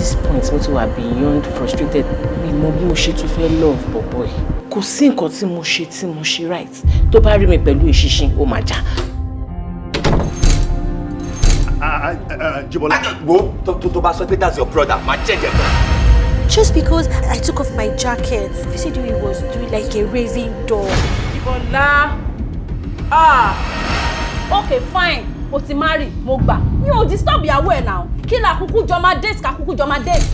This point, mo ti wà beyond frustrated. Mi mọ bí mo ṣe tún fẹ́ love bọ̀bọ̀ yìí. Kò sí nǹkan tí mo ṣe tí mo ṣe right. Tó bá rí mi pẹ̀lú ìṣinṣin, ó máa jà. Jibola. Wo, tó bá sọ pé that's your brother, máa jẹ́jẹ̀ fún. Just because I took off my jacket, you see the way he was doing, like a raving dog. Bọ́lá, ah, okay, fine, o ti marry, mo gbà. Mi ò disturb ìyàwó ẹ̀ náà. Kí la kúkú jọ máa date, ká kúkú jọ máa date.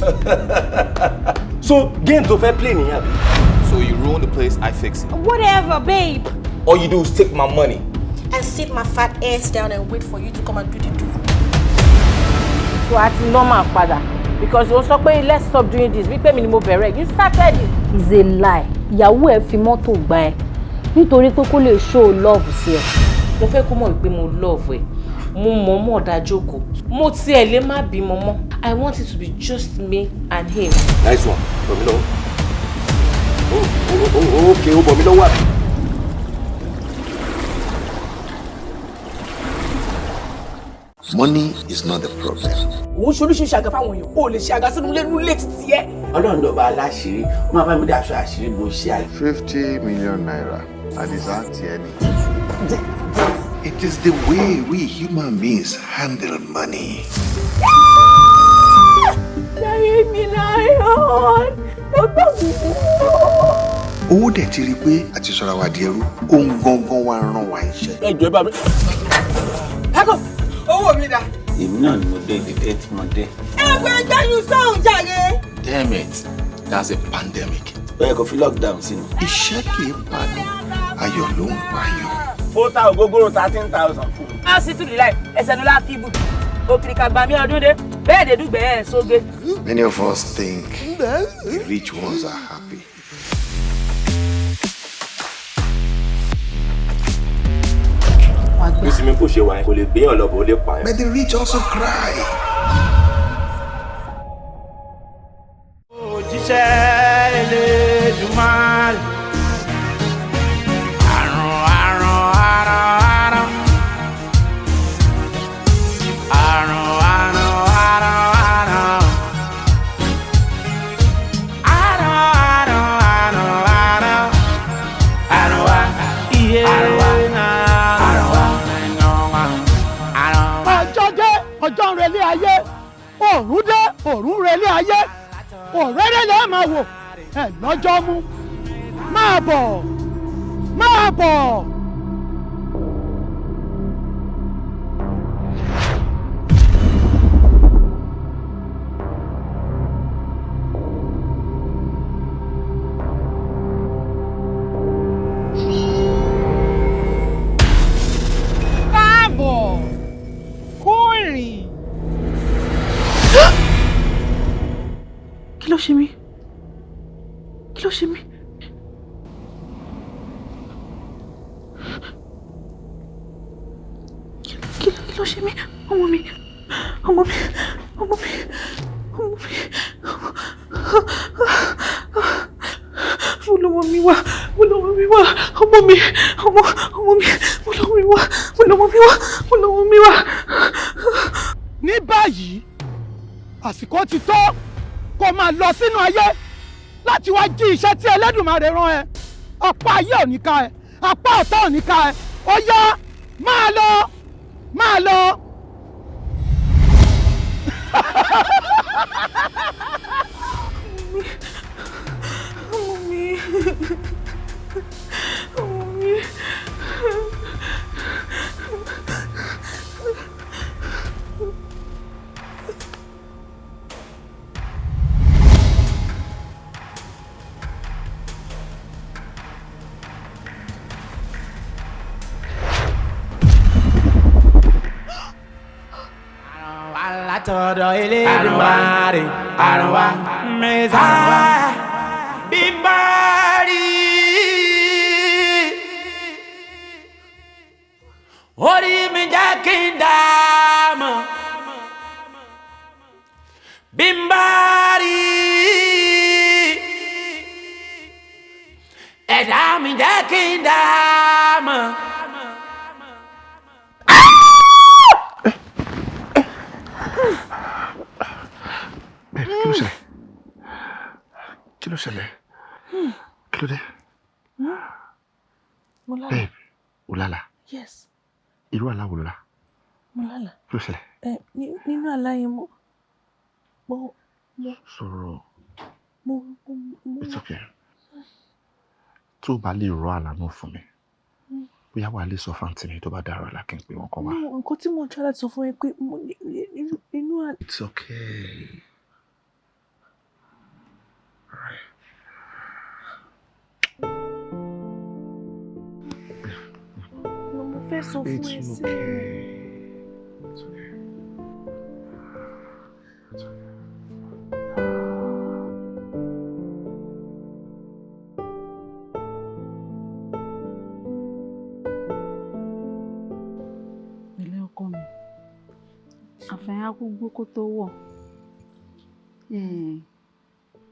So game tó fẹ́ play nìyẹn, àbí? So you ruin the place, I fix it. Whatever, babe. All you do is take my money. And sit my fat ass down and wait for you to come and do the do. So a ti normal padà because o sọ pé let's stop doing this, wípé mi ni mo bẹ̀rẹ̀. You started it. Is a lie. Ìyàwó ẹ fi mọ́tò gbá ẹ nítorí pé kó lè show love sí ẹ. Mo fẹ́ kó mọ̀ wípé mo love ẹ. Mo mọ̀ mọ̀ dá jókòó. Mo tiẹ̀ lè má bímọ mọ́. I want it to be just me and him. Nice one. Bọ̀ mí lọ́wọ́. Oh, okay, ó bọ̀ mí lọ́wọ́, àbí? Money is not the problem. Òun ṣe oríṣiríṣi àga fáwọn èèyàn, o lè ṣe àga sínú ilé nílé títí ẹ. Ọlọ́run dọ̀bà aláṣìírí, wọ́n máa bá mi daṣọ àṣírí bó ṣe àyè. ₦50 million. Àdìsá tiẹ̀ ni. It is the way we human beings handle money. Láyé mi láyọ̀, ó gbọ́ mi. Owó dẹ̀ ti rí i pé àti sọ̀rọ̀ wa di ẹrú, òun gangan wa ràn wá iṣẹ́. Ẹ jọ̀ọ́, ẹ bá mi. Owó mi dà. Èmi náà ni mo dé dídé tí mo dé. Ẹgbẹ́ ẹgbẹ́nu sọ̀hún jàre. Damn it, that's a pandemic. Ó yẹ kó fi lockdown sínú. Iṣẹ́ kì í pani, ayọ̀ ló ń pààyàn. Fótà ògógóró 13,000 fún mi. Á sì tún lílẹ̀ ẹsẹ̀ ní lákìbù. Òkìrìkà gbàmí ọdún dé. Bẹ́ẹ̀ dé dùgbẹ́ ẹ̀ sóge. Many of us think the rich ones are happy. Bí sinmi kò ṣe wà yẹn, kò lè gbéyàn lọ bó lè pààyàn. But the rich also cry. Òjíṣẹ́ Elédùmarè. Àrùn, àrùn, àrùn, àrùn. Àrùn, àrùn, àrùn, àrùn. Àrùn, àrùn, àrùn, àrùn. Àrùn wa, iye àrùn wa, àrùn wa, àrùn. Ọjọ́ dé, ọjọ́ ń relé ayé. Òòrùn dé, òòrùn ń relé ayé. Òréré lẹ́ẹ̀ máa wò ẹ̀ lọ́jọ́ mú. Máa bọ̀, máa bọ̀. Káàbọ̀, kú ìrìn. Kí ló ṣe mí? Kí ló ṣe mí? Kí ló ṣe mí? Ọmọ mi, ọmọ mi, ọmọ mi, ọmọ mi. Mo lọ́mọ mi wá, mo lọ́mọ mi wá, ọmọ mi, ọmọ, ọmọ mi, mo lọ́mọ mi wá, mo lọ́mọ mi wá, mo lọ́mọ mi wá. Ní báyìí, àsìkò ti tó kó máa lọ sínú ayé láti wá jí iṣẹ́ tí Ẹlẹ́dùmarè rán ẹ. Apá ayé ò ní ká ẹ, apá ọ̀tá ò ní ká ẹ. Ó yá, máa lọ, máa lọ. Ọmọ mi, ọmọ mi. Látọ̀dọ̀ Elédùmarè, àrùn wa mẹ́sà bímbárì. Orí mi jẹ́ kí n dààmú bímbárì. Ẹ̀dá mi jẹ́ kí n dààmú. Kí Kí ló ṣẹlẹ̀? Kí ló dé? Mo lálàá. Babe, o lálàá? Yes. Irú àlá wo ló lá? Mo lálàá. Kí ló ṣẹlẹ̀? Ẹ nínú àlá yẹn mo Sọ̀rọ̀. mo. It's okay. Tó o bá lè rọ àlá náà fún mi, bóyá wàá lè sọ fún àǹtí mi tó bá dára àlá kí n pè wọ́n kọ́ wá. No, nǹkan tí mo ń try láti sọ fún ẹ pé mo inú àlá. It's okay. Alright. No, mo fẹ́ sọ fún ẹ It's sí. okay. It's okay. It's okay. Pẹ̀lẹ́ ọkọ mi, àfẹ́yà gbogbo kó tó wọ̀.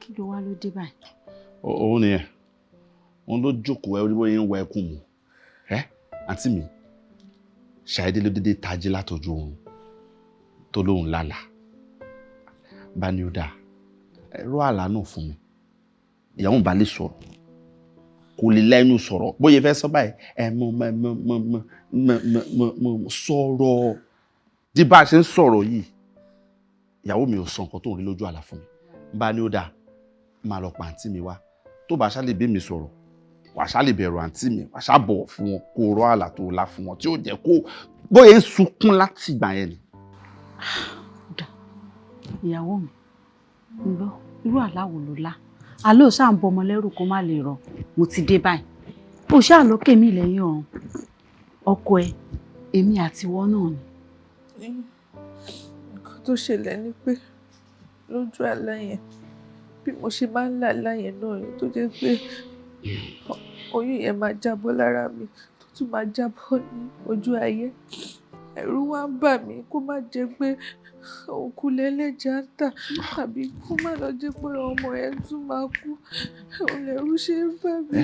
Kí ló wá ló dé báyìí? Òun nìyẹn, òun ló jókòó ẹ bóyá ń wọ ẹkún mu. Ẹ àǹtí mi, ṣàìdé ló dédé tají látọjú oorun tó lóun lálàá. Bá ní ó dáa, ẹ rọ àlá náà fún mi. Ìyàwó bá lè sọ̀rọ̀, kò lè lẹ́nu sọ̀rọ̀ bóyá fẹ́ sọ báyìí. Ẹ mọ mọ mọ mọ mọ mọ mọ mọ mọ sọ̀rọ̀. Di bá a ṣe ń sọ̀rọ̀ yìí, ìyàwó mi ò sọ nǹkan tó ń rí lójú àlá fún mi. Bá ní ó dáa, máa lọ pa àǹtí mi wá. Tó bá ṣá lè bí mi sọ̀rọ̀, wà ṣá lè bẹ̀rù àǹtí mi, wà ṣá bọ̀wọ̀ fún wọn, kó rọ àlá tó lá fún wọn tí ó jẹ́ kó bóyá ń sunkún láti ìgbà yẹn ni. Ìyàwó mi, ń gbọ́, irú àlá wo ló lá? Àlọ́ ò ṣáà ń bọ ọmọ lẹ́rù kó má lè rọ. Mo ti dé báyìí. Ó ṣáà lókè mí lẹ́yìn ọ̀run. Ọkọ ẹ, èmi àti ìwọ náà ni. Nǹkan tó ṣẹlẹ̀ ni pé lójú àlá yẹn, bí mo ṣe máa ń lá àlá yẹn náà ni tó jẹ́ pé oyún yẹn máa jábọ́ lára mi, tó tún máa jábọ́ ní ojú ayé. Ẹ̀rù wá ń bà mí kó má jẹ́ pé òkú lẹ́lẹ́jà ń tà tàbí kó má lọ jẹ́ pé ọmọ yẹn tún máa kú. Òun lẹ̀rù ṣe ń bà mí.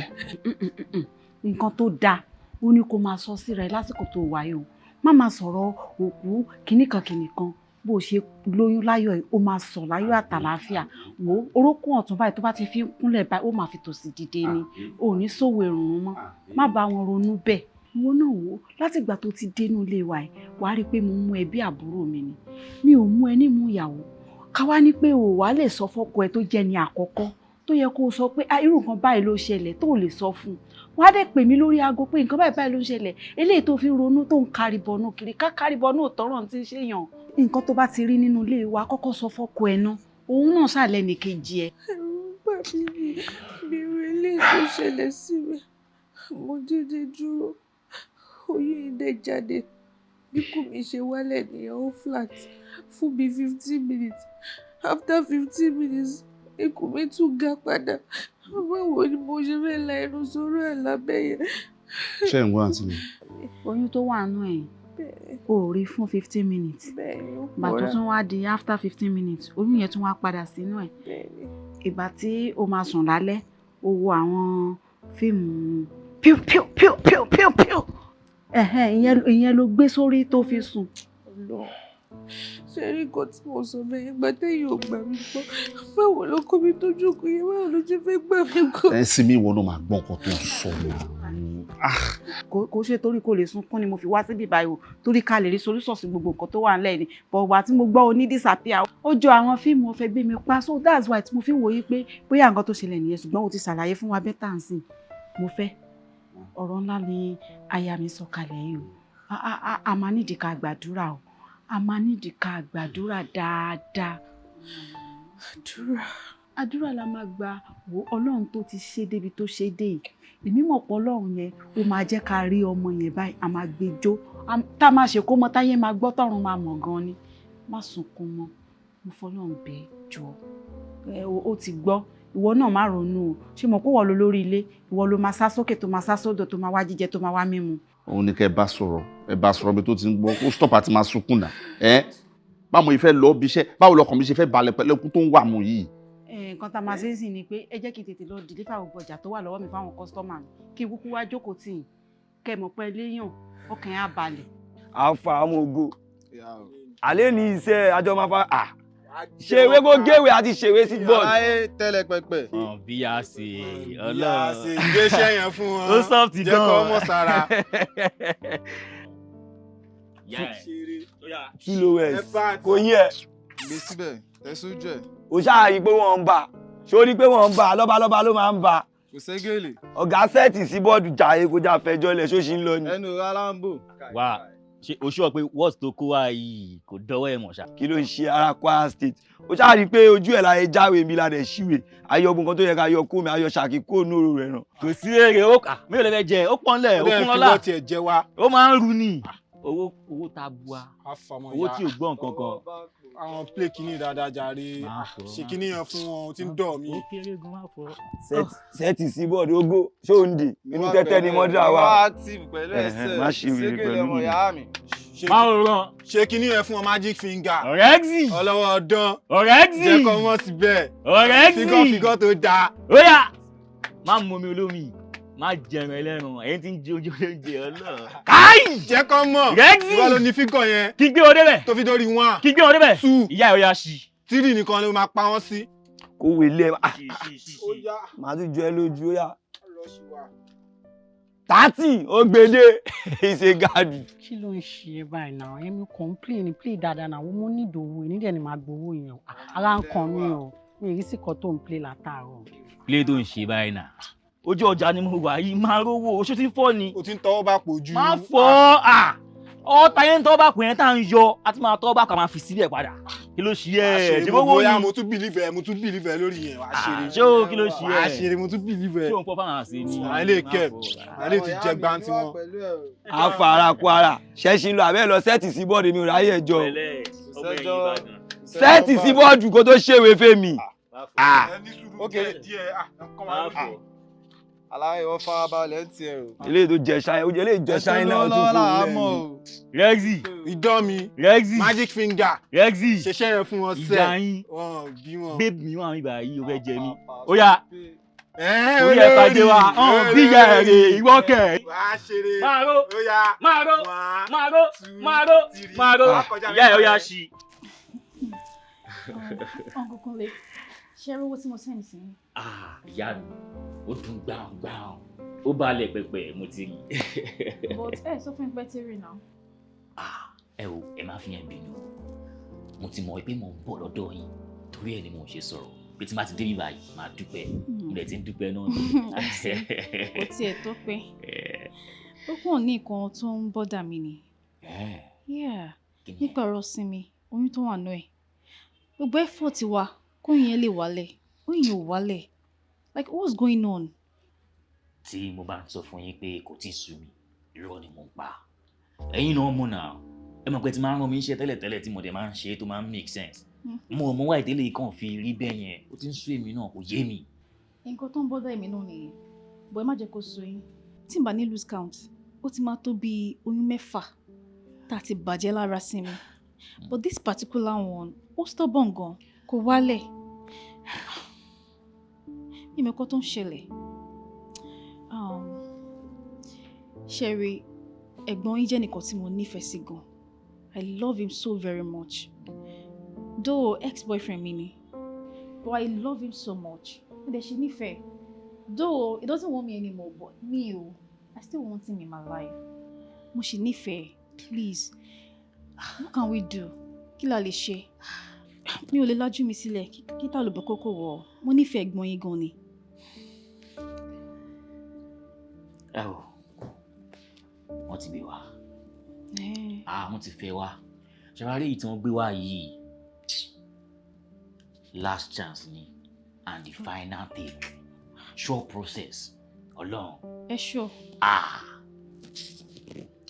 Nǹkan tó dáa, ó ní kó máa sọ síra ẹ lásìkò tó wà yìí o. Má máa sọ̀rọ̀ òkú kìnnìkan kìnnìkan. Bó ṣe lóyún láyọ̀ yìí, ó máa sọ̀ láyọ̀ àtàlàáfíà. Wò ó, orókùn ọ̀tún báyìí tó bá ti fi ń kúnlẹ̀ báyìí, ó máa fi tòsì dìde ni. O ò ní sòwò èrùn mọ́. Má bá wọn ronú bẹ́ẹ̀. Ìwọ náà wò ó, látìgbà tó ti dénú ilé wa yìí, wàá rí i pé mo mú ẹ bí àbúrò mi ni. Mi ò mú ẹ nímú ìyàwó. Ká wá ní pé o wàá lè sọ fọ́kọ ẹ tó jẹ́ ni àkọ́kọ́ tó yẹ kó o sọ pé irú nǹkan báyìí ló ṣẹlẹ̀ tó o lè sọ fún un. Wàá dẹ̀ pè mí lórí aago pé nǹkan báyìí báyìí ló ń ṣẹlẹ̀. Eléyìí tó fi ń ronú tó ń kárí bọnú kiri, ká kárí bọnú ò tọ́rọ̀ tí ń ṣèyàn. Nǹkan tó bá ti rí nínú ilé wa, kọ́kọ́ sọ fọ́kọ ẹ náà. Òun náà ṣàlẹ̀ nìkejì ẹ. Ẹ̀rù ń bà mí ní bí irú eléyìí tó ṣẹlẹ̀ sí mi. Mo dédé dúró, oyún yìí dẹ̀ jáde. Bí kù mi ṣe wálẹ̀ nìyẹn, ó flat fún bí 15 minutes. After 15 minutes, ikùn mi tún ga padà. Báwo ni mo ṣe fẹ́ la ẹnu sọ̀rọ̀ ẹ̀ lábẹ́ yẹn? Ṣé ẹ̀ ń gbọ́ àǹtí mi? Oyún tó wà nínú ẹ̀, o ò rí fún 15 minutes. Bẹ́ẹ̀ni, ó Ìgbà tó pòórá. tún wá di after 15 minutes, oyún yẹn tún wá padà sínú ẹ̀. Bẹ́ẹ̀ni. Ìgbà tí o máa sùn lálẹ́, o wo àwọn fíìmù píu píu píu píu píu píu. Ẹ̀hẹ́n, ìyẹn ló gbé sórí tó fi sùn. Ọlọ́run, ṣe rí nǹkan tí mo sọ bẹ́ẹ̀ yẹn, ìgbà téèyàn ò gbà mí gbọ́, báwo ló kó mi tó jókòó yẹn, báwo ló ṣe fẹ́ gbà mí gbọ́? Ẹ sì mí, ìwọ náà máa gbọ́ nǹkan tó ń sọ náà. Kò ṣe torí kò lè sunkún ni mo fi wá síbí báyìí o, torí ká lè rí solution sí gbogbo nǹkan tó wà nílẹ̀ ni. But wà tí mo gbọ́ o ní disappear, ó jọ àwọn fíìmù ó fẹ́ gbé mi pa, so that's why tí mo fi ń wòye pé bóyá nǹkan tó ṣẹlẹ̀ nìyẹn. Ṣùgbọ́n o ti ṣàlàyé fún wa better nsìn. Mo fẹ́ ọ̀rọ̀ ńlá ni aya mi sọ kalẹ̀ yìí o. A máa nídìí ká gbàdúrà o, a máa nídìí ká gbàdúrà dáadáa. Àdúrà. Àdúrà la máa gbà. Wo Ọlọ́run tó ti ṣe débi tó ṣe dé yìí, èmi mọ̀ pé Ọlọ́run yẹn ó máa jẹ́ ká rí ọmọ yẹn báyìí, a máa gbé jó tá a máa ṣe kó mọ táyé máa gbọ́, tọ̀run máa mọ̀ gan ni. Má sunkún mọ́, mo fọlọ́run bẹ́ẹ̀ jọ ẹ. Ó ti gbọ́. Ìwọ náà má ronú o. Ṣé mo kó wọ lọ lórí ilé, ìwọ ló máa sá sókè, tó máa sá sódò, tó máa wá jíjẹ, tó máa wá mímu. Òun ni kẹ́ ẹ bá sọ̀rọ̀, ẹ bá sọ̀rọ̀ bí tó ti ń gbọ́, kó stop àti máa sunkún náà. Ẹ báwo mo fẹ́ lọ bí iṣẹ́, báwo lọkàn mi ṣe fẹ́ balẹ̀ pẹ̀lú ẹkún tó ń wà mú yìí? Nǹkan tá a máa ṣe ń sìn ni pé ẹ jẹ́ kí n tètè lọ deliver gbogbo ọjà tó wà lọ́wọ́ mi fáwọn customer mi, kí n kúkú wá jókòó tì yín, kẹ́ ẹ mọ̀ pé léèyàn ọkàn yẹn á balẹ̀. Àfa ọmọ ogo alẹ́ ní iṣẹ́ àjọ máa fa à. Ṣèwé kó géwé àti ṣèwé sí board. Aláyé tẹ́lẹ̀ pẹpẹ. Bí a ṣe Bí a Ọlọ́run. ṣe gbéṣẹ́ yẹn fún wọn. Ó soft gan. Jẹ́ kó mọ̀ sára. Two lowest kò yẹ. Gbé síbẹ̀, tẹ sójú ẹ̀. O ṣáà rí i pé wọ́n ń bà, ṣó rí i pé wọ́n ń bà, lọ́balọ́ba ló máa ń bà. Kò ségèlè. Ọ̀gá set sí board jàre, kó já fẹjọ́ lẹ̀, ṣó ṣì ń lọ ni. Ẹnu Rálámbò. Wà ṣe o sọ pé wọ́ọ̀sì tó kó wá yìí kò dọ́wọ́ ẹ̀ mọ̀ ṣá. Kí ló ń ṣe ara Kwara State? O ṣáà rí i pé ojú ẹ̀ láyé jáwé mi la dẹ̀ ṣíwèé, ayọ̀ ogun kan tó yẹ ká yọ kó mi, ayọ̀ ṣàkí kó nóòrò rẹ̀ ràn. Kò sí èrè, ó kà mí ò lè fẹ́ jẹ, ó pọ́n lẹ̀, Ó ó dẹ̀ kún fi lọ́la. wọ́n tiẹ̀ jẹ wá. Ó máa ń ru ni. Owó owó ta bua. Àfàmọ̀ Owó ya. tí ò gbọ́ nǹkan kan. Àwọn play kinní dáadáa jàre. Ṣe kinní yẹn fún wọn, ó ti ń dọ̀ mí. Ó kéré gan, má fọ. Set sí board ogo ṣóńdè inú tẹ́tẹ́ ni mọ́dà wà. Wá active pẹ̀lú ẹsẹ̀. Má ṣe wèrè Ségèlè pẹ̀lú ọmọ mi. ìyá mi. Máa ràn. Ṣe kinní yẹn fún wọn, magic finger. Ọ̀rẹ́gzì. Ọlọ́wọ́ ọdán. Ọ̀rẹ́gzì. Jẹ́ kó mọ̀ síbẹ̀. Ọ̀rẹ́gzì. Fígọ́ fígọ́ tó dáa. Ó yá, má mu omi olómi, má jẹran ẹlẹ́ran, ẹ̀yin tí ń jẹ oúnjẹ olóúnjẹ Ọlọ́run. Káì! Jẹ́ kó mọ̀. Rẹ́gzì. Ìwọ ló ní fígọ̀ yẹn. Kí gbé wọn débẹ̀. Tó fi dórí one. Kí gbé wọn débẹ̀. Two. Ìyá ẹ̀ ó yá ṣí. Three nìkan ló máa pa wọ́n sí. Kó wèlé ẹ, màá tún jọ ẹ lójú, ó yá. 30 ó gbèdé ìṣe gàdù. Kí ló ń ṣe ẹ báyìí náà? Èmi kò ń play ní play dáadáa náà. Mo ní ìdòwò nídẹ̀ ni màá gbowó yẹn o. Ara ń kan mí o, mi ì rí sí kan tó ń play látàárọ̀. Play tó ń ṣe báyìí náà. Ojú ọjà ni mo wà yìí, máa rówó, oṣù tí ń fọ́ ni. O ti ń tọwọ́ bá pò ju. Má fọ́ à. Ọ̀tá yẹn ń tọ́ bá pè yẹn tá à ń yọ, a ti máa tọ́ bá kà máa fi sílẹ̀ padà. Kí ló ṣe ẹ́? Ṣe Ṣé owó bóyá ni? mo tún believe ẹ, mo tún believe ẹ lórí yẹn, wàá ṣeré. Ṣé o kí ló ṣe ẹ́? Wàá ṣeré, mo tún believe ẹ. Ṣé òun fọ́ fáwọn àṣẹ ni? Àwọn ilé kẹ̀, àwọn ilé ti jẹ gbáǹtì wọn. Àfà ara Kwara ṣẹ́ṣin lọ àbẹ́ lọ set sí board, mi ò ráyè ẹjọ́. Set sí board kó tó ṣèwé fèmí. Ok, aláyọ̀ wọ́n farabalẹ̀ ń tiẹ̀ o. Eléyìí tó jẹ ṣáínà, eléyìí jẹ ṣáínà, ó tún fún un lẹ́nu. Rẹ́gzì. Idán mi. Rẹ́gzì. Magic finger. Rẹ́gzì. Ṣeṣẹ́ yẹn fún wọn sẹ́. Ìyá yín. Wọn bí wọn. Babe mi wà níbà yìí, ó fẹ́ jẹ mí. Ó yá. Ẹ́ẹ́, Orí ẹ̀ pàdé wa, ọ̀hún bí ìyá ẹ̀ rè ìwọ kẹ̀. Wàá ṣeré. Máa ró. Ó yá. Máa ró. Máa ró. Máa ró. Máa ró. Ìyá ẹ̀ ó yá ṣí. Uncle Kunle, ṣé ẹ rí owó tí mo send sí yín? Ah, ìyá mi, ó dùn gbàùngbàùn, ó balẹ̀ pẹ̀pẹ̀, mo ti rí. But ẹ sọ fún mi pé tí rí náà. Ẹ o, ẹ má fi yẹn bínú. Mo ti mọ̀ pé mo ń bọ̀ lọ́dọ̀ yín, torí ẹ̀ ni mo ṣe sọ̀rọ̀ pé tí n bá ti dé bí báyìí, màá dúpẹ́. Mo dẹ̀ ti ń dúpẹ́ náà ni. Kò tiẹ̀ tó pé. Ó kàn ní nǹkan tó ń bother mi ni. Yeah, nípa ọ̀rọ̀ Sinmi, oyún tó wà náà ẹ̀. Gbogbo effort wa kóyún yẹn lè wálẹ̀, oyún yẹn ò wálẹ̀. Like, what's going on? Tí mo bá ń sọ fún yín pé kò tí ì sú mi, irọ́ ni mo ń pa. Ẹ̀yin náà mọ̀ náà, ẹ mọ̀ pé tí máa ń rán mi iṣẹ́ tẹ́lẹ̀tẹ́lẹ̀ tí mo dẹ̀ máa ń ṣe tó máa ń make sense. Mo mọ̀ wá ìdílé kan fi rí bẹ́ẹ̀ yẹn, ó ti ń sú èmi náà, kò yé mi. Nǹkan tó ń bother èmi náà nìyẹn. But ẹ má jẹ́ kó sú yín. Tí n bá ní lose count, ó ti máa tó bí oyún 6 tá a ti bàjẹ́ lára Sinmi. But this particular one, ó stubborn gan, kò wálẹ̀. Mi mọ̀ nǹkan tó ń ṣẹlẹ̀. Sherry, ẹ̀gbọ́n yín jẹ́ ẹnìkan tí mo nífẹ̀ẹ́ sí gan. I love him so very much. Though ex-boyfriend mi ni, but I love him so much. Mo dẹ̀ ṣe nífẹ̀ẹ́. Though he doesn't want me anymore, but me o, I still want him in my life. Mo ṣì nífẹ̀ẹ́. Please, what can we do? Kí la lè ṣe? Mi ò lè lajú mi sílẹ̀ kí tá lùbọ̀ kókó wọ̀. Mo nífẹ̀ẹ́ ẹ̀gbọ́n yín gan ni. Ẹ o, wọ́n ti gbé wa. Ah, wọ́n ti fẹ́ wa. Ṣé wàá rí èyí tí wọ́n gbé wá yìí? Last chance ni and the final take. Sure process. Ọlọ́run. Ẹ sure. Ah!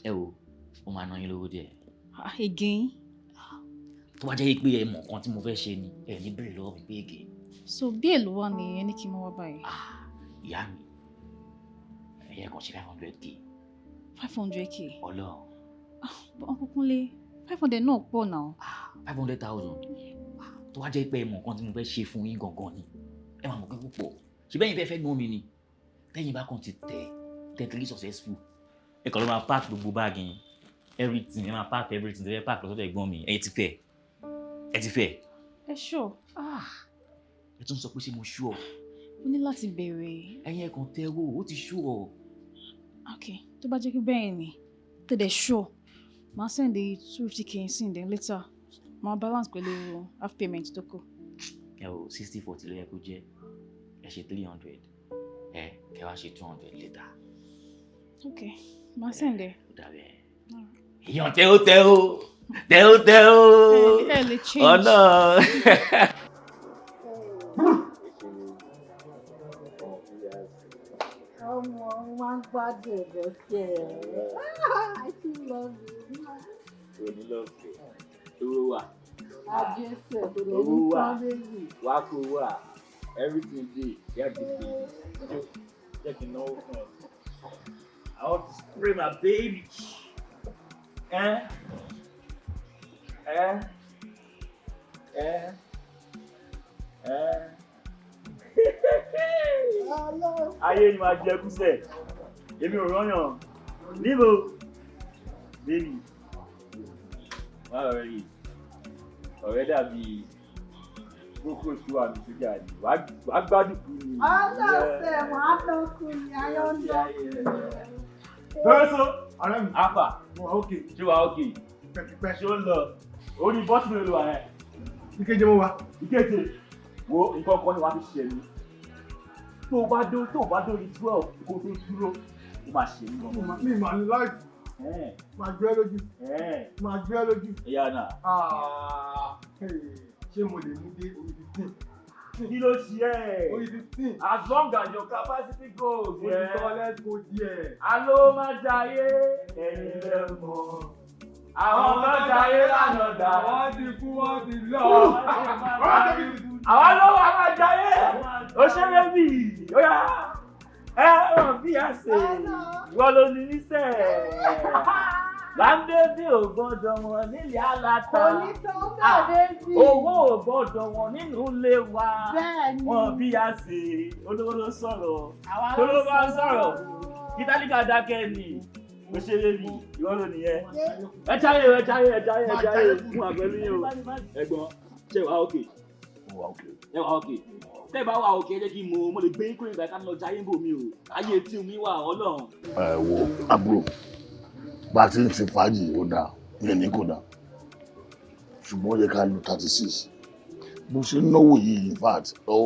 Ẹ wo, ó máa ná yín lówó díẹ̀. Ah, again? Tó bá jẹ́ pé ẹ mọ̀ nǹkan tí mo fẹ́ ṣe ni, ẹ ní bèrè lọ́wọ́ mi pé again. So bí èlò wà ní ẹni kí n mọ wá báyìí? Ìyá mi, ẹ̀yẹ kan ṣe 500K. 500K? Ọlọ́run. Ah, but Uncle Kunle, 500 náà pọ̀ náà. 500,000. Tó bá jẹ́ pé ẹ mọ̀ nǹkan tí mo fẹ́ ṣe fún yín gangan ni, ẹ máa mọ̀ pé púpọ̀. Ṣé bẹ́yìn fẹ́ fẹ́ gbọ́n mi ni? Tẹ́yìn bá kàn ti tẹ̀, tẹ̀ successful. Ẹ kàn ló máa pack gbogbo báàgì yín. Everything, ẹ máa pack everything, ẹ fẹ́ pack lọ́sọ̀tọ̀ ẹ̀gbọ́n mi, ẹ ti fẹ́. Ẹ ti fẹ́. Ẹ sure? Ẹ tún sọ pé ṣé mo sure? Mo ní láti béèrè. Ẹ̀yin ẹ̀ kàn tẹ owó, ó ti sure. Ok, tó bá jẹ́ pé bẹ́ẹ̀ ni, tó dẹ̀ sure, màá send the 250K sí, then later màá balance pẹ̀lú half payment tó kù. Ẹ o, 60-40 ló yẹ kó jẹ́. Ẹ ṣe 300. Ẹ kẹ wá ṣe 200 later. Ok, màá send ẹ. Ó dàbí ẹ. Èèyàn tẹ́ ó tẹ́ ó tẹ́ ó tẹ́ ó. Ẹ lè change. Ọ̀nà. Ọmọ máa ń gbádùn ẹ̀gọ́ sí ẹ̀. I still love you. Onílọ́ọ̀fẹ́ owó wà. Ajẹ́sẹ̀ kò lè Owó ní wà. tán méjì. Wá kó wà. Everything dey. Get the baby. Jẹ́ kí n náwó fún ẹ. I want to spray my baby. Eh? Eh? Eh? Eh? Ayé ni máa jẹ kúsẹ̀. Èmi ò rọ́yàn. Níbo? Baby. Má ọ̀rẹ́ yìí. Ọ̀rẹ́ dàbí boko ṣu àmì sójà ni. Wàá gbádùn kú ni. Ọlọ́sẹ̀ wàá lọ́kùn ní ayọ́ ń lọ. Bẹ́sọ̀. Ọ̀rẹ́ mi. Afa. Mo wà ókè. Ṣé wà ókè? Pẹ̀tipẹ́. Ṣé ó ń lọ? Orí bọ́sì mi ló wà yẹn. Ìkeje mo wà. Ìkeje. Wo nǹkan kan ni wàá fi ṣe mí. Tó o bá dórí 12 kó tó dúró, ó máa ṣe mí gan. Mi mà ní láìpù. Máa gbé ẹ lójú. Máa gbé ẹ lójú. Ìyá náà. Ah, ṣé mo lè mú dé orí 15? Kí ló ṣe ẹ́? Orí 15. As long as your capacity goes. Mo ti tọ́ let's go there. Alo máa jayé, ẹ̀yin lẹ mọ̀. Àwọn kan jayé lánàá dà. Wọ́n ti kú, wọ́n ti lọ. Àwa ló wà máa jayé. Ó ṣe bébì. Ó yá. Ẹ hàn bí a ṣe. Ìwọ ló ní níṣẹ́. Láńbébí ò gbọ́dọ̀ wọn nílé aláta. Kò ní tán bẹ́ẹ̀ bébì. Owó ò gbọ́dọ̀ wọn nínú ilé wa. Bẹ́ẹ̀ni. Wọn bí a ṣe. Olówó ló sọ̀rọ̀. Àwa ló Olówó bá ń sọ̀rọ̀. sọ̀rọ̀. Kí tálíkà dákẹ́ ni. Ó ṣe bébì. Ìwọ ló nìyẹn. Ẹ jáyé, ẹ jáyé, ẹ jáyé, ẹ jáyé. Fún àgbẹ̀lú yín o. Ẹ̀gbọ́n, ṣé wàá òkè? Ẹ wà òkè. Tẹ́ ẹ bá wà òkè, ẹ jẹ́ kí n mọ̀, mo lè gbé yín kúrò ìgbà ká lọ jayé ń bò mí o. Ayé tí omi wà Ọlọ́run. Ẹ wo àbúrò, bá a ti ń ṣe fàájì ó dáa, mi ní kò dáa, ṣùgbọ́n ó yẹ ká lu 36 bó ṣe ń náwó yìí. In fact, ó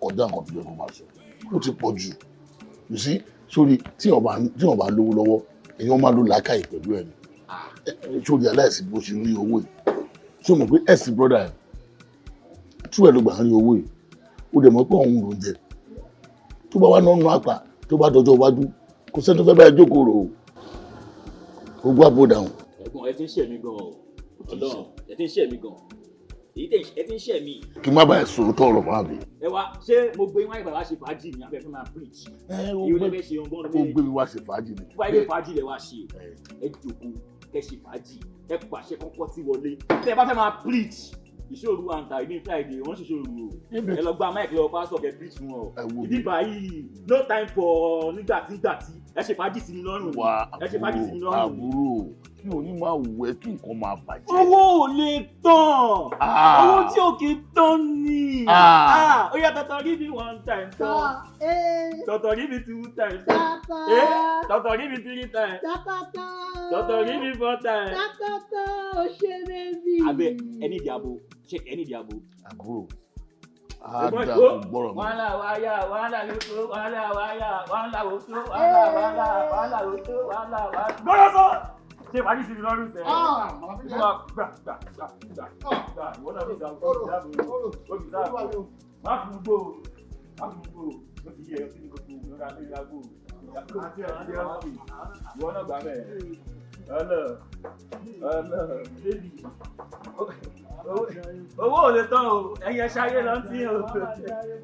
kọjá nǹkan tó yẹ kó máa ṣe, ó ti pọ̀ jù. You see, sórí tí ọba lówó lọ́wọ́, èèyàn máa lo làákàyè pẹ̀lú ẹ̀ ni. Sórí aláìsí bó ṣe rí owó yìí, ṣé o mọ̀ pé ex brother ẹ̀ tú ẹ̀ ló gbà ń rí owó yìí? Ó dẹ̀ mọ̀ pé òun ló ń jẹ tó bá wà nánú àpà, tó bá dọjọ́ iwájú, kò sẹ́ni tó fẹ́ báyìí jókòó rò ó ogún àbò dáhùn. Ẹ̀gbọ́n, ẹ ti ń ṣẹ̀ mí gan o. Ọlọ́run, ẹ ti ń ṣẹ̀ mí gan. Èyí tẹ̀ ẹ ti ń ṣẹ̀ mí. Kí n má bàa sọ̀rọ̀ tọ̀rọ̀ máa bì. Ẹ wá, ṣé mo gbé wáyé bàbá ṣe fàájì ni abẹ́ fẹ́ máa preach? Ẹ ó Èyí ló fẹ́ ṣe ọgbọ́n. Ó gbé mi wá ṣe fàájì ni. Tó bá yẹ fàájì lẹ wá ṣe, ẹ jòkó kẹ ṣe fàájì, ẹ pàṣẹ kọ́kọ́ tí wọlé. Tẹ ẹ bá fẹ́ máa preach, ìṣòro àǹtà ìní Friday wọ́n ṣe ìṣòro o. Ẹ lọ gba mic lọ pásítọ̀ kẹ preach fún ọ. Ìdí báyìí, no time for nígbàtí nígbàtí. Ẹ ṣe fàájì sí mi lọ́rùn. Wà. Ẹ ṣe fàájì sí mi lọ́rùn. Àbúrò mi ò ní máa wù ẹ́ kí nǹkan máa bàjẹ́. Owó ò lè tán. Ah. Owó tí ò kì í tán ni. Ah. Ah, ó yá, tọ̀tọ̀ rí mi one time tán, tọ̀tọ̀ rí mi two times tán, tọ̀tọ̀ rí mi three times, tọ̀tọ̀ rí mi four times. Ó ṣe bébì. Abẹ ẹni ìdí abo, ṣe ẹni ìdí abo. Àbúrò Ẹ̀gbọ́n, á dà ìgbó, kó gbọ́rọ̀ mi. Wàhálà wáyà, wàhálà ló tó, wàhálà wáyà, wàhálà wò tó, wàhálà wàhálà wàhálà wò tó, wàhálà wàhálà. Gbọ́dọ̀ sọ ṣe ìwádìí sí mi lọ́rùn sẹ́. Gbà gbà gbà gbà gbà gbà, ìwọ náà fi ìdáàbò ó fi ìdáàbò. Má fi gbó o, má fi gbó o, ó ti yẹ ọtí ní gbogbo ìrora lórí agbó. Ìwọ náà gbà bẹ́ẹ̀. Ọlọ ọlọ bébì, owó ò lè tán o, ẹ̀yin ẹ ṣayé lọ sí o.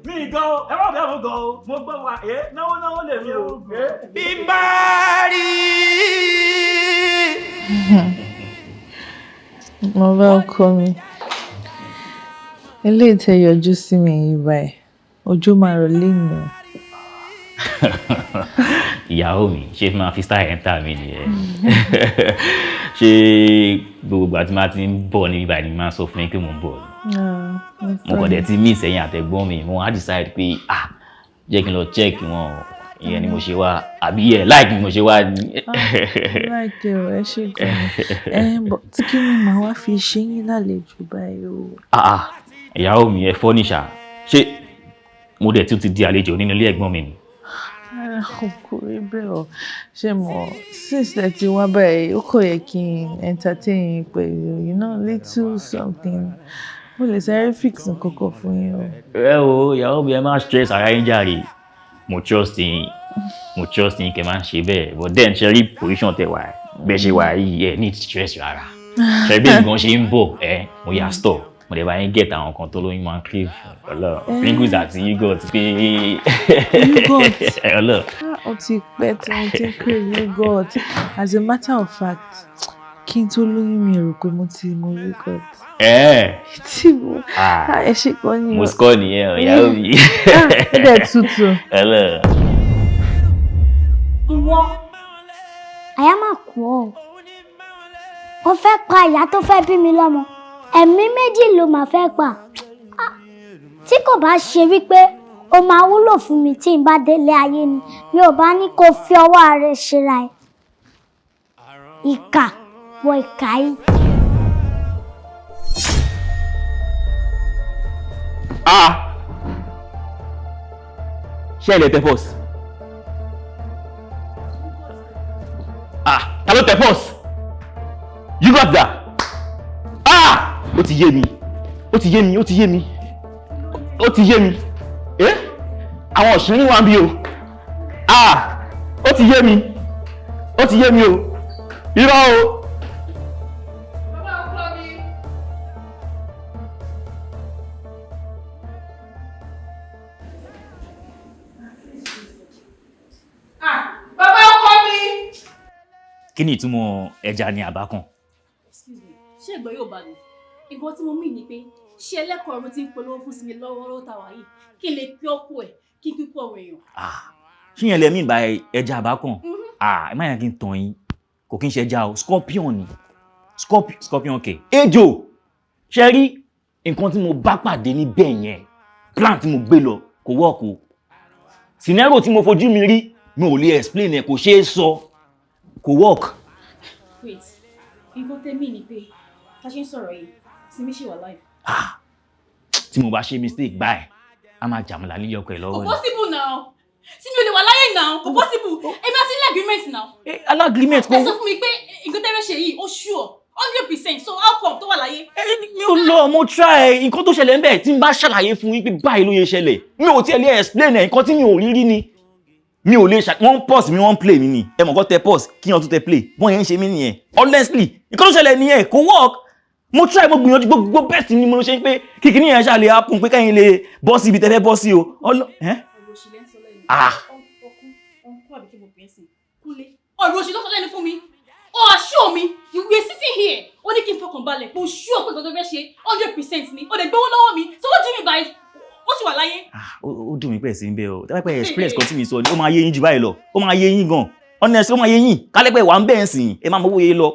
Mi gan o, ẹ má bẹ́ẹ̀ mo gan o, mo gbọ́ wa ẹ náwó náwó lè mi o. Bí n bá rí. Mo bá ọkọ mi, eléyìí tẹ́ yọjú sí mi yìí báyìí, ojú máa rọ̀ léèyàn o. Ìyàwó mi, ṣé máa fi style enter mi nìyẹn? Ṣé gbogbo ìgbà tí máa ti ń bọ̀ níbí báyìí ni máa sọ fún yín pé mò ń bọ̀ ni? Mo kàn dẹ̀ ti miss ẹ̀yin àtẹ̀gbọ́n mi. Mo wá decide pé ah, jẹ́ kí n lọ check wọn o. Ìyẹn ni mo ṣe wá, àbí ẹ̀ like ni mo ṣe wá ní. Like ẹ, ẹ ṣe gan. Ẹ bọ̀ tí kí ni màá wá fi ṣe yín lálejò báyìí o? Ah ah, ìyàwó mi, ẹ fọ́ níṣà. Ṣé mo dẹ̀ tún ti di àlejò nínú ilé ẹ̀gbọ́n mi ni? Rárá, kò rí bẹ́ẹ̀ o. Ṣé mo since ẹ ti wá báyìí, ó kò yẹ kí n entertain yín pẹ̀lú little something. Mo lè sáré fix nǹkan kan fún yín o. Ẹ wo, ìyàwó mi, ẹ má stress ara yín jàre. Mo trust yín, mo trust yín kẹ́ máa ń ṣe bẹ́ẹ̀. But then, ṣe rí position tẹ wà, bẹ́ẹ̀ ṣe wà yìí, ẹ need stress rárá. Ṣe bí nǹkan ṣe ń bọ̀ ẹ, mo yà store, mo dẹ̀ bá yín get àwọn kan tó lóyún máa ń crave ọlọ, Pringles àti yogurt pé Yogurt. ọlọ. Ah, ó ti pẹ́ tí mo ti ń crave yogurt. As a matter of fact, kí n tó lóyún, mi rò pé mo ti mu yogurt. Ẹ Tí mo Ah. Ah, ẹ ṣe gan ni o. Mo score nìyẹn o, ìyàwó mi. Ah, ó dẹ̀ tutù. Ọlọ. Ìwọ, àyà máa kú ọ. O fẹ́ pa ìyá tó fẹ́ bí mi lọ́mọ. Ẹ̀mí méjì ló máa fẹ́ pa. Ah, tí kò bá ṣe wípé o máa wúlò fún mi tí n bá délé ayé ni, mi ò bá ní kó fi ọwọ́ ara ẹ ṣera ẹ. Ìkà wọ ìkà yìí. Ah, ṣé ẹ lè tẹ pause? Ah, ta ló tẹ pause? You got that? Ah, ó ti yé mi, ó ti yé mi, ó ti yé mi, ó ti yé mi. Eh, àwọn òṣèré wà ń bí o. Ah, ó ti yé mi, ó ti yé mi o. Irọ́ o. Bàbá ọkọ mi. Ah, bàbá ọkọ mi. Kí ni ìtumọ̀ ẹja ní àbákan? Excuse me, ṣé ẹ̀gbọ́n yóò bá mi? Nǹkan tí mo mì ní pé ṣé ẹlẹ́kọ̀ọ́ ọ̀run ti ń polówó fún sinmi lọ́wọ́lọ́wọ́ tá a wà yìí, kí n lè pé ọkọ ẹ̀, kí n kíkú ọ̀rọ̀ èèyàn. Ṣé yẹn lẹ́mí ìbá ẹja àbákan? Ah, ẹ má yẹn kí n tàn yín, kò kí n ṣe ẹja o, scorpion ni. Scorpion kẹ̀, ejò. Ṣe rí nǹkan tí mo bá pàdé níbẹ̀ yẹn, plan tí mo gbé lọ kò work o. Scenario tí mo fojú mi rí, mi ò lè explain ẹ̀, kò ṣeé sọ, kò work. Wait, nǹkan tẹ́ mí ni pé ká ṣe ń sọ̀rọ̀ yìí, Simi ṣì wà live? Tí mo bá ṣe mistake báyìí, a máa jàmùlà lílé ọkọ ẹ Kò lọ́wọ́ ni. possible now. Simi ò lè wà láyé now, kò possible. Èmi àti ilé agreement now. Alágreement kò. Ẹ sọ fún mi pé nǹkan tẹ́ fẹ́ ṣe yìí, ó sure 100%, so how come tó wà láyé? Mi ò lọ, mo try. Nǹkan tó ṣẹlẹ̀ ń bẹ̀, tí n bá ṣàlàyé fún yín pé báyìí ló yẹ ṣẹlẹ̀, mi ò tiẹ̀ lè explain ẹ̀. Nǹkan tí mi ò rí rí ni mi ò lè ṣà. Wọ́n pause mi, wọ́n play mi ni. Ẹ mọ̀ kọ́ tẹ pause kí wọ́n tún tẹ play, wọ́n yẹn ń ṣe mí nìyẹn. Honestly, nǹkan tó ṣẹlẹ̀ nìyẹn, kò work. Mo try, mo gbìyànjú, gbogbo best ni mo ṣe pé kíkiní yẹn ṣáà lè happen, pé kẹ́yìn lè bọ́ sí ibi tẹ́fẹ́ bọ́ sí o. Ọlọ́ ẹ́. Ọ̀rọ̀ òṣì lẹ́ ń sọ lẹ́nu. Ah. Ọ̀nkú àbí kí mo pè é sí? Kúnlé. Ọ̀rọ̀ òṣì ló sọ lẹ́nu fún mi. Ó assure mi, you were sitting here. Ó ní kí n fọkàn balẹ̀ pé o sure pé nǹkan tó fẹ́ ṣe 100% ni. Ó lè gbowó lọ́wọ́ mi. So what do you mean by ó ṣì wà láyé? Ó dùn mí pẹ̀ sí ń bẹ́ o. Tẹ́lẹ̀ pẹ́ express kan tí mi sọ ni, ó máa yé yín jù báyìí lọ. Ó máa yé yín gan, honestly, ó máa yé yín. Kálẹ̀ pẹ́ wà ń bẹ́ẹ̀ sìn, ẹ máa mọ owó yé lọ.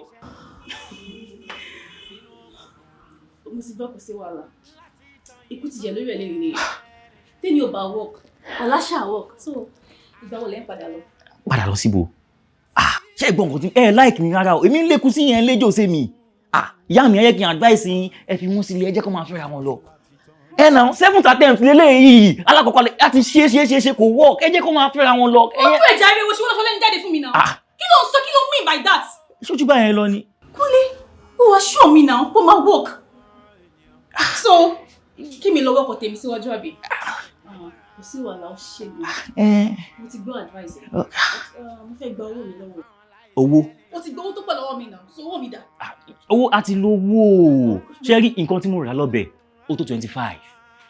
Mo ti gbọ́, kò sí wàhálà. Ikú ti jẹ lórí ẹ̀ lẹ́yìn nìyẹn. Tẹ́ni ò bá work, ọ̀la ṣáà work. So ìgbà wo lẹ́ ń padà lọ? Padà lọ síbo? Ah, ṣé ìgbọ́n nǹkan tí ẹ like mi rárá o. Èmi ń lékun sí yẹn léjò sí mi. Ah, ìyá mi, ẹ yẹ kí n advice yín, ẹ fi mú sílé, ẹ jẹ́ kó máa fẹ́ra wọn lọ. Ẹ nà, seventh attempt lélẹ́yìí. Alákọ̀ọ́kọ́ láti ṣe ṣe ṣe ṣe, kò work. Ẹ jẹ́ kó máa fẹ́ra wọn lọ. Ó kú ẹ̀jẹ̀ ariwo ṣé wọ́n lọ sọ lẹ́nu jáde fún mi náà. Kí ló ń sọ? Kí ló mean by that? Ṣojú báyẹn lọ ni. Kúnlé, ó wá show mi now, kó máa work. So, kí mi lọ wọ́kọ̀ tèmi síwájú àbí? Ah, kò sí wàhálà, ó ṣe gan. Mo ti gbọ́ advice ẹ̀. But, mo fẹ́ gba owó mi lọ́wọ́. Owó? O ti gbọ́ owó tó pọ̀ lọ́wọ́ mi náà, so owó mi dà? Owó àti lówó. Ṣé rí nǹkan tí mo rà lọ́bẹ̀, ó tó 25.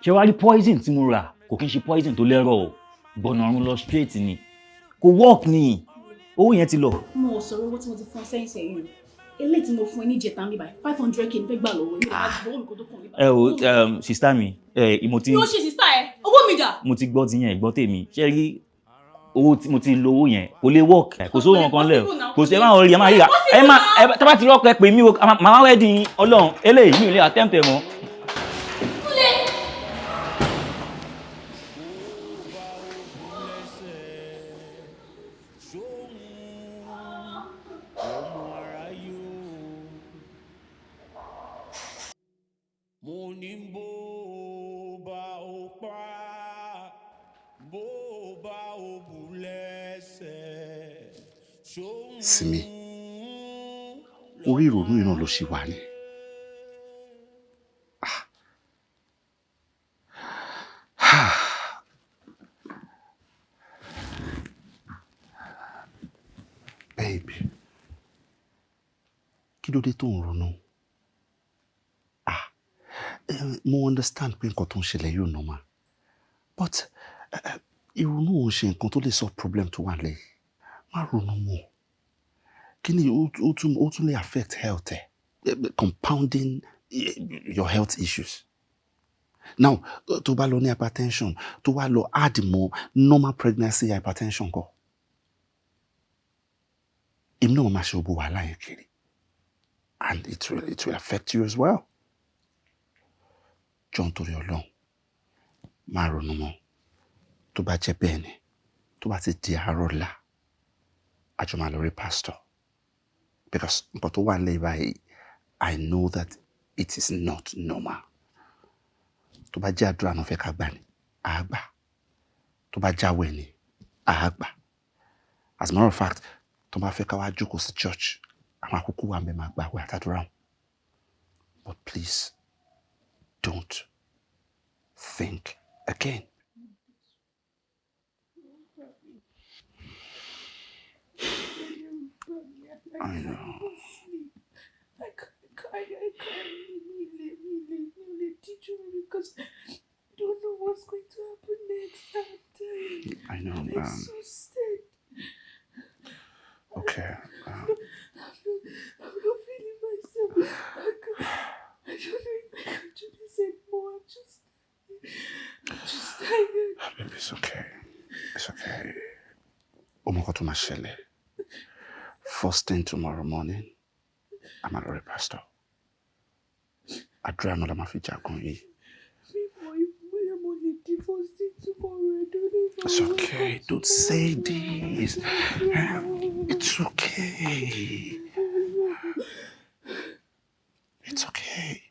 Ṣé wàá rí poison tí mo rà, kò kí n ṣe poison tó lẹ́rọ̀ o. Gbọ̀nà ọ̀run lọ straight ni. Kò work ni. Owó yẹn ti lọ. Mo ò sọ̀rọ̀ owó tí mo ti fún ẹ sẹ́yìn sẹ́yìn o. Eléyìí tí mo fún ẹ ní ìjẹta mi báyìí, 500K ní fẹ́ gbà lọ́wọ́ ẹ. Mi ò bá gbowó mi kó tó kàn mí báyìí. Ẹ o, sister mi, ẹ mo ti Bí ó ṣe sister ẹ, owó mi dà? Mo ti gbọ́ ti yẹn, ìgbọ́ tèmi. Ṣé rí owó tí mo ti lo, owó yẹn kò lè work. Kò sówó nǹkan lẹ̀, kò sí. Ẹ máa rí, ẹ máa ríra, ẹ máa ẹ tá bá ti rọ́ọ̀kọ̀, ẹ pè mí o. Màmá wedding, Ọlọ́run, eléyìí mi ò lè attempt ẹ mọ́. Sinmi, orí ìrònú yìí náà ló ṣì wà ní. Ah. Babe, kí ló dé tó ń ronú? Ah, mo understand pé nǹkan tó ń ṣẹlẹ̀ yóò normal, but ìrònú ò ń ṣe nǹkan tó lè solve problem tó wà lẹ́yìn. Má ronú mọ́. Kí ni ó tún lè affect health ẹ, compounding your health issues. Now, tó bá lọ ní hypertension, tó wá lọ add mọ́ normal pregnancy hypertension kọ́, èmi náà máa ṣe gbogbo wàhálà yẹn kiri, and it will affect you as well. Jọ̀ọ́, nítorí Ọlọ́run, má ronú mọ́. Tó bá jẹ́ bẹ́ẹ̀ ni, tó bá ti di àárọ̀ ọ̀la, a jọ máa lọ rí pastor, because nǹkan tó wà nílẹ̀ báyìí, I know that it is not normal. Tó bá jẹ́ àdúrà náà fẹ́ ká gbà ni, àá gbà. Tó bá jáwé ni, àá gbà. As a matter of fact, tó bá fẹ́ ká wá jókòó sí church, àwọn àkókò wà mẹ́ máa gbà àwẹ̀ àtàdúrà wọn. But please don't think again. I know. I can't really, really, really teach me because I don't know what's going to happen next. I'm tired. I know. I'm exhausted. Okay. I'm not feeling myself. I don't know if I can do this anymore. I'm just tired. Baby, it's okay. It's okay. Ó mọ nǹkan tó máa ṣẹlẹ̀. First thing tomorrow morning, I'm máa lọ rí pastor. Àdúrà náà la máa fi jagun yìí. Bóyá mo lè di first thing tomorrow. I don't know if I It's will wake okay. up Don't say this. It's okay. It's okay.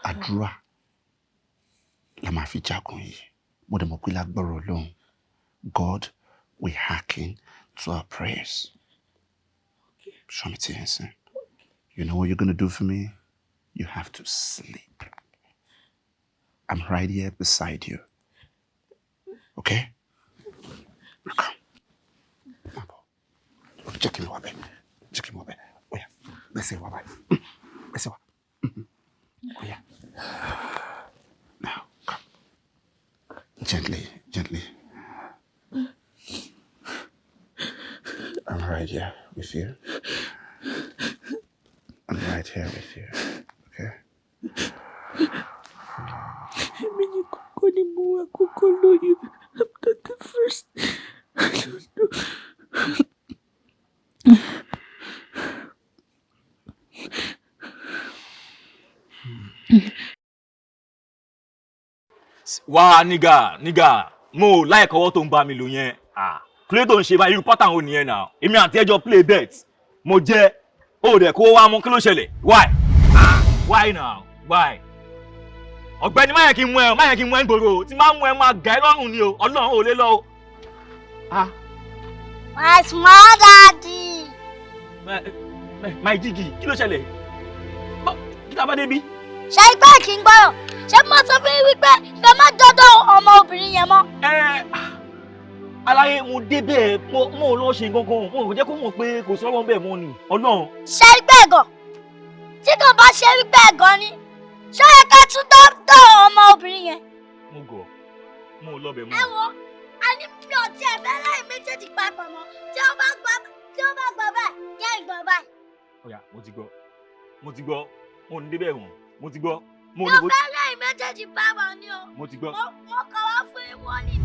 Àdúrà la máa fi jagun yìí. Mo dẹ̀ mọ̀ pé lágbára Ọlọ́run, God will hearken to our prayers. Show me to answer. You know what you're gonna do for me? You have to sleep. I'm right here beside you. Okay? Now come. Má bọ̀. Jẹ́ kí n wá bẹ́ẹ̀. Jẹ́ kí n wá bẹ́ẹ̀. Ó yá, gbẹ́sẹ̀ wá báyìí. Gbẹ́sẹ̀ wá. Ó yá. Now, come. Gently, gently. I'm right here with you. I'm right here with you. Okay? Èmi ní kókó ni mo wà kókó lóyún. I'm not the first. I don't know. Wá, nigga, nigga, mo ò like ọwọ́ tó ń bá mi lò yẹn. Ah, kílé tó ń ṣe báyìí? Irú pátá wo nìyẹn náà? Èmi àti ẹjọ́ play bet, mo jẹ́ ó dẹ̀ kó wá mú. Kí ló ṣẹlẹ̀? Why? Ah, why now? Why? Ọ̀gbẹ́ni, má yẹ kí n mú ẹ, má yẹ kí n mú ẹ ń gbòòrò. Tí má mú ẹ, máa gà ẹ́ lọ́rùn ni o. Ọlọ́run ò lè lọ o. Ah. My small daddy. My jigi, kí ló ṣẹlẹ̀? Kí tá a bá débi? Ṣé ipá kì í gbọ́rọ̀? Ṣé mo sọ fún yín wípé kí ẹ má dọ́dọ̀ ọmọ obìnrin yẹn mọ́? Ẹ aláyé, mo débẹ̀, mo ò lọ ṣe nǹkan kan, mo ò jẹ́ kó mọ̀ pé kò sọ́wọ́ bẹ́ẹ̀ mọ́ ni, Ọlọ́run. Ṣé ipá ẹ̀gàn? Tí kò bá ṣe wípé ẹ̀gàn ni, ṣé ó yẹ ká tún dọ́dọ̀ ọmọ obìnrin yẹn? Mo gọ̀, mo ò lọ bẹ̀ mọ́. Ẹ wo, a ní mi ò tiẹ̀ fẹ́ láì méjèèjì papọ̀ mọ́. Tí ó bá gbọ́ báyìí, jẹ́ ìgbọ́ báyìí. Ó yá, mo ti gbọ́, mo ti gbọ́, mo ò ní débẹ̀ wọ̀n, mo ti gbọ́. Mo Mi ní ò bó fẹ́ láì méjèèjì papọ̀ ni o. Mo ti gbọ́. Mo kàn wá fún ìwọ ni o.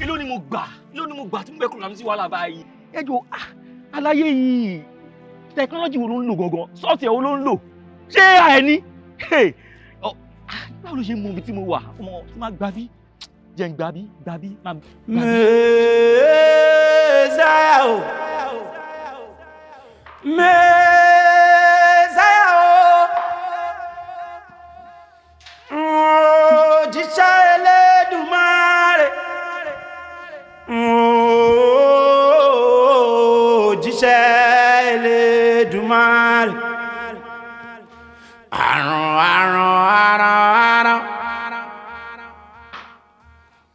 Èló ni mo gbà? Èló ni mo gbà tí mo fẹ́ kúrò àmì sí wàhálà báyìí? Ẹ jọ, ah, aláyé yìí, technology wo ló ń lò gangan? Software wo ló ń lò? Ṣé àìní? Ah, báwo ló ṣe mọ ibi tí mo wà? Ọmọ tí máa gbà bí jẹ́ ń gbà bí gbà bí máa gbà bí. Messiah o. Messiah o. Òjíṣẹ́ Elédùmarè.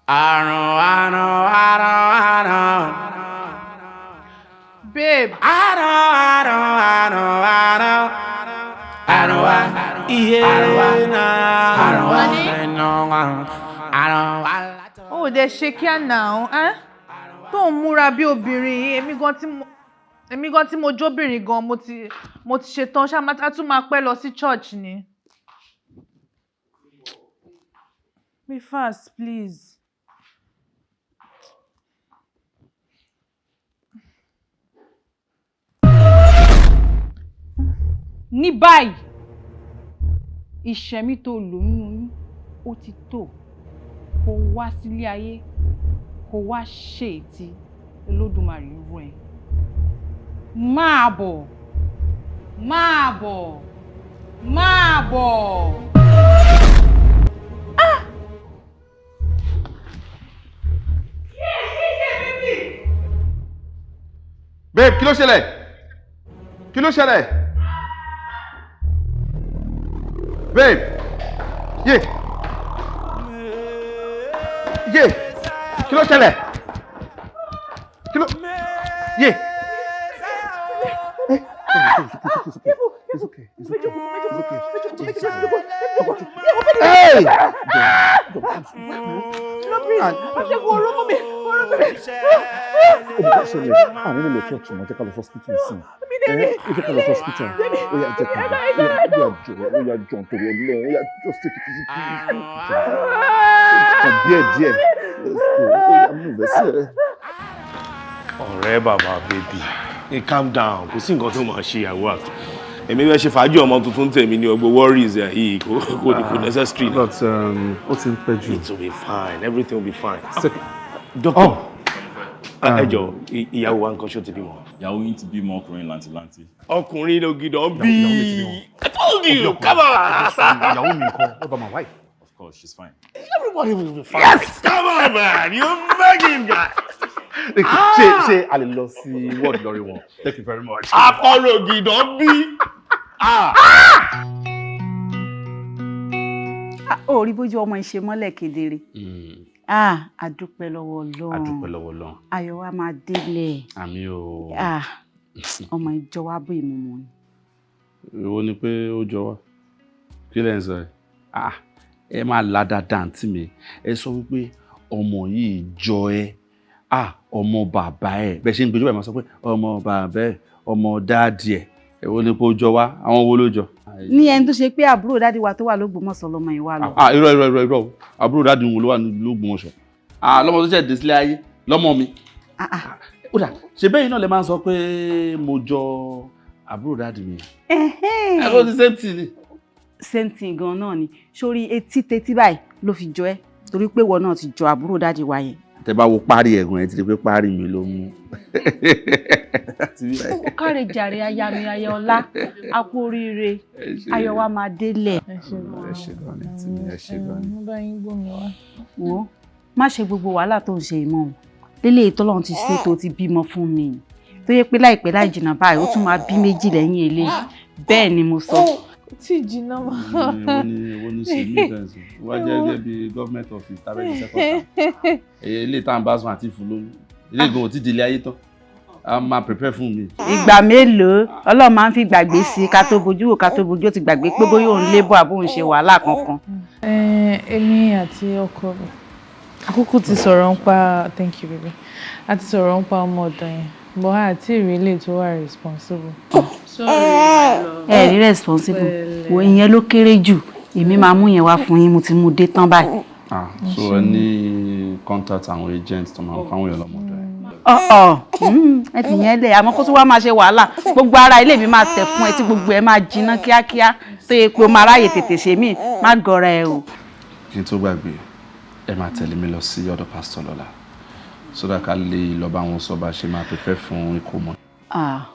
Àrùn àrùn àrùn àrùn. Babe. Àrùn àrùn àrùn àrùn. Àrùn wa iye náà. Àrùn wa àrùn wa. Ó dẹ̀ ṣe kíá náà, ẹ́ tó ń múra bí obìnrin yìí, èmi gan tí mo jóbìnrin gan, mo ti ṣetán ṣá, a tún máa pẹ́ lọ sí church ni. Be fast, please. Ní báyìí, ìṣẹ̀mí tó lò nínú oyún ó ti tó. Kó wá sílé ayé, kó wá ṣe ètí Olódùmarè ń rún ẹ. Máa bọ̀, máa bọ̀, máa bọ̀. Ah! Babe, kí ló ṣẹlẹ̀? Kí ló ṣẹlẹ̀? Babe, yé yé, kí ló ṣẹlẹ̀? Kí ló yé? It's okay. It's okay. It's okay. Hey! No, please. Ó ṣẹlẹ̀, àwọn nílò church mọ́, jẹ́ ká lọ sí hospital sí i. Ẹ jẹ́ ká lọ sí hospital. Ó yá, jẹ́ ká lọ. Ó yá jọ, ó yá jọ, nítorí Ọlọ́run. Ó yá, just take it easy, please. Kàn díẹ̀ díẹ̀. Let's go. Ó yá, move ẹsẹ̀. Ọ̀rẹ́ bàbá, baby, hey, calm down. Kò sí nǹkan tó máa ṣe ìyàwó àti èmi fẹ́ ṣe fàájì ọmọ tuntun tèmi ní ọgbọ worries ẹ̀ yìí kò necessary. But ó ti ń pẹ́ jù. It will be fine, everything will be fine. Doctor, ẹ jọ, ìyàwó wa nǹkan, ṣó ti bímọ? Ìyàwó yín ti bímọ, ọkùnrin làǹtìlanti. Ọkùnrin ló gidan bí. I told you, come on. Ìyàwó mi nǹkan? What about my wife? Of course, she's fine. Everybody will be fine. Yes! Come on, man, you begging guy. Ṣé a lè lọ sí ward lórí wọn? Thank you very much. Akọrò gidan bí. Ah, ó rí bójú ọmọ ìṣe mọ́lẹ̀ kedere. Ah, a dúpẹ́ lọ́wọ́ Ọlọ́run. A dúpẹ́ lọ́wọ́ Ọlọ́run. Ayọ̀ wa máa délẹ̀. Àmín o. Ah, ọmọ ìjọ wa bó ìmọ̀mọ́ ni. Èwo ni pé ó jọ wá? Kí lẹ̀ ń sọ ẹ̀? Ah, ẹ máa la dáadáa, àǹtí mi. Ẹ sọ wípé ọmọ yìí jọ ẹ. Ah, ọmọ bàbá ẹ. Bẹ́ẹ̀ ṣe ń gbẹjọ́ báyìí, máa sọ pé ọmọ bàbá ẹ, ọmọ daddy ẹ. Èwo ni pé ó jọ wá? Àwọn wo ló jọ? Ní ẹni tó ṣe pé àbúrò daddy wa tó wà l'Ógbómọ̀ṣọ́ lọmọ yìí wà lọ. Ah, irọ́, irọ́, irọ́, irọ́. Àbúrò daddy wo ló wà l'Ógbómọ̀ṣọ́? Ah, lọ́mọ tó ṣẹ̀ dé sílé ayé lọ́mọ mi. Ó dà, ṣe bẹ́ẹ̀ náà lè máa ń sọ pé mo jọ àbúrò daddy mi? Ẹ kó ti same thing ni. Same thing gan náà ni. Sórí etí tetí báyìí ló fi jọ ẹ́, torí pé ìwọ náà ti jọ àbúrò daddy wa yẹn. Tẹ bá wo parí ẹ̀gùn ẹ̀, ti di pé parí mi ló mú. Ó káre jàre, aya mi, aya ọlá, a kú oríire, ayọ̀ wa máa délẹ̀. Ẹ ṣe gan ni tí mi, ẹ ṣe gan ni. Mo bá yín gbómi wá. Wo, má ṣe gbogbo wàhálà tó ń ṣe ìmọ̀ o lélẹ̀ ìtọ́lọ́run ti ṣe tó ti bímọ fún mi, tó yẹ pé láìpẹ́ láì jìnnà báyìí, ó tún máa bí méjì lẹ́yìn eléyìí. Bẹ́ẹ̀ ni mo sọ. Kò tí ì jìnnà mọ́. Èwo ni ṣe mí tẹ̀sán wá jẹ́ gẹ́gẹ́ bí government office tàbí ẹni second term? Ilé tá à ń bá sùn àti fún lóyún, ilé ìgbọ̀n ò tí ì délé ayé tán, a máa prepare fún mi. Ìgbà mélòó Ọlọ́run máa ń fi gbàgbé sí i? Ká tó bojú wò, ká tó bojú, ó ti gbàgbé pé bóyá òun lébọ̀ àbó òun ṣe wàhálà kankan. Èmi àti ọkọ mi àkókò ti sọ̀rọ̀ ń pa, thank you baby, a ti sọ̀rọ̀ ń pa ọmọ ọ̀dọ̀ yẹn, but a ti rí ilé tó wà responsible. Ẹ rí responsible wo, ìyẹn ló kéré jù. Èmi máa mú yẹn wá fún yín, mo ti mú dé tán báyìí. Ah, so ẹ ní contact àwọn agent tó máa ń fáwọn èèyàn lọ́mọdé? Ọ̀ọ̀, ẹ fi yẹn lẹ̀, àmọ́ kó tó wá máa ṣe wàhálà, gbogbo ara ilé mi máa tẹ̀ fún ẹ tí gbogbo ẹ máa jiná kíákíá, tó yẹ pé o máa ráyè tètè ṣe mí, má gọra ẹ o. Kí n tó gbàgbé, ẹ máa tẹ̀lé mi lọ sí ọ̀dọ̀ pásítọ̀ lọ́la, so that ká lè lọ bá wọn sọ bá ṣe máa prepare fún ìkómọ. Ah,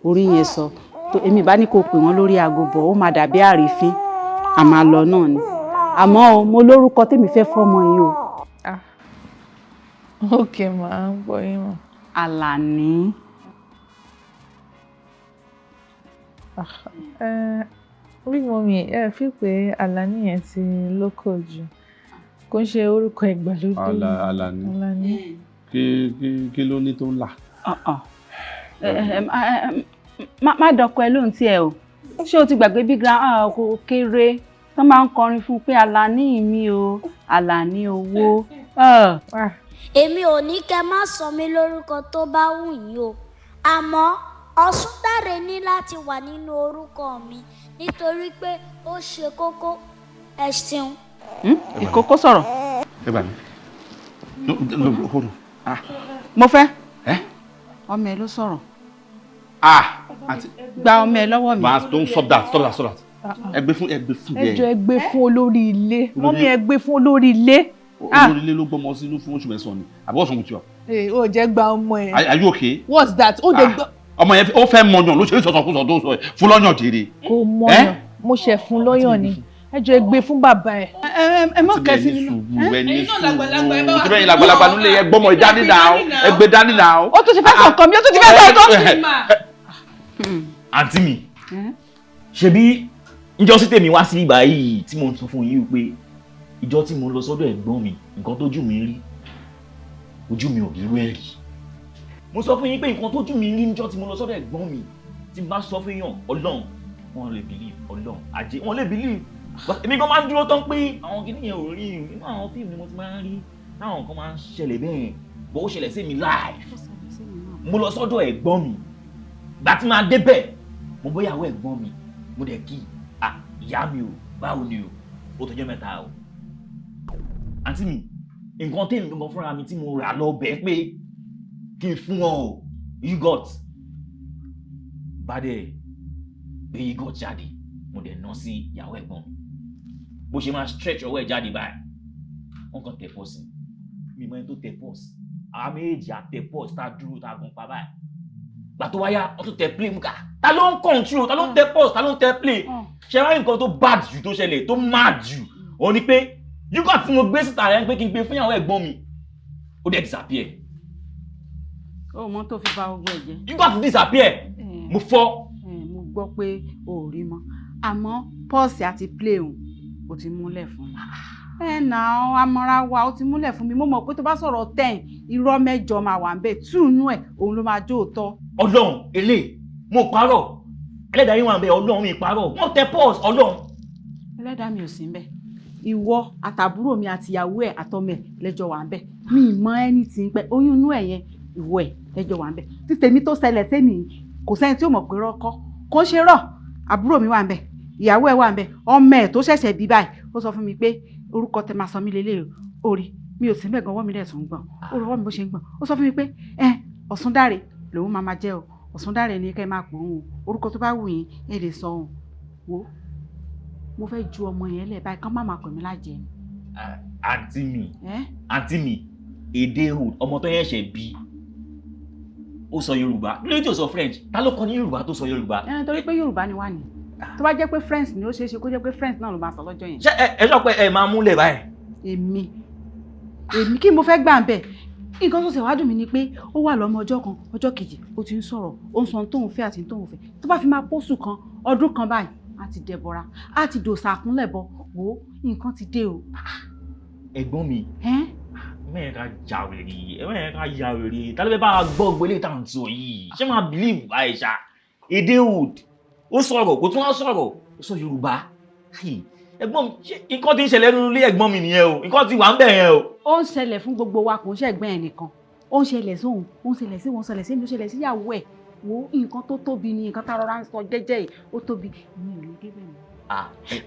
orí yẹn sọ tó, èmi bá ní kó pè wọ́n lórí aago bọ̀, ó máa dàbí àrífín. Àmà lọ náà ni, àmọ́ o, mo lórúkọ tèmi fẹ́ fọ́mọ yìí o. Ok, màá ń gbọ́ yín mọ̀. Àlàní. Big mummy, ẹ fi pé Àlàní yẹn ti lóko jù. Kò ń ṣe orúkọ ìgbàlódé. Alani. Alani. Kí ló ní tó ń là? Má dọkọ ẹ lóhùn tiẹ o. Ṣé o ti gbàgbé bí grand kò kéré tó máa ń kọrin fún pé Alani mi o, Alani owó. Èmi ò ní kẹ́ má sọ mí lórúkọ tó bá wù yín o, àmọ́ Ọ̀ṣúndàrè ní láti wà nínú orúkọ mi nítorí pé ó ṣe kókó. Ẹ ṣeun. Ìkókó sọ̀rọ̀. Ẹ gbà mí. No, no, hold on. Ah. Mo fẹ́. Ẹ́? Ọmọ ẹ ló sọ̀rọ̀. Ah! Àǹtí. Gba ọmọ ẹ lọ́wọ́ mi. Ma, don't stop that, stop that, stop that. Ẹ gbé fún, ẹ gbé fún. Ẹ jọ̀ọ́, ẹ gbé fún olórí ilé. Mummy, ẹ gbé fún olórí ilé. Olórí ilé ló gbọ́mọ sínú fún oṣù 9 ni. Àbí wọ́n sọ mo ti wà. Ee, ó jẹ́ gba ọmọ ẹ. Are you okay? What's that? Ó jẹ́ gbọ́. Ọmọ yẹn ó fẹ́ mọyàn ló ṣe é sọ̀sọ̀kúsọ tó sọ ẹ̀ fún lọ́yàn jèrè. Kò mọyàn, mo ṣẹ̀ fún lọ́yàn ni. Ẹ jọ̀ọ́, ẹ gbé fún bàbá ẹ. Ẹ mọ kẹsí nínú. Ẹ ní sùúrù, ẹ ní làgbàlagbà nílé, ẹ gbọ́mọ ìdání náà, ẹ gbé dání náà. Ó tún ti fẹ́ sọ nǹkan mi, ó tún ti fẹ́ sọ nǹkan. Àǹtí mi, ṣebí ìjọ sí tèmi wá sí ibà yìí tí mo ń sọ fún yín pé ìjọ tí mo lọ sọ́dọ̀ ẹ̀gbọ́n mi, nǹkan tójú mi rí, ojú mi ò rí irú ẹ̀ rí. Mo sọ fún yín pé nǹkan tójú mi rí níjọ́ tí mo lọ sọ́dọ̀ ẹ̀gbọ́n mi, tí n bá sọ fún yàn, Ọlọ́run wọn lè believe, Ọlọ́run àjẹ́ wọn lè believe. Èmi gan máa ń dúró tán pé àwọn kìíní yẹn ò rí, inú àwọn fíìmù ni mo ti máa ń rí táwọn nǹkan máa ń ṣẹlẹ̀ bẹ́ẹ̀, bó ó ṣẹlẹ̀ sí mi live. Mo lọ sọ́dọ̀ ẹ̀gbọ́n mi, gbà tí máa débẹ̀, mo bóyáwó ẹ̀gbọ́n mi, mo dẹ̀ kí à ìyá mi o, báwo ni o, ó tọjọ́ mẹ́ta o. Àǹtí mi, nǹkan tèmi gangan fúnra mi tí mo rà lọ bẹ́ẹ̀ pé kí n fún wọn o, yogurt bá dẹ̀ gbé yogurt jáde, mo dẹ̀ ná sí ìyàwó ẹ̀gbọ́n mi. Bó ṣe máa stretch ọwọ́ ẹ̀ jáde báyìí, wọ́n kàn tẹ pọ́ọ̀sì mi, mọ ẹni tó tẹ pọ́ọ̀sì, àwa méjì á tẹ pọ́ọ̀sì tá a dúró tá a gan pa báyìí. Gbà tó wáyá, wọ́n tún tẹ play mú ká. Ta ló ń control? Ta ló ń tẹ pọ́ọ̀sì? Ta ló ń tẹ play? Ṣé wá nǹkan tó bad jù tó ṣẹlẹ̀ tó mad jù òun ni pé yúgọ̀ tí mo gbé síta rẹ̀ ń pé kí n gbé fún ìyàwó ẹ̀gbọ́n mi, ó dẹ̀ disappear. Ó mọ tó fi bà gbogbo ẹ̀ jẹ́. Yúgọ̀ ti disappear, mo fọ́. Mo gbọ́ pé o ò rí mọ́, àmọ́ pọ́ọ̀sì àti play òun o ti múlẹ̀ fún mi. Ẹ nà án, amọ̀ra wa, o ti múlẹ̀ fún mi. Mo mọ̀ pé tó bá sọ̀rọ̀ 10, irọ́ 8 máa wà ń bẹ̀, 2 nú ẹ̀ òun ló máa jó òótọ́. Ọlọ́run èlé mo parọ́, ẹlẹ́dàá yín wà ń bẹ̀, Ọlọ́run mi parọ́, wọ́n tẹ pọ́ọ̀sì Ọlọ́run. Ẹlẹ́dàá mi ò sí ń bẹ̀, ìwọ àtàbúrò mi àtìyàwó ẹ̀ àtọmọ ẹ̀ lẹ́jọ́ wà ń bẹ̀, mi ì mọ ẹni tí ń pẹ́ oyún inú ẹ̀ yẹn, ìwọ ẹ̀ lẹ́jọ́ wà ń bẹ̀. Tí tèmi tó ṣẹlẹ̀ sẹ́mi, kò sẹ́ni tí ò mọ̀ pé rọ́kọ́ kò ń ṣe rọ̀, àbúrò mi wà ń bẹ̀, ìyàwó ẹ̀ wà ń bẹ̀, ọmọ ẹ̀ tó ṣẹ̀ṣẹ̀ bí báyìí ó sọ fún mi pé orúkọ tẹ máa sọ mí lélẹ̀ o, orí mi ò sí bẹ́ẹ̀ gan, ọwọ́ mi dẹ̀ tún ń gbọ̀n, ó rọwọ́ mi bó ṣe ń gbọ̀n, ó sọ fún mi pé ẹ Ọ̀ṣúndàrè lòun máa máa jẹ́ o, Ọ̀ṣúndàrè ni kẹ́ ẹ máa pò ó, orúkọ tó bá wù yín ẹ lè sọ òun. Wo, mo fẹ́ ju ọmọ yẹn lẹ̀ báyìí kán má máa pè mí lájẹ ni. Àǹtí mi, àǹtí mi, èdè ọmọ tó yẹn ṣẹ̀ bí ó sọ Yorùbá, lórí tí ò sọ French, ta ló kọ́ ní Yorùbá tó sọ Yorùbá? Ẹ torí pé Yorùbá ni wá ní, tó bá jẹ́ pé French ni, ó ṣeé ṣe kó jẹ́ pé French náà ló máa sọ lọ́jọ́ yẹn. Ṣé ẹ sọ pé ẹ máa múlẹ̀ báyìí? Èmi kí mo fẹ́ gbà ń bẹ̀. Nǹkan tó ṣe wá dùn mí ni pé ó wà lọ́mọ ọjọ́ kan, ọjọ́ kejì, ó ti ń sọ̀rọ̀, ó ń sọ ohun tóun fẹ́ àti ohun tóun fẹ́. Tó bá fi máa pósù kan, ọdún kan báyìí, á ti dẹ̀bọ̀ra, á ti dòṣà àkúnlẹ̀ bọ, wò ó, nǹkan ti dé o. Ẹ̀gbọ́n mi, mẹ́rin ká ja wèrè, mẹ́rin ká ya wèrè, ta ló fẹ́ bá wa gbọ́ gbélé tá à ń sọ yìí? Ṣé máa believe Aisha? Èdè old, ó sọ̀rọ̀, kò tún wá sọ̀rọ̀, ó sọ Yorùbá. Ẹ̀gbọ́n mi, nǹkan tí ń ṣẹlẹ̀ nínú ilé ẹ̀gbọ́n mi nìyẹn o, nǹkan tí wà ń bẹ̀ yẹn o. Ó ń ṣẹlẹ̀ fún gbogbo wa, kò ń ṣẹ̀gbọ́n ẹ̀ nìkan, ó ń ṣẹlẹ̀ sóhun, ó ń ṣẹlẹ̀ sí òun, ó ń ṣẹlẹ̀ sí mi, ó ń ṣẹlẹ̀ síyàwó ẹ̀. Wo, nǹkan tó tóbi ni nǹkan tá a rọra ń sọ jẹ́jẹ́ yìí, ó tóbi. Èmi ò ní débẹ̀ mọ́.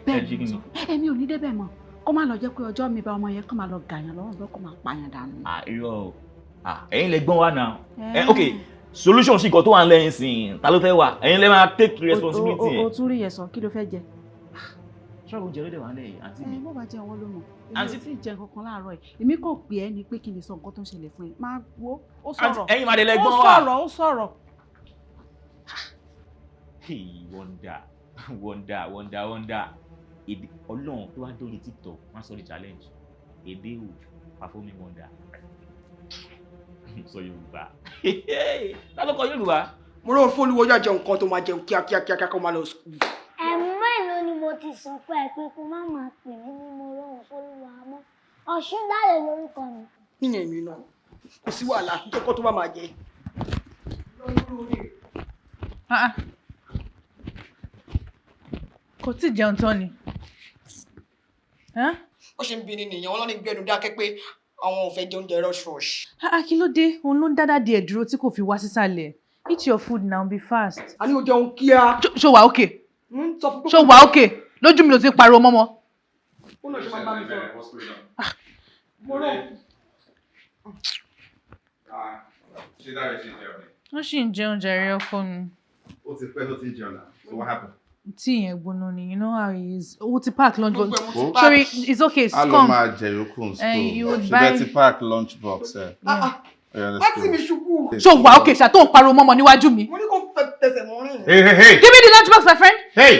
Bẹ́ẹ̀ ni, èmi ò ní débẹ̀ mọ́. Kó má lọ jẹ́ pé ọjọ́ mi bá ọmọ yẹn kó má lọ gàyàn lọ́rùn bẹ́ẹ̀, kó má pààyàn dànù. Irọ́ o, ẹ̀yin lẹ gbọ́n wa náà. Ok, solution sí nǹkan tó wà ń lẹ́yìn sìn, ta ló fẹ́ wà? Ẹ̀yin lẹ máa take responsibility yẹn. O tún rí yẹn sọ, kí ló fẹ́ jẹ? Ṣọ́ọ̀bù oúnjẹ ló dé wà lẹ́yìn, àǹtí mi. Ẹ bó bá jẹ ọwọ́ ló mọ̀. Èmi ò tí ì jẹ nǹkan kan láàárọ̀ yìí. Èmi kàn pè ẹ́ ni pé kí n lè sọ nǹkan tó ń ṣẹlẹ̀ fún ẹ. Máa wo, ó sọ̀rọ̀. Ẹ̀yin máa dé lẹ gbọ́n wa. Ó sọ̀rọ̀, ó sọ̀rọ̀. Wonder, wonder, wonder, wonder. Èdè Ọlọ́run tó wá dórí TikTok, wọ́n sọ the challenge. Èdè old performing wonder. Sọ Yorùbá. Ta ló kọ Yorùbá? Mo rò fún olúwo yóò jẹun kan tó máa jẹun kíákíá kíákíá kó máa lọ sùkúl. Ẹ̀mú mélòó ni mo ti sọ fún ẹ pé kó má máa pè mí ní mo rọrùn fólúwa mọ́? Ọ̀ṣúndàrè lórúkọ mi. Níyẹn èmi náà kò sí wàhálà jẹ́kọ́ tó bá máa jẹ. Ah, ah. Kò tí ì jẹun tán ni. Ó ṣe ń bi ni nìyẹn, wọn lọ ní gbẹnu dákẹ́ pé àwọn ò fẹ́ jẹ oúnjẹ rush rush. Ah, ah, kí ló dé? Òun ló ń dádá díẹ̀ dúró tí kò fi wá sísàlẹ̀. Eat your food now, be fast. A ní o jẹun kíá. Ṣó wà okay? Ṣó wà okay? Lójú mi ló ti ń pariwo mọ́mọ́. Ó náà ṣe máa ń bá mi sọ̀rọ̀. Mo rò. Ṣé Dáre ṣe jẹun ni? Ó sì ń jẹun jàre ọkọ mi. Ó ti pẹ́ tó ti ń jẹun náà. So what happened? Tí ìyẹn gbóná ni, you know how he is. Ó ti pack lunch box. Ó. Sorry, it's okay, A lọ come. máa jẹ yòókù ní Eh, you school. would Ṣé buy- bẹ́ẹ̀ ti pack lunch box ẹ̀? Oya, let's Láti go. mi ṣubú. Ṣó wà okay ṣá tó ń pariwo mọ́mọ́ níwájú mi? Mo ní kó fẹ́ tẹsẹ̀ mọ́ rìn. Hey, hey, hey! Give me the lunch box, my friend. Hey!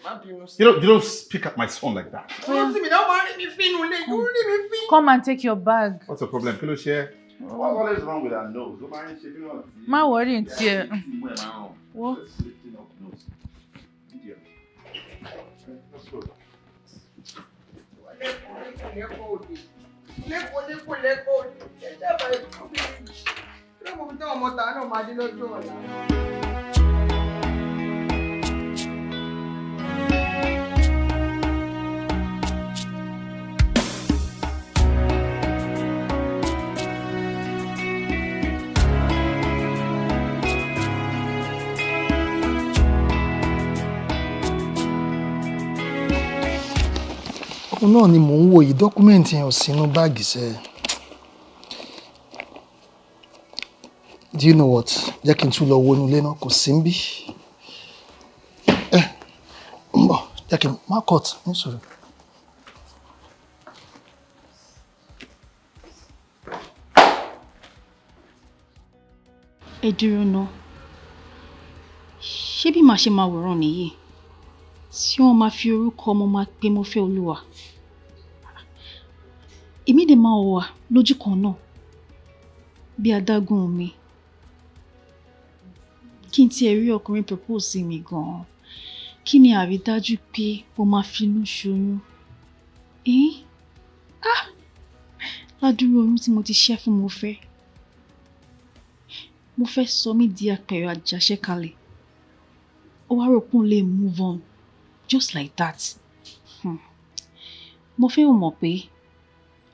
Má bínú sí. You don't speak at my son like that. Ó tì mí náà máa ń rí mi fín inú ilé, ó rí mi fín. Come and take your bag. What's the problem? Kí ló ṣe ẹ́? What's always wrong with her nose? Ó máa ń ṣe bí wọ́n ti. Má worry ní tiẹ̀. Imú ẹ̀ máa ń rùn. Wo. Lifting up nose. Idiot. Let's go. Lẹ́kọ̀ọ́ òde. Lẹ́kọ̀ọ́ lẹ́kọ̀ọ́ lẹ́kọ̀ọ́ òde. Ẹ jábàá ẹ̀kọ́ mi. Kí ló mọ̀ fi táwọn ọmọ tàá náà máa dé lọ́jọ́ ọ̀la? Òun náà ni mò ń wò yìí, document yẹn ò sínú báàgì sẹ́. Do you know what? Jẹ́ kí n tún lọ wo inú ilé náà, kò sí níbí. Ẹ ń bọ̀, jẹ́ kí n má cut ní sùúrù. Ẹ dúró ná, ṣé bí màá ṣe máa wòran nìyí tí wọ́n máa fi orúkọ ọmọ máa pe mo fẹ́ olúwa, èmi dè máa wà lójú kan náà bí adágún omi? Kí n tiẹ̀ rí ọkùnrin propose sí mi gan-an, kí ni àrídájú pé mo máa finú ṣoyún? Ẹ́n, ah, ládùúrú oyún tí mo ti ṣẹ́ fún mo fẹ́, mo fẹ́ sọ mí di apẹ̀rẹ̀ àjàṣẹ́ kalẹ̀, ó wá rò pé òun lè move on just like that. Mo fẹ́ ò mọ̀ pé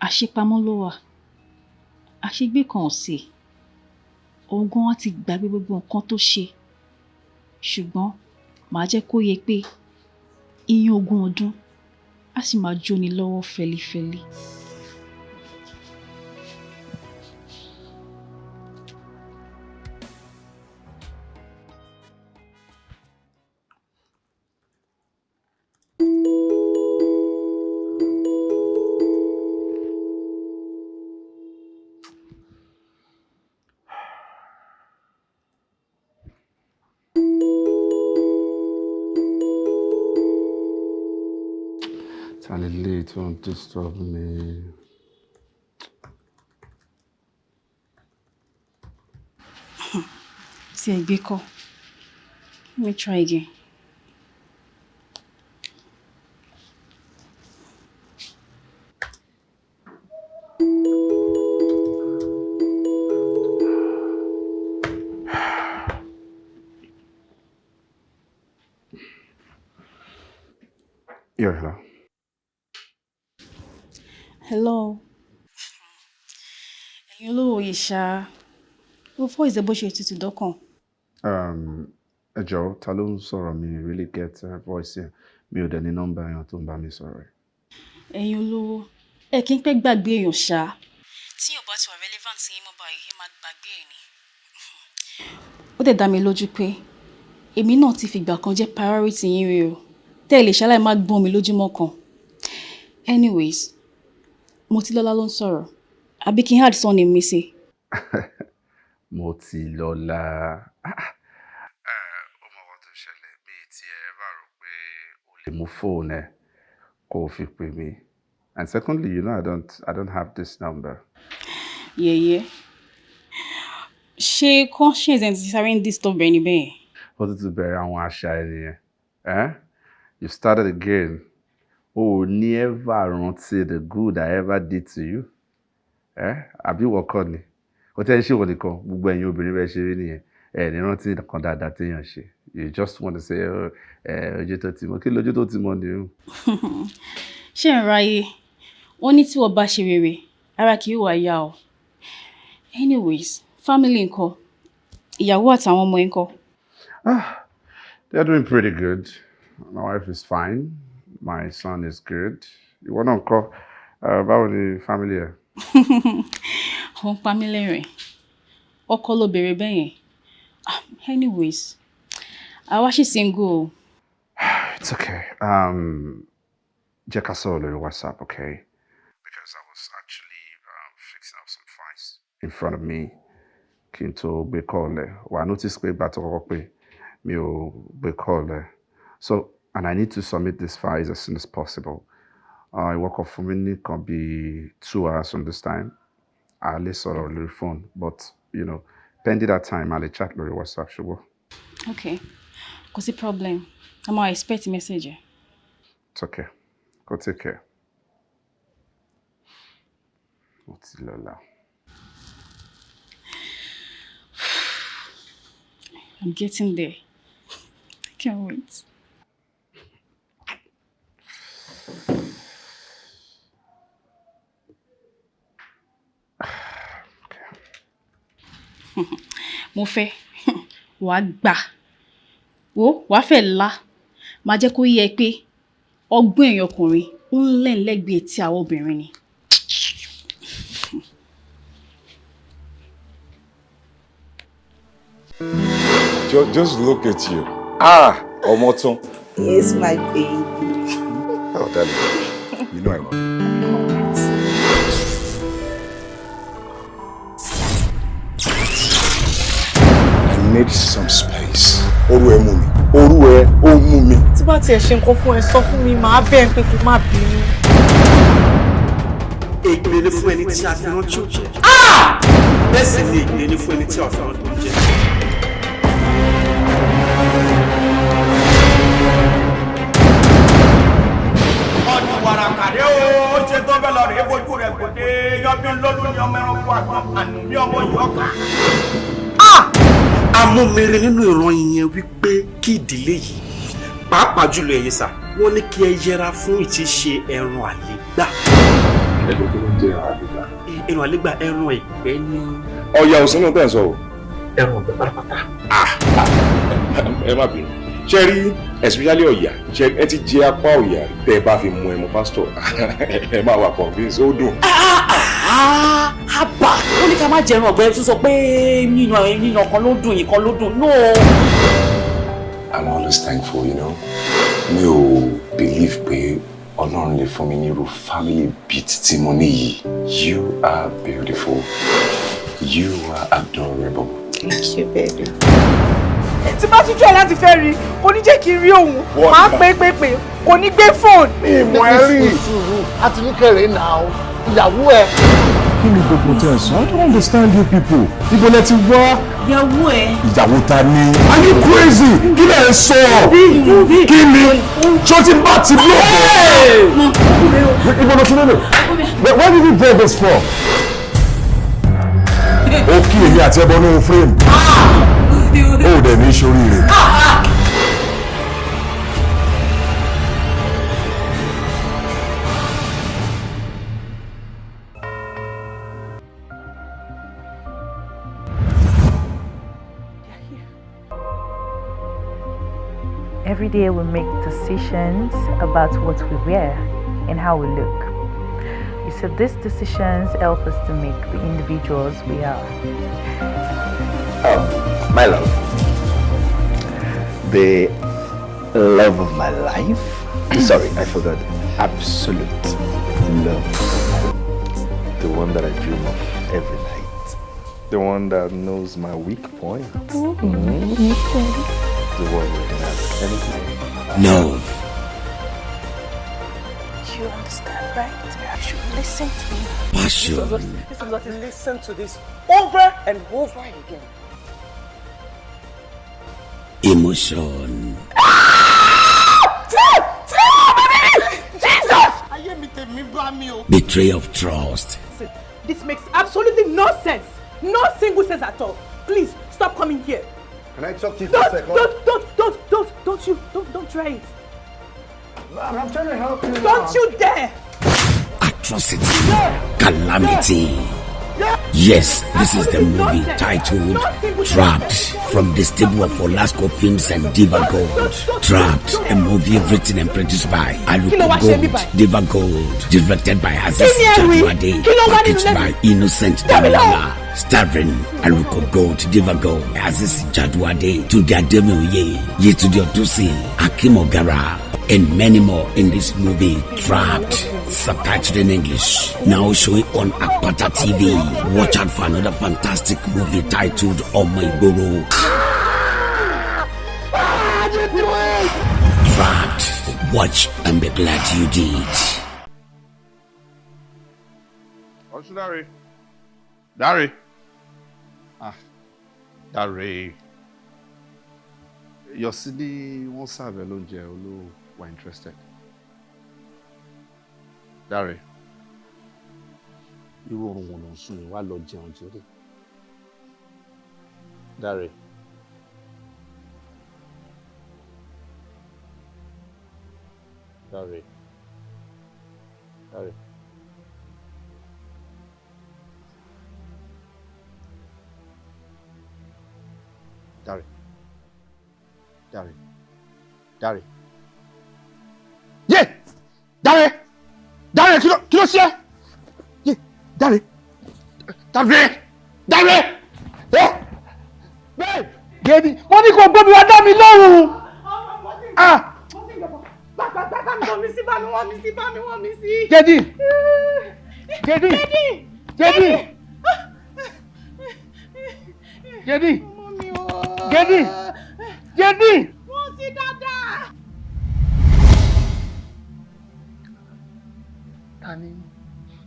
àṣepamọ́ ló wà, àṣegbé kan ò sí. Òun gan á ti gbàgbé gbogbo nǹkan tó ṣe, ṣùgbọ́n màá jẹ́ kó yé pé iyán ogún ọdún á sì máa jóni lọ́wọ́ fẹlifẹli. Ta lè tó ń disturb mi? Tí ẹ gbé kọ́, let me try again. Yeah, hello. Hello. Ẹ̀yin olówó yìí ṣá, ó fọ́ ìṣe bó ṣe tutù dọ́kàn. Ẹ jọ̀ọ́, ta ló ń sọ̀rọ̀? Mi really get voice yẹn. Mi ò dẹ̀ ní nọ́mbà èèyàn tó ń bá mi sọ̀rọ̀ yìí. Ẹ̀yin olówó, ẹ kí n pẹ́ gbàgbé èèyàn ṣá. Tí ò bá ti wà relevant sí yín mọ́ báyìí, ẹ máa gbàgbé ẹ̀ ni. Ó dẹ̀ dá mi lójú pé èmi náà ti fìgbà kan jẹ́ priority yín rí o. Tẹ́ ẹ lè ṣaláì má gbọ́n mi lójúmọ́ kan. Anyways, Motilọ́lá ló ń sọ̀rọ̀. Àbí kí n add surname mi sí? Motilọ́lá. Ó mọ nǹkan tó ṣẹlẹ̀, mi ì tiẹ̀ bá rò pé o lè mú fóònù ẹ kó o fi pè mí. And secondly, you know I don't have this number. Yẹ̀yẹ́. Ṣé conscience ẹ̀ ti sáré ń disturb ẹ ní bẹ́ẹ̀? Ó tún ti bẹ̀rẹ̀ àwọn àṣà ẹ nìyẹn. Eh? You started again. O ò ní ever rántí the good I ever did to you. Eh? Àbí ìwọ kọ́ ni? Kò tẹ́ ń ṣe ìwọ nìkan, gbogbo ẹ̀yin obìnrin bẹ́ẹ̀ ṣe rí nìyẹn. Ẹ ní rántí nǹkan dáadáa téèyàn ṣe. You just want to say, "Oh, ojú tó ti mọ." Kí lójú tó ti mọ ni o? Ṣé ń ráyè? Wọ́n ní tí wọ́n bá ṣe rere, ara kì í wà yá o. Anyways, family ńkọ́? Ìyàwó àtàwọn ọmọ ńkọ́? They're doing pretty good. My wife is fine. My son is good. Ìwọ náà ńkọ́? Báwo ni family ẹ? Ó ń pa mí lẹ́rìn. Ọkọ ló béèrè bẹ́ẹ̀ yẹn. Ah, anyways, àwa ṣì single o. It's okay. Jẹ́ ká sọ̀rọ̀ lórí WhatsApp, okay? Because I was actually fixing up some files in front of me kí n tó gbé call ẹ. Wà á notice pé ìgbà tó kọ́kọ́ pé mi ò gbé call ẹ. So, and I need to submit these files as soon as possible. Ìwọ kàn fún mi ní kan bí 2 hours from this time. A lè sọ̀rọ̀ lórí phone, but pending that time, a lè chat lórí WhatsApp, ṣùgbọ́n. Okay, kò sí problem. A máa expect message ẹ. It's okay. Go take care. Ó ti lọ la. I'm getting there. I can't wait. Mo fẹ́ wàá gbà wo, wàá fẹ́ la máa jẹ́ kó yé ẹ pé ọgbọ́n èèyàn ọkùnrin ó ń lẹ̀ lẹ́gbẹ̀ẹ́ tí àwọn obìnrin ni. Just look at you. Ah, ọmọ tán. Yes, my baby. Oh, darling, you know I love you. I need some space. Oru ẹ mú mi. Oru ẹ ó mú mi. Tí bá tiẹ̀ ṣe nǹkan fún ẹ, sọ fún mi, màá bẹ̀ ẹ́ pé kó má bínú. Ègbé ni fún ẹni tí a fi rán tí ó jẹ. Bẹ́ẹ̀ sì ni ègbé ni fún ẹni tí a fi rán tó jẹ. Ọdún wàràkàdé o, ó ṣe tó bẹ́ẹ̀ lọ rèé fojú rẹ̀ kò dé yọbí lọ́dún ní ọmọ ẹranko àgbọn ànú bí ọmọ yọ̀ọ̀ká. Amúmire nínú ìran yẹn wípé kí ìdílé yìí, pàápàá jùlọ ẹ̀yin sà, wọ́n ní kí ẹ yẹra fún ìtíṣe ẹran àlégbà. Ẹjọ́, kí ló ń jẹ́ ẹran àlégbà? Ẹran àlégbà, ẹran ìgbẹ́ ní. Ọ̀yà òsín náà tẹ̀ ń sọ o. Ẹran ọ̀gbẹ́ pátápátá. Ẹ má bínú. Ṣé rí, especially ọ̀yà, ṣé ẹ ti jẹ apá ọ̀yà tẹ́ ẹ bá fi mu ẹmu, pásítọ̀? Ẹ máa wà convince, ó dùn. Àbá ó ní ká má jẹran ọ̀gbẹ́ tó sọ pé yíyan yíyan kan ló dùn, yìí kan ló dùn, no. I'm always thankful. Mi ò believe pé Ọlọ́run lè fún mi ní irú family beat tí mo ní yìí. You are beautiful. You are adorable. Thank you, baby. Tí bá tún jẹ́ láti fẹ́ rí, kò ní jẹ́ kí n rí òun. Máa pé pé pé kò ní gbé fóònù. Ìmọ̀ ẹ rí sùúrù àti ní kẹrẹ náà ìyàwó ẹ. Kí ni gbogbo tẹ̀ sọ? I don't understand you people. Ibo lẹ ti wá? Ìyàwó ẹ. Ìyàwó ta ni? Are you crazy? Kí lẹ̀ ń sọ? Kí ni? Ṣó ti bá ti bí ọ̀pọ̀? Ibo ló ti lélẹ̀? Where did you get this from? Ó kí èmi àti ẹbọ nínú frame. Ó dẹ̀ ní sóríire. Every day we make decisions about what we wear and how we look. You see, these decisions help us to make the individuals we are. Oh, my love. The love of my life. Sorry, I forgot. Absolute love. The one that I dream of every night. The one that knows my weak point. The one who can have anything. Love. You understand, right? You should listen to me. Passion. Listen to this over and over again. Emotion. Ayé mi tèmi bá mi o. Betrayal of trust. This makes absolutely no sense. No single sense at all. Please stop coming here. Can I talk to you for a second? Don't try it. I'm trying to help you. Don't you dare! Atrocity, calamity. Yes, this is the movie titled Trapped, from the stable of Olasco Films and Diva Gold. Trapped, a movie written and produced by Aluko Gold, Diva Gold, directed by Aziz Jaduade, packaged by Innocent Damilola, starring Aluko Gold, Diva Gold, Aziz Jaduade, Tunde Ademioye, Yetunde Odusi, Akim Ogara, and many more in this movie, Trapped. Subtitled in English, now showing on Akpata TV. Watch out for another fantastic movie titled Omo Igboro. Trapped. Watch and be glad you did. Ọ̀ṣun Dáre. Dáre. Ah, Dáre. Yọ̀sí ní wọ́n sàbẹ̀ lóúnjẹ olówó were interested. Dáre, irú oorun wo ló ń sùn yìí? Wá lọ jẹun jèrè. Dáre. Dáre. Dáre. Dáre. Dáre. Dáre. Yé! Dáre! Dáre, kí ló ṣe? Yé! Dáre! Dáre! Dáre! Ẹ́! Bẹ́ẹ̀! Gẹ́bí, wọ́n ní kò gbóbi wá dá mi lóhùn. Ah! Bá mi wọ́n mi sí, bá mi wọ́n mi sí, bá mi wọ́n mi sí. Gẹ́dí! Gẹ́dí! Gẹ́dí! Gẹ́dí! Gẹ́dí! Gẹ́dí! Wọ́n sí dáadáa.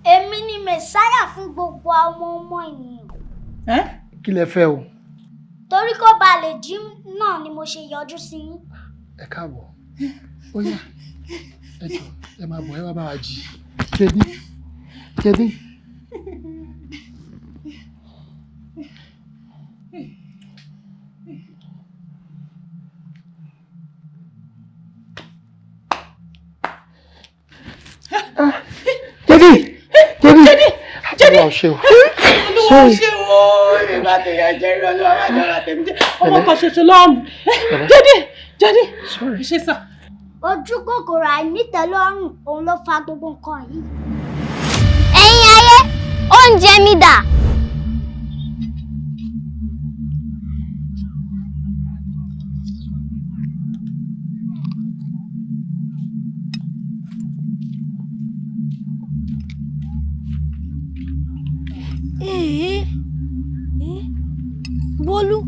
Èmi ni Mẹ̀sáyà fún gbogbo àwọn ọmọ ènìyàn. Kí lẹ fẹ́ o? Torí kó ba lè jí náà ni mo ṣe yọjú sí yín. Ẹ káàbọ̀. Ó yá, ẹ jọ̀ọ́, ẹ máa bọ̀, ẹ wá bá wa jí. Kẹ́dí, Kẹ́dí. Jẹ́dí! Jẹ́dí! Jẹ́dí! Olúwa ṣe o. Olúwa ṣe o. Èmi bá tẹ̀yà jẹ́ rí Olúwa bá jọra tẹ̀mí jẹ́. Ọmọ kan ṣoṣo lọ́mù. Jẹ́dí! Jẹ́dí! Ṣé sà? Ojú kòkòrò àìnítẹ́lọ́rùn òun ló fa gbogbo nǹkan yìí. Ẹ̀yin ayé, oúnjẹ mi dà? Bolu,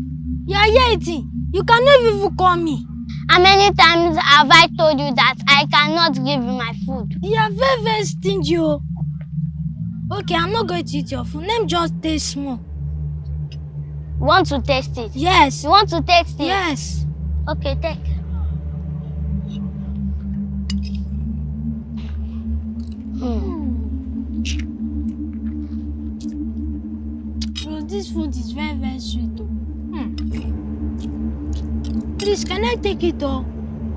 you are here eating. You cannot even call me. How many times have I told you that I cannot give you my food? You are very, very stingy. Oh. Okay, I'm not going to eat your food. Let me just taste small. You want to taste it? Yes. You want to taste it? Yes. Okay, take. Bro, this food is very, very sweet. Oh. Please, can I take it all?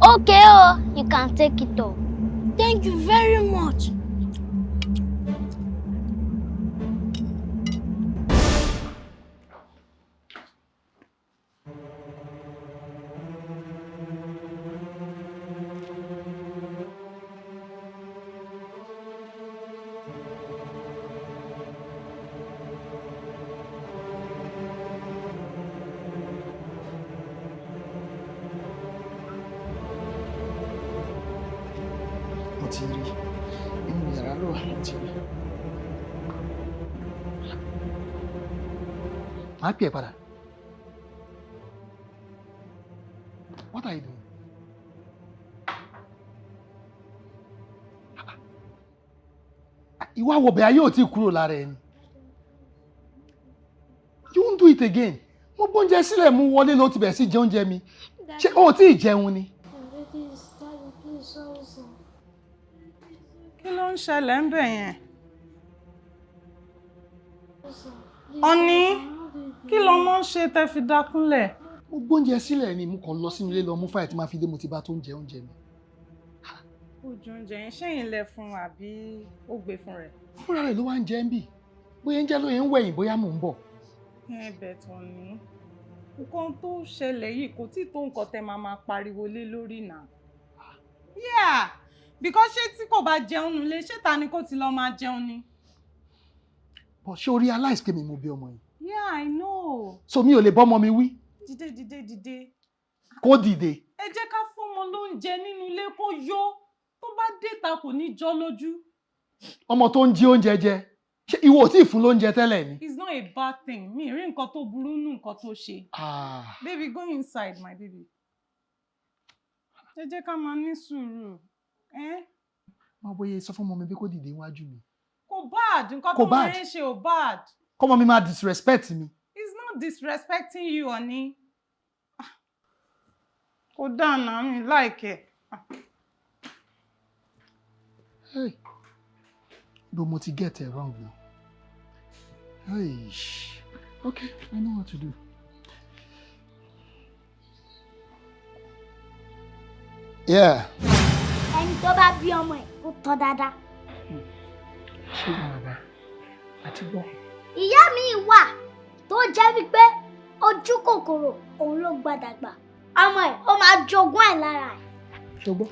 Okay, oh, you can take it all. Thank you very much. Mo ti rí inú yàrá ló wà, mo ti rí. Màá pè ẹ́ padà. What are you doing? Ìwà wọ̀bẹ̀ ayé ò tí kúrò lára ẹni. You won't do it again. Mo gbóúnjẹ sílẹ̀ mú wọlé ló ti bẹ̀rẹ̀ sí jẹ oúnjẹ mi. Ṣé o ò tí ì jẹun ni? Kí ló ń ṣẹlẹ̀ ń bẹ̀ yẹn? Ọ̀ní, kí lọmọ ń ṣe tẹ́ fi dákúnlẹ̀? Mo gbóúnjẹ sílẹ̀ ni, mo kàn lọ sínú ilé lọ mú fáì tí máa fi dé, mo ti bá tó ń jẹ oúnjẹ mi. Ó jẹ oúnjẹ yẹn, ṣẹ́yìn lẹ fún àbí ó gbé fún rẹ̀? Fúnra rẹ̀ ló wá ń jẹ ń bì. Bóyá ń jẹ́ lóye ń wẹ̀yìn bóyá mò ń bọ̀. Ẹ bẹ̀ tán ní. Nǹkan tó ṣẹlẹ̀ yìí kò tí tó nǹkan tẹ́ máa máa pariwo lé lórí náà. Yeah, because ṣé tí kò bá jẹun nulẹ̀, ṣé ta ni kò ti lọ máa jẹun ni? But ṣé o realize pé mi mo bí ọmọ yìí? Yeah, I know. So mi ò lè bọ́mọ mi wí. Dìde, dìde, dìde. Kó dìde. Ẹ jẹ́ ká fọ́mọ lóúnjẹ nínú ilé kó yó. Tó bá déta kò ní jọ́ lójú. Ọmọ tó ń jí oúnjẹ jẹ. Ṣé ìwọ ò tí ì fún lóúnjẹ tẹ́lẹ̀ ni? It's not a bad thing. Mi rí nǹkan tó burú nù nǹkan tó ṣe. Ah. Baby, go inside, my baby. Ẹ jẹ́ ká máa ní sùúrù. Eh? Má bóyá sọ fún ọmọ mi bí kò dìde níwájú mi. Kò bad, nǹkan Kò tó bad. máa ń ṣe ò bad. Kọ́mọ mi máa disrespect mi. He's not disrespecting you, honey. Ah. Kò dáa náà, mi like ẹ̀. Hey. But mo ti get it wrong now. Hey. Okay, I know what to do. Yeah. Ẹni tó bá bí ọmọ ẹ̀ kó tọ́ dáadáa. Ṣé ìwọ bàbá àti gbọ́? Ìyá mi wà tó jẹ́ wípé ojú kòkòrò òun ló gbàdàgbà. Ọmọ ẹ̀ ó máa jogún ẹ̀ lára ẹ̀. Ṣé o gbọ́?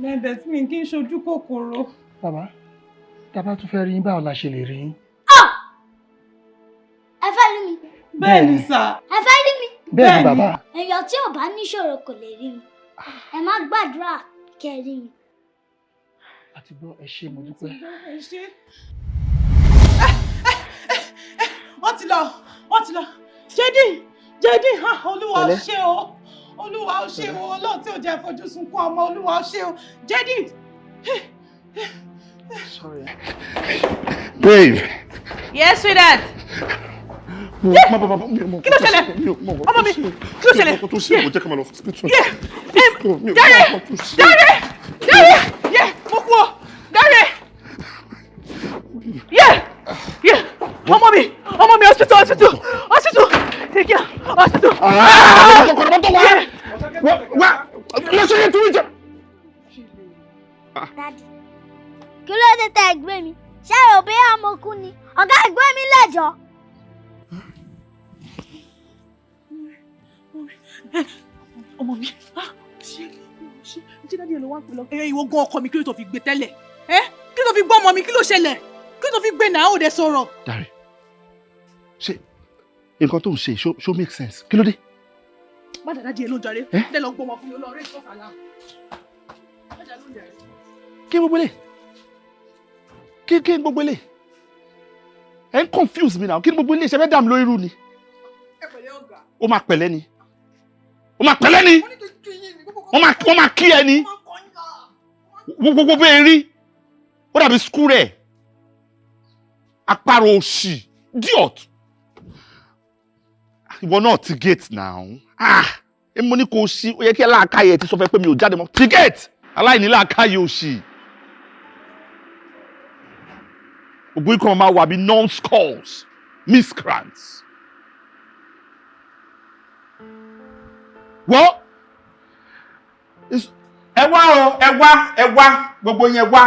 Bẹ̀bẹ̀ tí mi kì í ṣojú kòkòrò. Bàbá, tá a bá tún fẹ́ rí yín, báwo la ṣe lè rí yín? Ẹ fẹ́ rí mi. Bẹ́ẹ̀ni sà. Ẹ fẹ́ rí mi. Bẹ́ẹ̀ni bàbá. Èèyàn tí ò bá níṣòro kò lè rí mi. Ẹ má gbàdúrà kẹ́ ẹ rí mi. Àti gbọ́, ẹ ṣé, mo dúpẹ́. Ẹ ṣé. Wọ́n ti lọ, wọ́n ti lọ. Jẹ́dí, Jẹ́dí, ha, Olúwa ó Pẹ̀lẹ́. ṣé o. Olúwa ó ṣé o. Ọlọ́run tí ò jẹ́ fojú sunkún ọmọ, Olúwa ó ṣé o. Jẹ́dí. Sorry. Babe. Yes, sweetheart. Má bàbá mi ò mọ Kí ló ṣẹlẹ̀? Mi ò mọ Ọmọ mi, kí ló ṣẹlẹ̀? nǹkan tó ṣe, kò jẹ́ ká máa lọ hospital. Mi ò mọ Dáre! nǹkan tó ṣe. Dáre! Dáre! Yẹ, mo kú o! Dáre! Yẹ! Yẹ! Ọmọ mi! Ọmọ mi, hospital, hospital! Hospital! Take care! Hospital! Ah! Wá wá lọ sí ètò ìjà. Dádì, kí ló dé tẹ́ ẹ gbé mi? Ṣé ẹ rò bí ọmọ kú ni? Ọ̀gá ẹ gbé mi lẹ́jọ́. Ọmọ mi, ah, ṣé ṣé ṣé dádì ẹ ló wá ń pè lọ. Ẹ ìwọ gan ọkọ mi, kí ló tó fi gbé tẹ́lẹ̀? Ẹ kí ló tó fi gbọ́ ọmọ mi, kí ló ṣẹlẹ̀? Kí ló tó fi gbé náà ó dẹ sọ̀rọ̀? Dáre, ṣé nǹkan tó ń ṣe ṣó ṣó make sense? Kí ló dé? Má dàda di ẹ ló ń jàre. Dẹ́ lọ gbọ́ ọmọ fún mi lọ rí ìtọ́sàlá. Kí gbogbo ilé? Kí kí gbogbo ilé? Ẹ ń confuse mi now. Kí ni gbogbo ilé ṣe fẹ́ dà mí lórí irú ni? Ó máa pẹ̀lẹ́ ni. Ó máa pẹ̀lẹ́ ni. Wọ́n máa kí ẹ ni. Gbogbo bẹ́ẹ̀ rí. Ó dàbí skul rẹ̀. Àparò òṣì. Idiot. Ìwọ náà ti gate now. Ah! Èmi mo ní kó o ṣí. Ó yẹ kí aláàkáyè ti sọ fẹ́ pé mi ò jáde mọ́. Ti gate! Aláìní làákàyè òṣì. Gbogbo ikọ̀ máa wà bí numbskulls, miscreants. Wọ́n ẹ wá o, ẹ wá, ẹ wá, gbogbo yẹn wá.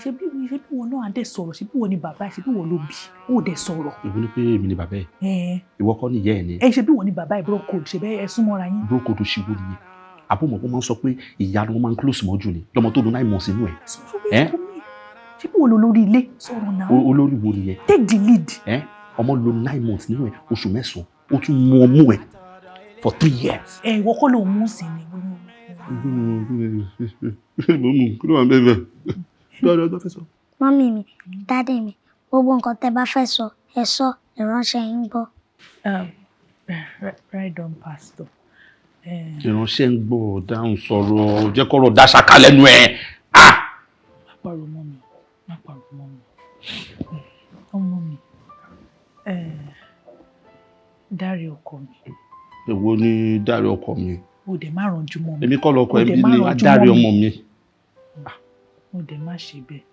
Ṣé bí wọn náà á dẹ̀ sọ̀rọ̀, ṣé bí wọn ni bàbá ẹ̀, ṣé bí wọn ló bí, ó dẹ̀ sọ̀rọ̀. Ìwọ ni pé èmi ni bàbá ẹ̀. Ẹ Ìwọ kọ́ ni ìyá ẹ̀ ni. ẹ ṣe bí wọn ni bàbá ẹ̀, bro code, ṣe bẹ́ẹ̀ ẹ súnmọ́ra yín. Bro code ṣì wo nìyẹn? Àbúmọ̀ wọ́n máa ń sọ pé ìyá ni wọ́n máa ń close mọ́ jù ni. Lọ́mọ tó lo 9 months inú ẹ̀. Ẹ́ Ṣé bí wọn lo lórí ilé sọ̀rọ̀ náà. Olórí wo nìyẹn? Take the lead. Ẹ́ ọmọ lo 9 months nínú ẹ̀, oṣù 9, ó tún mú ọmú ẹ̀ for 3 years. Ẹ ìwọ kọ́ ló mú sí ni. Kí ló wà ń bẹ́ẹ̀ bẹ́ẹ̀? Mummy mi, daddy mi, gbogbo nǹkan tẹ́ bá fẹ́ sọ, ẹ sọ, ìránṣẹ́ yín gbọ́. Right on, pastor. Ìránṣẹ́ ń gbọ́, dáhùn, sọ̀rọ̀, jẹ́ kọ́rọ̀ dáṣàkà lẹ́nu ẹ̀. Má pariwo mọ́ mi, má pariwo mọ́ mi. Ọmọ mi, Dáre ọkọ mi. Èwo ni Dáre ọkọ mi? O dẹ̀ má ranjú mọ́ mi. Èmi kọ́ lọkọ O ẹ dẹ̀ bí má ni ranjú Dáre mọ́ mi. ọmọ mi. O dẹ̀ má ṣe bẹ́ẹ̀.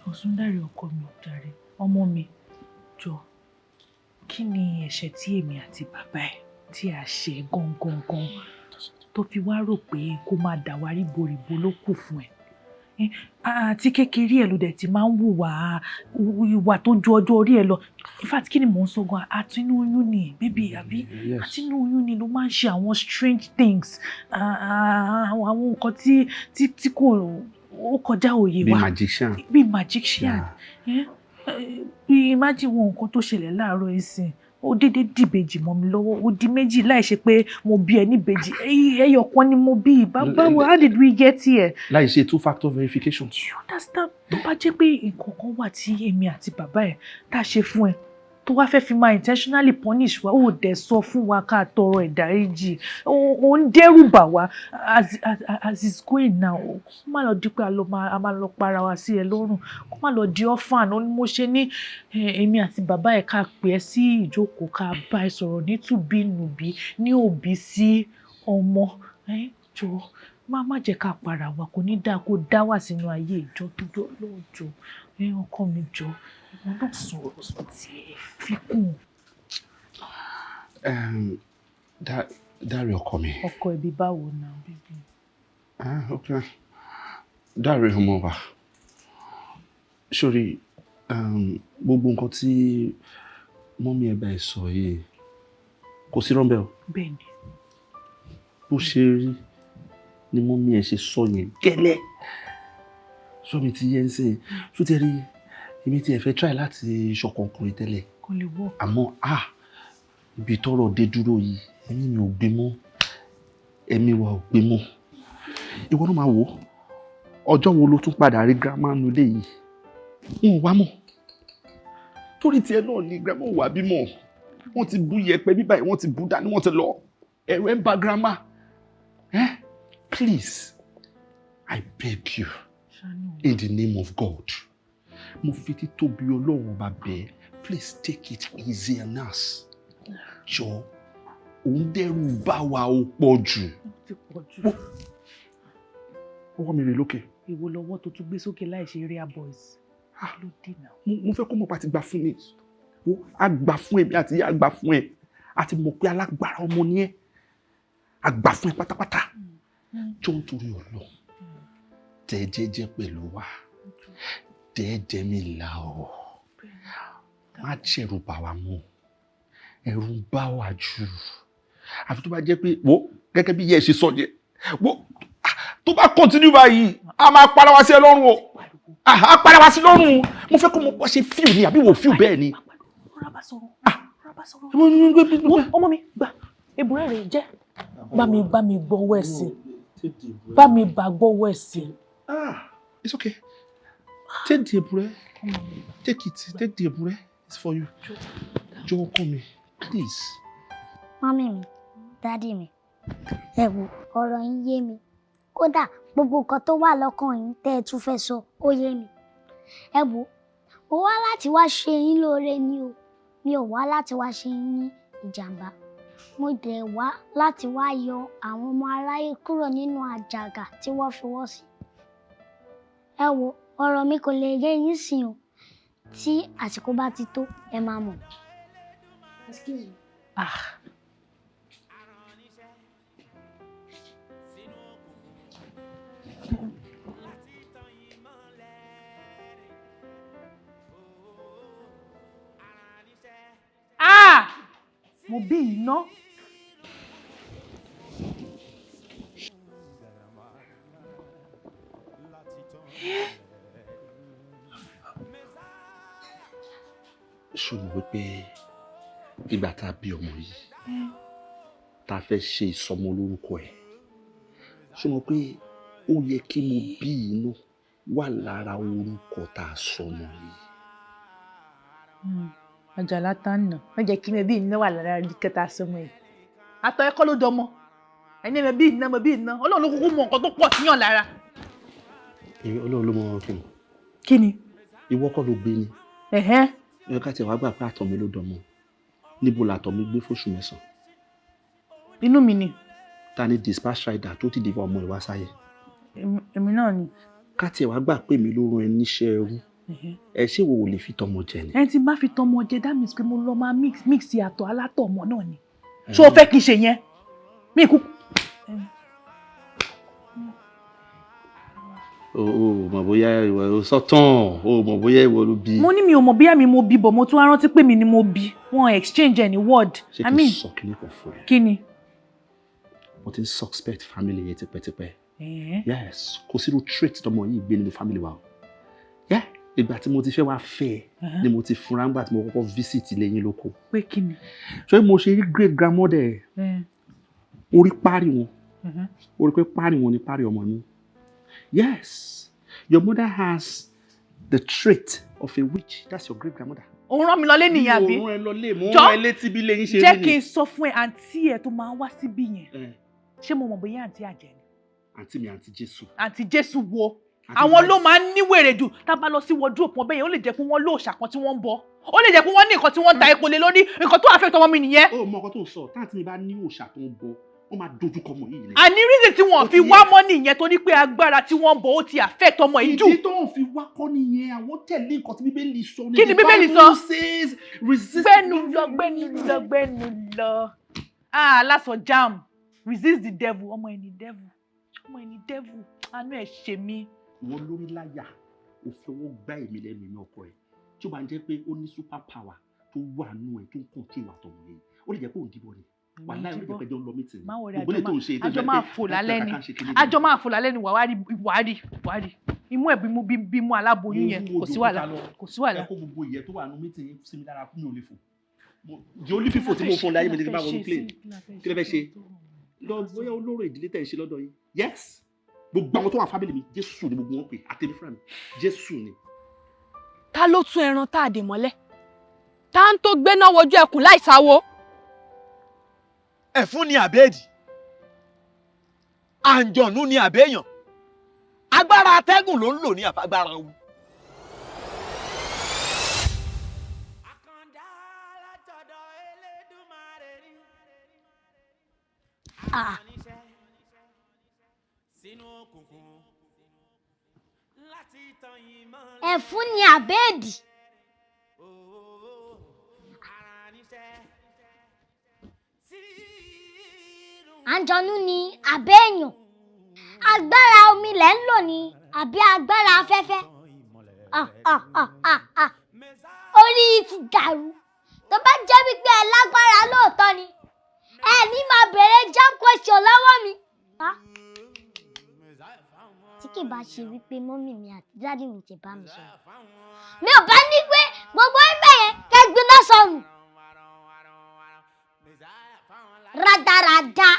Ọ̀sùn Dáre ọkọ mi ò jàre. Ọmọ mi, jọ, kí ni ẹ̀ṣẹ̀ tí èmi àti bàbá ẹ̀ tí a ṣe gangan gan tó fi wá rò pé kó máa dà wá ríboríbo ló kù fún ẹ? Àti kékeré ẹ ló dẹ̀ ti máa ń hùwà ìwà tó ju ọjọ́ orí ẹ lọ. In fact, kí ni mò ń sọ gan, àtinú oyún ni, baby, àbí? Yes. Àtinú oyún ni ló máa ń ṣe àwọn strange things, àwọn nǹkan tí kò ó kọjá òye Bí wa. Magician. Bí magician. Bí imagine wo nǹkan tó ṣẹlẹ̀ láàárọ̀ ìsìn, ó dédé dìbejì mọ́ mi lọ́wọ́, ó di méjì láì ṣe pé mo bí ẹ níbejì. Ẹyọ kan ni mo bí. Báwo, how did we get here? Láì ṣe two factor verification. You understand? Tó bá jẹ́ pé nǹkan kan wà tí èmi àti bàbá ẹ̀ tá a ṣe fún ẹ tó wá fẹ́ fi máa intentionally punish wa, ó dẹ̀ sọ fún wa ká tọrọ ìdáríjì. Ó ń dẹ́rù bà wá as it's going now. Kó má lọ di pé a máa lọ para wa sí ẹ lọ́rùn, kó má lọ di orphan. Ó ní mo ṣe ní èmi àti bàbá ẹ̀ ká pè ẹ́ sí ìjókòó, ká bá ẹ sọ̀rọ̀ ní tùbínùbí, ní òbí sí ọmọ. Jọ, má jẹ́ ká para wa. Kò ní dáa kó dá wà sínú ayé ìjọ tó jọ lọ́jọ́. Ọkọ mi, jọ, ìwọ náà sọ̀rọ̀ sọ tiẹ̀ fi kún un. Dáre ọkọ mi. Ọkọ ẹbí báwo náà, baby? Ah, okay. Dáre ọmọ wa. Sórí, gbogbo nǹkan tí mummy ẹ bá ẹ sọ yìí, kò sí rọ́ńbẹ́ o. Bẹ́ẹ̀ni. Bó ṣe rí ni mummy ẹ ṣe sọ yẹn gẹ́lẹ́. Sọ mi ti yẹn ń sìn. Ṣó ti rí, èmi tí ẹ fẹ́ try láti ṣọkàn ọkùnrin tẹ́lẹ̀. Kò lè work. Àmọ́ ibi tọ́rọ̀ dé dúró yìí, ẹ̀mí mi ò gbé mọ́. Ẹ̀mí wa ò gbé mọ́. Ìwọ náà máa wò ó. Ọjọ́ wo ló tún padà rí grandma nulẹ̀ yìí? N ò wá mọ̀. Torí tiẹ̀ náà ni grandma ò wá bímọ. Wọ́n ti bú yẹpẹ bíbá yìí, wọ́n ti bú dání, wọ́n ti lọ. Ẹ̀rù ẹ̀ ń ba grandma. Eh? Please, I beg you, in the name of God. Mo fi títóbi Ọlọ́run ọba bẹ̀ ẹ́. Please take it easy on us. Jọ, òun dẹ́rù bá wa, ó pọ̀ jù. Ó ti pọ̀ jù. Ọwọ́ mi rè lókè. Èwo lọ́wọ́ tó tún gbé sókè láì ṣe area boys? Ló dé náà. Mo fẹ́ kó mọ̀ pa ti gbà fún mi. Wo, a gbà fún èmi àti ìyá, a gbà fún ẹ. A ti mọ̀ pé alágbára ọmọ ni ẹ́. A gbà fún ẹ pátápátá. Jọ, nítorí Ọlọ́run. Tẹ́ jẹ́jẹ́ pẹ̀lú wa. Dẹ́ẹ̀dẹ́ mi là ọ́. Má ṣẹ̀rù bà wá mọ́. Ẹ̀rù ń bá wa jù. Àfi tó bá jẹ́ pé wo gẹ́gẹ́ bí ìyá ẹ ṣe sọ yẹn. Wo, tó bá continue báyìí, a máa para wa sí ẹ lọ́rùn o. A para wa sí lọ́rùn. Mo fẹ́ kó mo bọ́ ṣe fíù ni àbí wò fíù bẹ́ẹ̀ ni. Rọra bá sọ̀rọ̀. Rọra bá sọ̀rọ̀. Wo, ọmọ mi, gbà. Èbúrẹ́ rẹ̀ jẹ́. Bá mi gbọ́wọ́ ẹ̀ sí. Bá mi bá gbọ́wọ́ ẹ̀ sí. Ah, it's okay. Take the èbúrẹ́. Take it. Take the èbúrẹ́. It's for you. Jọ̀wọ́ ọkọ mi, please. Mummy mi, daddy mi, ẹ wo, ọ̀rọ̀ yín yé mi. Kódà gbogbo nǹkan tó wà lọ́kàn yín tẹ́ ẹ tún fẹ́ sọ, ó yé mi. Ẹ wo, mo wá láti wá ṣe yín lóore ni o. Mi ò wá láti wá ṣe yín ní ìjàmbá. Mo dẹ̀ wá láti wá yọ àwọn ọmọ aráyé kúrò nínú àjàgà tí wọ́n fi wọ́n sí. Ẹ wo, ọ̀rọ̀ mi kò lè yé yín sìn o. Tí àsìkò bá ti tó, ẹ máa mọ̀. Excuse me. Ah. Ah! Mo bí iná. Ṣó mọ̀ wípé ìgbà tá a bí ọmọ yìí, tá a fẹ́ ṣe ìsọmọ lórúkọ ẹ̀, ṣó mọ̀ pé ó yẹ kí mo bí inú wà lára orúkọ tá a sọmọ yìí? Àjàlá tá ń nà má jẹ́ kí mi bí iná wà lára rí kẹta sọmọ yìí. Àtọ̀ ẹ̀kọ́ ló dọmọ. Ẹni mi bí iná mo bí iná. Ọlọ́run ló kúkú mọ nǹkan tó pọ̀ síyàn lára. Èmi Ọlọ́run ló mọ kí ni. Kí ni? Ìwọ kọ́ ló gbé ni. Ẹ̀hẹ́n. Ẹ ká tiẹ̀ wá gbà pé àtọ̀ mi ló dọmọ. Níbo làtọ̀ mi gbé fóṣù 9? Inú mi ni. Ta ni dispatch rider tó ti dìbò ọmọ ìwá sáyé? Èmi náà ni. Ká tiẹ̀ wá gbà pé mi ló rán ẹ níṣẹ́ ẹrú. Ẹ ṣé wo ò lè fi tọmọ jẹ ni? Ẹni tí n bá fi tọmọ jẹ, that means pé mo lọ máa mix àtọ̀ alátọ̀ ọmọ náà ni. Ṣé o fẹ́ kí n ṣe yẹn? Mi kú. O ò mọ̀ bóyá ìwọ o sọ́tàn, o ò mọ̀ bóyá ìwọ ló bí. Mo ní mi ò mọ̀ bóyá mi mo bí, bọ̀ mo tún wá rántí pé mi ni mo bí. Wọ́n exchange ẹ̀ ní word. Ṣé I kí n mean, sọ kíní kan fún ẹ? Kí ni? Mo ti ń suspect family yẹn tipẹ́tipẹ́. Ẹ̀hẹ́n. Yes, kò sírú trait tọmọ yìí gbé nínú family wa o. Yeah, ìgbà tí mo ti fẹ́ wá fẹ́ ẹ ni mo ti fura ńgbà tí mo kọ́kọ́ visit ilé yín lóko. Pé kí ni? Ṣé mo ṣe rí great grandmother ẹ? Orí párí wọn. Orí pé párí wọn ni párí ọmọ mi. Yes, your mother has the trait of a witch. That's your great grandmother. Òun rán mi lọlé nìyẹn àbí? Mi ò rán ẹ lọlé, mo ń Jọ̀ọ́, rán ẹ létí bí ilé yín ṣe rí jẹ́ ni. kí n sọ fún ẹ, àǹtí ẹ tó máa ń wá síbí yẹn. Ṣé mo mọ̀ bóyá àǹtí àjẹ́ ni? Àǹtí mi, àǹtí Jésù. Àǹtí Jésù wo? Àǹtí Àwọn Jésù. ló máa ń ní wèrè jù. Tá a bá lọ sí wardrobe wọn bẹ́yẹn, ó lè jẹ́ pé wọ́n lóòṣà kan tí wọ́n ń bọ. Ó lè jẹ́ pé wọ́n ní nǹkan tí wọ́n ń ta epo lé lórí. Nǹkan tó affect ọmọ mi nìyẹn. Ó mọ nǹkan tó ń sọ, táǹtí mi bá ní òòṣà tó ń bọ, wọ́n máa dojú kọ ọmọ yìí ni. Àní reason tí wọ́n fi wá mọ́ nìyẹn, torí pé agbára tí wọ́n ń bọ ó ti affect ọmọ yìí jù. Ìdí tó ń fi wá kọ́ nìyẹn, àwọn tẹ̀lé nǹkan tí Bíbélì sọ ni. Kí ni The Bíbélì Bible sọ? says resist. Gbẹ́nu lọ, gbẹ́nu lọ, gbẹ́nu lọ. Ah, aláṣọ jam. Resist the devil. Ọmọ ẹni devil. Ọmọ ẹni devil. Àánú ẹ̀ ṣe mí. Ìwọ lórí láyà, ò fi ọwọ́ gbá èmi lẹ́nu inú ọkọ ẹ̀. Tí ó bá ń jẹ́ pé ó ní super power tó wà nù ẹ̀ tó ń control ìwà tọ̀hún yìí, ó lè jẹ́ pé òun dìbò ni. Wàláhì, ó lè jẹ́ pé ẹjọ́ ń lọ meeting ni. Má worry, Gbogbo eléyìí tó ń ṣe, tó àjọ jẹ́ máa pé fò lálẹ́ ni. kàkà ń ṣe kíní ni. Àjọ máa fò lálẹ́ ni, wàá rí, wàá rí, wàá rí. Imú ẹ̀ bímú bímú aláboyún yẹn, kò sí wàhálà, kò sí wàhálà. Ẹ kó gbogbo ìyẹn tó wà nù meeting yín sí mi lára, mi ò lè fò. Di olú fífò tí mo fún láyé mi ní ti bá wọnú plane. Kí lẹ fẹ́ ṣe? Lọ bóyá olóró ìdílé tẹ̀ ń ṣe lọ́dọ̀ yín. Yes, gbogbo àwọn tó wà family mi, Jésù ni gbogbo wọn pè, àtẹ̀mí fúnra mi, Jésù ni. Ta ló tún ẹran tá a dè mọ́lẹ̀, tá ń tó gbéná wojú ẹkùn láì sáwó? Ẹ̀fún ni àbẹ́ẹ̀dì, àǹjọ̀nú ni àbẹ́yàn, agbára atẹ́gùn ló ń lò ní àfagbára wu. Ah. Ẹ̀fún ni àbẹ́ẹ̀dì. Àǹjọ̀nú ni àbẹ́ẹ̀yàn. Agbára omi lẹ̀ ń lò ní àbí agbára afẹ́fẹ́? Ah, ah, ah, ah, ah. Orí yìí ti dàrú. Tó bá jẹ́ wípé ẹ lágbára lóòótọ́ ni, ẹ ní máa bèrè jam question lọ́wọ́ mi. Ah. Tí kì bá ṣe wípé mọ́mì mi àti dádì mi ti bá mi sọ̀rọ̀, mi ò bá ní pé gbogbo ẹgbẹ́ yẹn kẹ́ gbiná sọnù. Rádaràda.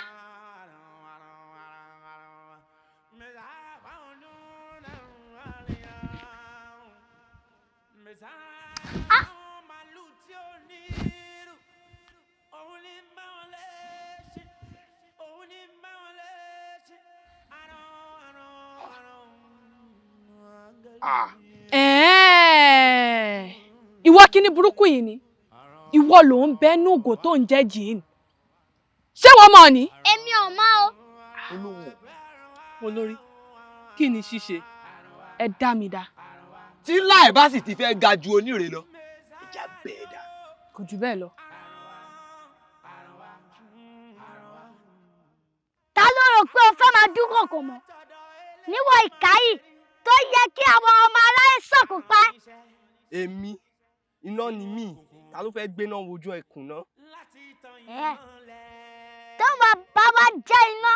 Ah! Ẹ̀ẹ́, ìwọ kíní burúkú yìí ni ìwọ ló ń bẹ nú ògò tó ń jẹ́ jìn, ṣé wọ́n mọ̀ ni? Èmi ò mọ̀ o. Olórí, kí ni ṣíṣe? Ẹ dá mi dá. Tí láì bá sì ti fẹ́ ga ju onírè lọ, ìjà bẹ́ẹ̀ dà. Kò jù bẹ́ẹ̀ lọ. Ta ló rò pé o fẹ́ máa dúnkòkò mọ́? Níwọ̀ ìkà yìí tó yẹ kí àwọn ọmọ aráyé sọ̀kò pa ẹ́. Èmi, iná ni mí, ta ló fẹ́ gbéná wojú ẹkùn náà? Ẹ̀, tó máa bá wa jẹ́ iná,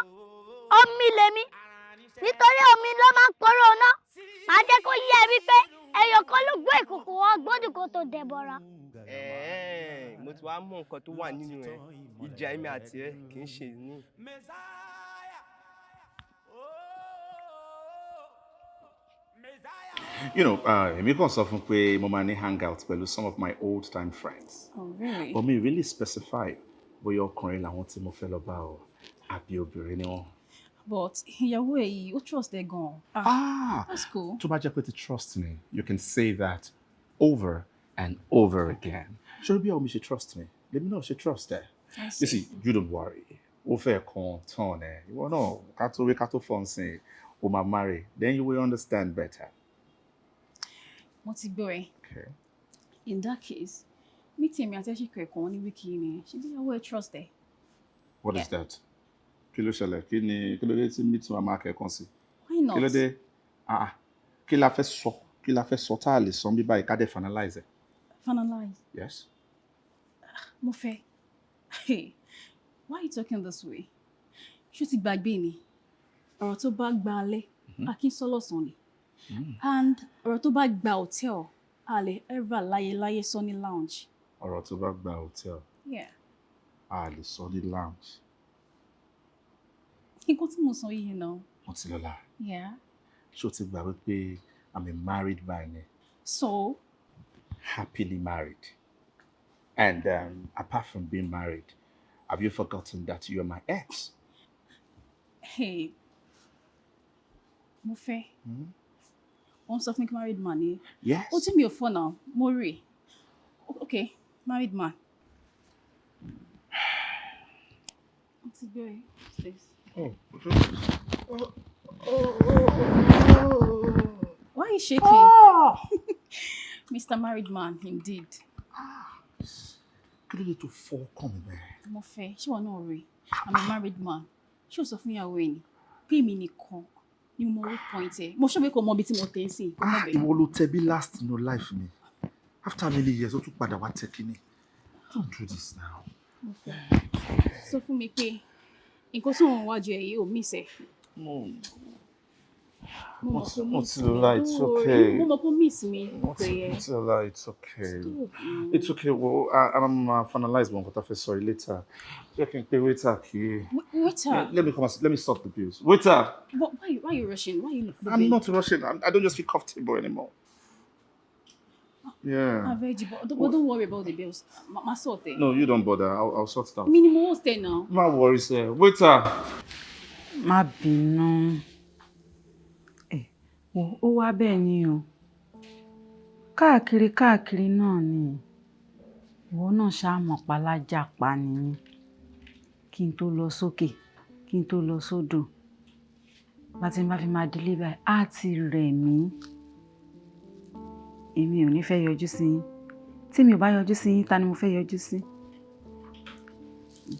omi lèmi. Nítorí omi ló máa ń poró iná. Màá jẹ́ kó yé ẹ wípé ẹyọ kan ló gbé ìkòkò ọgbọ́dún kó tó dẹ̀bọ̀ra. Ẹ̀ẹ́, mo ti wá mọ nǹkan tó wà nínú ẹ, ìjà èmi àti ẹ kì í ṣe ní. Èmi kàn sọ fún pé mo máa ní hangout pẹ̀lú some of my old time friends. Oh, really? But mi really specify bóyá ọkùnrin làwọn tí mo fẹ́ lọ bá o àbí obìnrin ni wọ́n. But ìyàwó ẹ̀ yìí, ó trust ẹ gan. Ah, that's cool. Tó bá jẹ́ pé ti trust me, you can say that over and over again. Ṣé bí àwọn mi ṣe trust me? Lèmi náà ṣe trust ẹ. I You see. see, you don't worry. Ó fẹ́ kan tán ẹ. Ìwọ náà ká tó wí ká tó fọ́n sí i, o máa marry. Then you will understand better. Mo ti gbọ́ ẹ. Okay. In that case, meeting mi àti ẹ ṣì kẹ̀kọ́ ní week yìí ni. Ṣé bí ìyàwó ẹ trust ẹ? What is that? Kí ló ṣẹlẹ̀? Kí ni kí ló dé tí meeting wa máa kẹ́kọ̀ọ́ sí? Why not? Kí ló dé? Ah, ah. Kí la fẹ́ sọ? Kí la fẹ́ sọ tá a lè sọ bí báyìí ká dẹ̀ finalize ẹ̀? Finalize. Yes. Mo fẹ́. Hey, why are you talking this way? Ṣé o ti gbàgbé ni? Ọ̀rọ̀ tó bá gba alẹ́, a kì í sọ lọ́sàn-án ni. And ọ̀rọ̀ tó bá gba hotel, a lè ever láyé láyé sọ ní lounge. Ọ̀rọ̀ tó bá gba hotel, a lè sọ ní lounge. Nǹkan tí mo sọ yìí náà. Mọ́tilọ́lá, Yeah. ṣé o ti gbà wípé I'm a married man ni? So, Happily married. And apart from being married, have you forgotten that you're my ex? Hey, mo fẹ́. Wọ́n sọ fún mi kí married man ni. Yes. Ó tí mi ò fọ́ náà, mo rí. Okay, married man. Mo ti gbé ẹ. What's this? Oh. Why are you shaking? Mr. Married Man, indeed. Kí ló dé tó fọ́ ọkàn mi bẹ́ẹ̀? Mo fẹ́, ṣé wọn náà rí? I'm a married man. Ṣé o sọ fún ìyàwó ẹ ni? Pé èmi nìkan ni mo mọ weak point ẹ. Mo ṣọ́ pé kò mọ ibi tí mo tẹ̀ ń sìn, kò mọ̀ bẹ́ẹ̀. Ìwọ ló tẹ bí last in your life mi. After many years, ó tún padà wá tẹ kíní. Don't do this now. Mo fẹ́. Sọ fún mi pé nǹkan tí òun wájú ẹ yìí ò miss ẹ. No. Mo mọ̀ pé miss mi. Mọ́tilọ́lá, it's Don't worry. okay. Mo mọ̀ pé miss mi. Pé ẹ. Mọ́tilọ́lá, it's okay. Stop now. It's okay. Well, I'm finalize one nǹkan tá a fẹ́ sọ yìí later. Jẹ́ kí n pe waiter kí. Waiter. Let me come and let me sort the bills. Waiter. But why are you rushing? Why are you I'm not rushing. I don't just feel comfortable anymore. Yeah. Ah, Reggie, but don't worry about the bills. Ma sort it. No, you don't bother. I'll sort it out. Minimum stay now. Má worry, sir. Waiter. Má bínú ẹ, wò ó wá bẹ́ẹ̀ ni o, káàkiri káàkiri náà ni ìwọ náà ṣáà mọ̀ pálájà pa ni mí. Kí n tó lọ sókè, kí n tó lọ sódò, bá ti bá fi máa délé báyìí á ti rẹ̀ mí. Èmi ò ní fẹ́ yọjú sí yín. Tí mi ò bá yọjú sí yín, ta ni mo fẹ́ yọjú sí?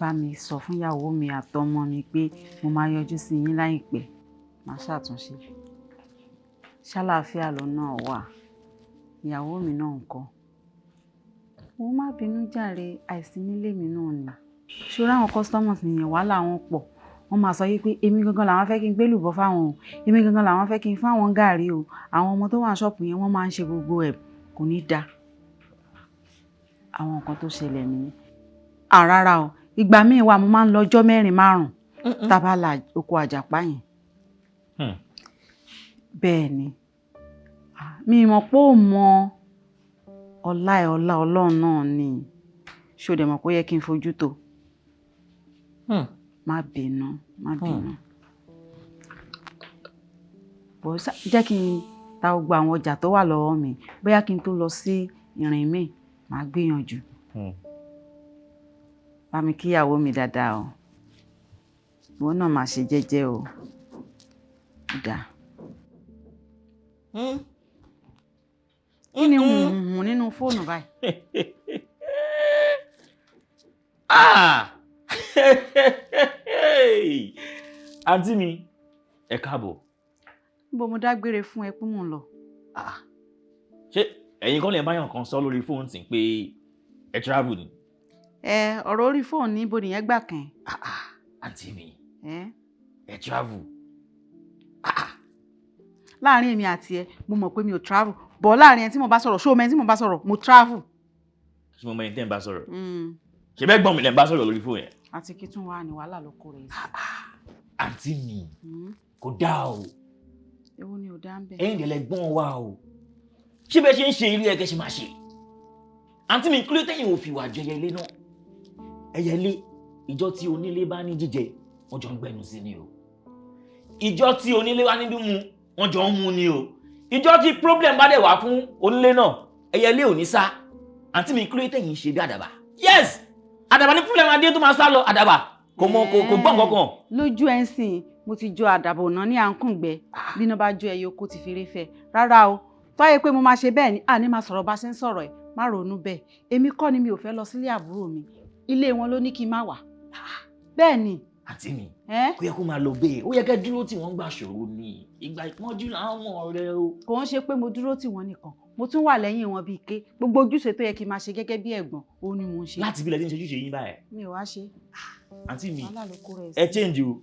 Bá mi sọ fún ìyàwó mi àtọmọ mi pé mo máa yọjú sí yín láìpẹ́, màá ṣàtúnṣe. Ṣàlàáfíà lọ náà wà, ìyàwó mi náà ńkọ́? Wo, má bínú jàre, àìsí nílé mi náà ni. Ṣó àwọn customers mi yẹn, wàhálà wọn pọ̀. Wọ́n máa sọ wípé èmi gangan làwọn fẹ́ kí n gbé lùbọ́ fáwọn o, èmi gangan làwọn fẹ́ kí n fáwọn gàrí o. Àwọn ọmọ tó wà ní ṣọ́ọ̀pù yẹn, wọ́n máa ń ṣe gbogbo ẹ̀, kò ní dáa. Àwọn nǹkan tó ṣẹlẹ̀ nìyẹn. À rárá o, ìgbà míì wà mo máa ń lọ ọjọ́ mẹ́rin márùn-ún tá a bá la oko àjàpá yẹn. Bẹ́ẹ̀ ni. Mi mọ̀ pé ó mọ ọlá ẹ̀, ọlá Ọlọ́run náà ni. Ṣé o dẹ̀ mọ̀ pé ó yẹ kí n fojú tó? Má bínú, má bínú. Bọ̀ jẹ́ kí n ta gbogbo àwọn ọjà tó wà lọ́wọ́ mi. Bóyá kí n tó lọ sí ìrìn mi, màá gbìyànjú. Bá mi kí ìyàwó mi dáadáa o. Ìwọ náà máa ṣe jẹ́jẹ́ o. Ó dáa. Kí ni hùn nínú fóònù báyìí? Ah! Àǹtí mi, ẹ káàbọ̀. Níbo mo dágbére fún ẹ pé mò ń lọ? Ṣé ẹ̀yin kọ́ lè báyọ̀ kan sọ lórí fóònù tí pé ẹ travel ni? Ẹ ọ̀rọ̀ orí fóònù níbo nìyẹn gbà kàn? Àǹtí mi, Ẹ ẹ travel. Láàárín èmi àti ẹ, mo mọ̀ pé mi ò travel. Bọ̀ láàárín ẹ tí mo bá sọ̀rọ̀, ṣó o mọ ẹni tí mo bá sọ̀rọ̀? Mo travel. Ṣé mo mọ ẹni tẹ́ ń bá sọ̀rọ̀? Mm. Ṣé bẹ́ẹ̀ gbọ́n mi lẹ́ ń bá sọ̀rọ̀ lórí fóònù yẹn? Àti kí tún wá ní wàhálà ló kó rẹ̀ sí. Àǹtí mi, kò dáa o. Èwo ni ò dá ń bẹ̀? Ẹ̀yin dẹ̀ lẹ́gbọ́n wa o. Ṣé bẹ́ẹ̀ ṣe ń ṣe ilé ẹ̀kẹ́ ṣe máa ṣe? Àǹtí mi, kí ló tẹ̀yìn ò fi wà jẹ ẹyẹlé náà? Ẹyẹlé, ìjọ tí onílé bá ní jíjẹ, wọ́n jọ ń gbẹnu sí ni o. Ìjọ tí onílé bá ní mímu, wọ́n jọ ń mu ni o. Ìjọ tí problem bá dẹ̀ wá fún onílé náà, ẹyẹlé ò ní sá. Àǹtí mi, kí ló tẹ̀yìn ṣe bí àdàbà? Yes! Àdàbà ní problem adé tó máa sá lọ, àdàbà kò mọ kò gbọ́ nǹkan kan. Lójú ẹ̀ ń sìn, mo ti jọ àdàbò náà ní àǹkùngbẹ bí iná bá jó ẹyọ kó ti fèrè fẹ. Rárá o, tọ́yẹ pé mo máa ṣe bẹ́ẹ̀ ni, àní máa sọ̀rọ̀ bá ṣe ń sọ̀rọ̀ ẹ̀, má ronú bẹ́ẹ̀. Èmi kọ́ ni mi ò fẹ́ lọ sílé àbúrò mi, ilé wọn ló ní kí n má wà. Bẹ́ẹ̀ ni. Àǹtí mi, kó yẹ kó máa lọ bẹ́ẹ̀, ó yẹ kẹ́ dúró tí wọ́n gbà ṣòro ni, ìgbà ìpọ́njú làwọn ọmọ rẹ o. Kò ń ṣe pé mo dúró tì wọ́n nìkan, mo tún wà lẹ́yìn wọn bíi ké. Gbogbo ojúṣe tó yẹ kí n máa ṣe gẹ́gẹ́ bí ẹ̀gbọ́n, òun ni mò ń ṣe. Láti bí ilẹ̀ tí ń ṣe ojúṣe yín báyìí. Mi ò wá ṣe. Àǹtí mi, Wàhálà ló kó rẹ̀ sí. ẹ change o.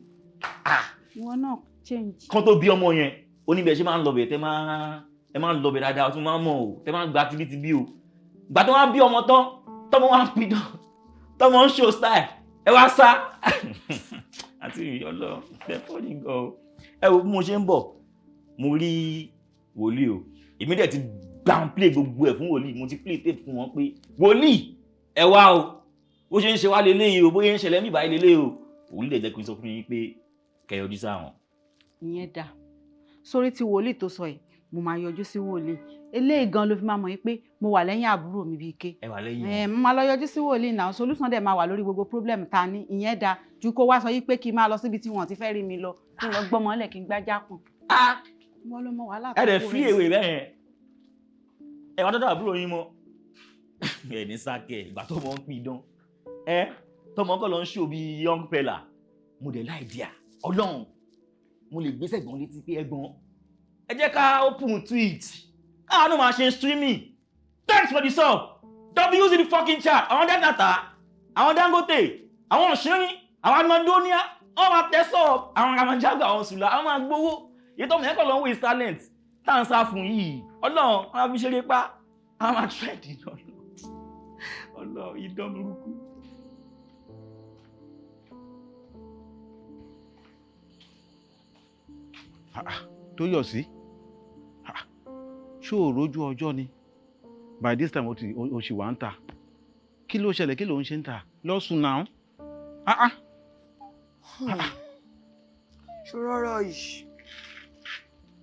Ìwọ náà change. Kán tó bí ọmọ yẹn, ó ní bí ẹ ṣe máa ń lọ bẹ̀, tẹ máa ẹ máa ń lọ bẹ̀ dáadáa, ó tún máa ń mọ̀ o, tẹ máa ń gba tibítibí o. Ìgbà tó wá bí ọmọ tán, tọmọ wá ń pidán, tọmọ ń show style, ẹ wá sá. Àǹtí mi, ọlọ ẹ fọ́ ní gan o. Ẹ wo bí mo ṣe ń bọ̀, mo rí wòlíì o. Èmi dẹ̀ ti downplay gbogbo ẹ̀ fún wòlíì, mo ti play tape fún wọn pé wòlíì ẹ wá o, bó ṣe ń ṣe wá leléyìí o, bóyá ń ṣẹlẹ̀ mí báyìí leléyìí o. Wòlíì dẹ̀ jẹ́ kí n sọ fún yín pé kẹ́ yọjú sáwọn. Ìyẹn dáa. Sórí ti wòlíì tó sọ yìí, mo máa yọjú sí wòlíì. Eléyìí gan ló fi máa mọ̀ yín pé mo wà lẹ́yìn àbúrò mi bíi ké. Ẹ wà lẹ́yìn. Ẹ mo máa lọ yọjú sí wòlíì náà, solution dẹ̀ máa wà lórí gbogbo problem ta ní. Ìyẹn dáa ju kó wá sọ yí pé kí n máa lọ síbi tí wọ́n ti fẹ́ rí mi lọ, kí n lọ gbọ́mọ lẹ̀ kí n gbájá kùn. Wọ́n ló mọ wàhálà Ẹ dẹ̀ tó kó fi rẹ̀ ewé sí. bẹ́ẹ̀ yẹn. Ẹ wá dọ́dọ̀ àbúrò yín mọ́. Ẹ ní sákẹ̀ ìgbà tó mọ̀ ń pidán. Ẹ tọmọ kọ́ lọ ń ṣò bí young fella. Mo dẹ̀ láì díà. Ọlọ́run, mo lè gbé sẹ́gbọ̀n létí pé ẹ̀gbọ́n, ẹ jẹ́ ká open tweet. Káà náà máa ṣe streaming. Thanks for the sub. W's in the fucking chat. Àwọn Dẹ́nàtà, àwọn Dangote, àwọn Òṣìrín, àwọn Amadonia, wọ́n máa tẹ sub. Àwọn Ramajago, àwọn Sùlá, àwọn máa gbowó. Èyí tó mọ̀ ẹ́ kọ́ lọ ń waste talent. Tá à ń sá fún yìí. Ọlọ́run, wọ́n á fi ṣeré pa. Àwọn máa trend iná lọ. Ọlọ́run, idán burúkú. Tó yọ̀ sí, ṣó o rójú ọjọ́ ni? By this time o ti o ṣì wà ń ta. Kí ló ṣẹlẹ̀? Kí ló ń ṣe ń ta lọ́sùn náà? Ṣòro ọ̀rọ̀ yìí,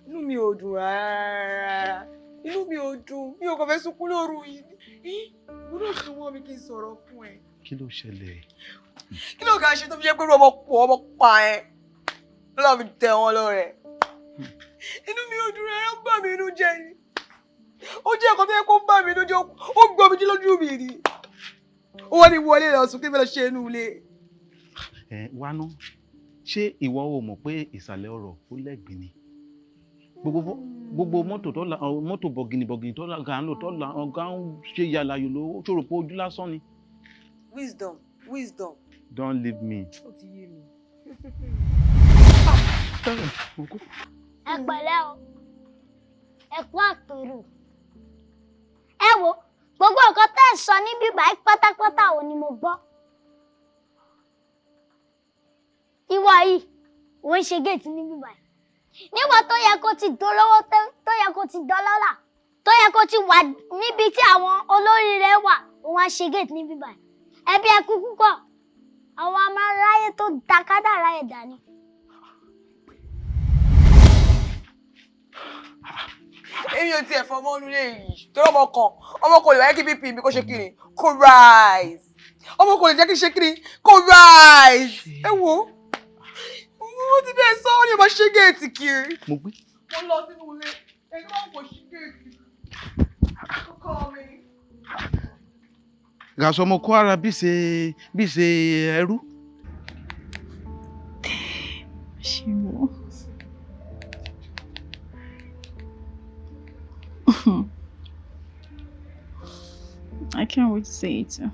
inú mi ò dùn rárá, inú mi ò dùn, mi ò kàn fẹ́ sunkún lóru yìí. Gbọ́dọ̀ súnmọ́ mi kí n sọ̀rọ̀ fún ẹ. Kí ló ṣẹlẹ̀? Kí ló kà ṣe tó fi jẹ́ pé irú ọmọ pọ̀ ọmọ pa ẹ lọ́la fi tẹ̀ wọ́n lọ́rẹ̀? Inú mi ò dùn rárá, ó bà mí inú jẹ́ ni. Ó jẹ́ ẹ̀kọ́ tó yẹ kó bà mí inú jẹ́, ó gbọ́ mi jí lójú mi ni. Ó wọ́n ní wọlé lọ sùn, kí n fẹ́ lọ ṣe inú ilé. Ẹ wá ná, ṣé ìwọ ò mọ̀ pé ìsàlẹ̀ ọ̀rọ̀ ó lẹ́gbìn ni? Gbogbo mọ́tò tó la, mọ́tò bọ̀gìnì bọ̀gìnì tó la gà ń lò tó la ọ̀gá ń ṣe yàrá yòló, ṣòro pé ojú lásán ni. Wisdom, wisdom. Don't leave me. Ó ti yé mi. Ẹ pẹ̀lẹ́ o, ẹ kú àpérò. Ẹ wo gbogbo nǹkan tẹ́ ẹ̀ sọ níbí báyìí pátápátá ò ní mo gbọ́. Ìwọ yìí ò ń ṣe géètì níbí báyìí níwọ̀n tó yẹ kó ti dolówó, tó yẹ kó ti dọlọ́lá, tó yẹ kó ti wà níbi tí àwọn olóríire wà, òun á ṣe géètì níbí báyìí. Ẹbí ẹ kúkú kọ àwọn amáráyé tó da kádàrá ẹ̀ dání. Èmi ò tiẹ̀ fọmọ́ inú ilé yìí torí ọmọ kan, ọmọ kò lè wáyé kí BP mi kó ṣe kiri kó rise, ọmọ kò lè jẹ́ kí ṣe kiri kó rise. Ẹ wo, mo ti bẹ́ẹ̀ sọ ọ́ ní ọmọ ṣe géètì kiri. Mo gbé. Mo lọ sínú ilé ẹni máa ń kò ṣí géètì kó kọ́ mi. Gàṣọ mo kó ara bí ṣe ẹrú. Ṣé wo? I can't wait to see it too.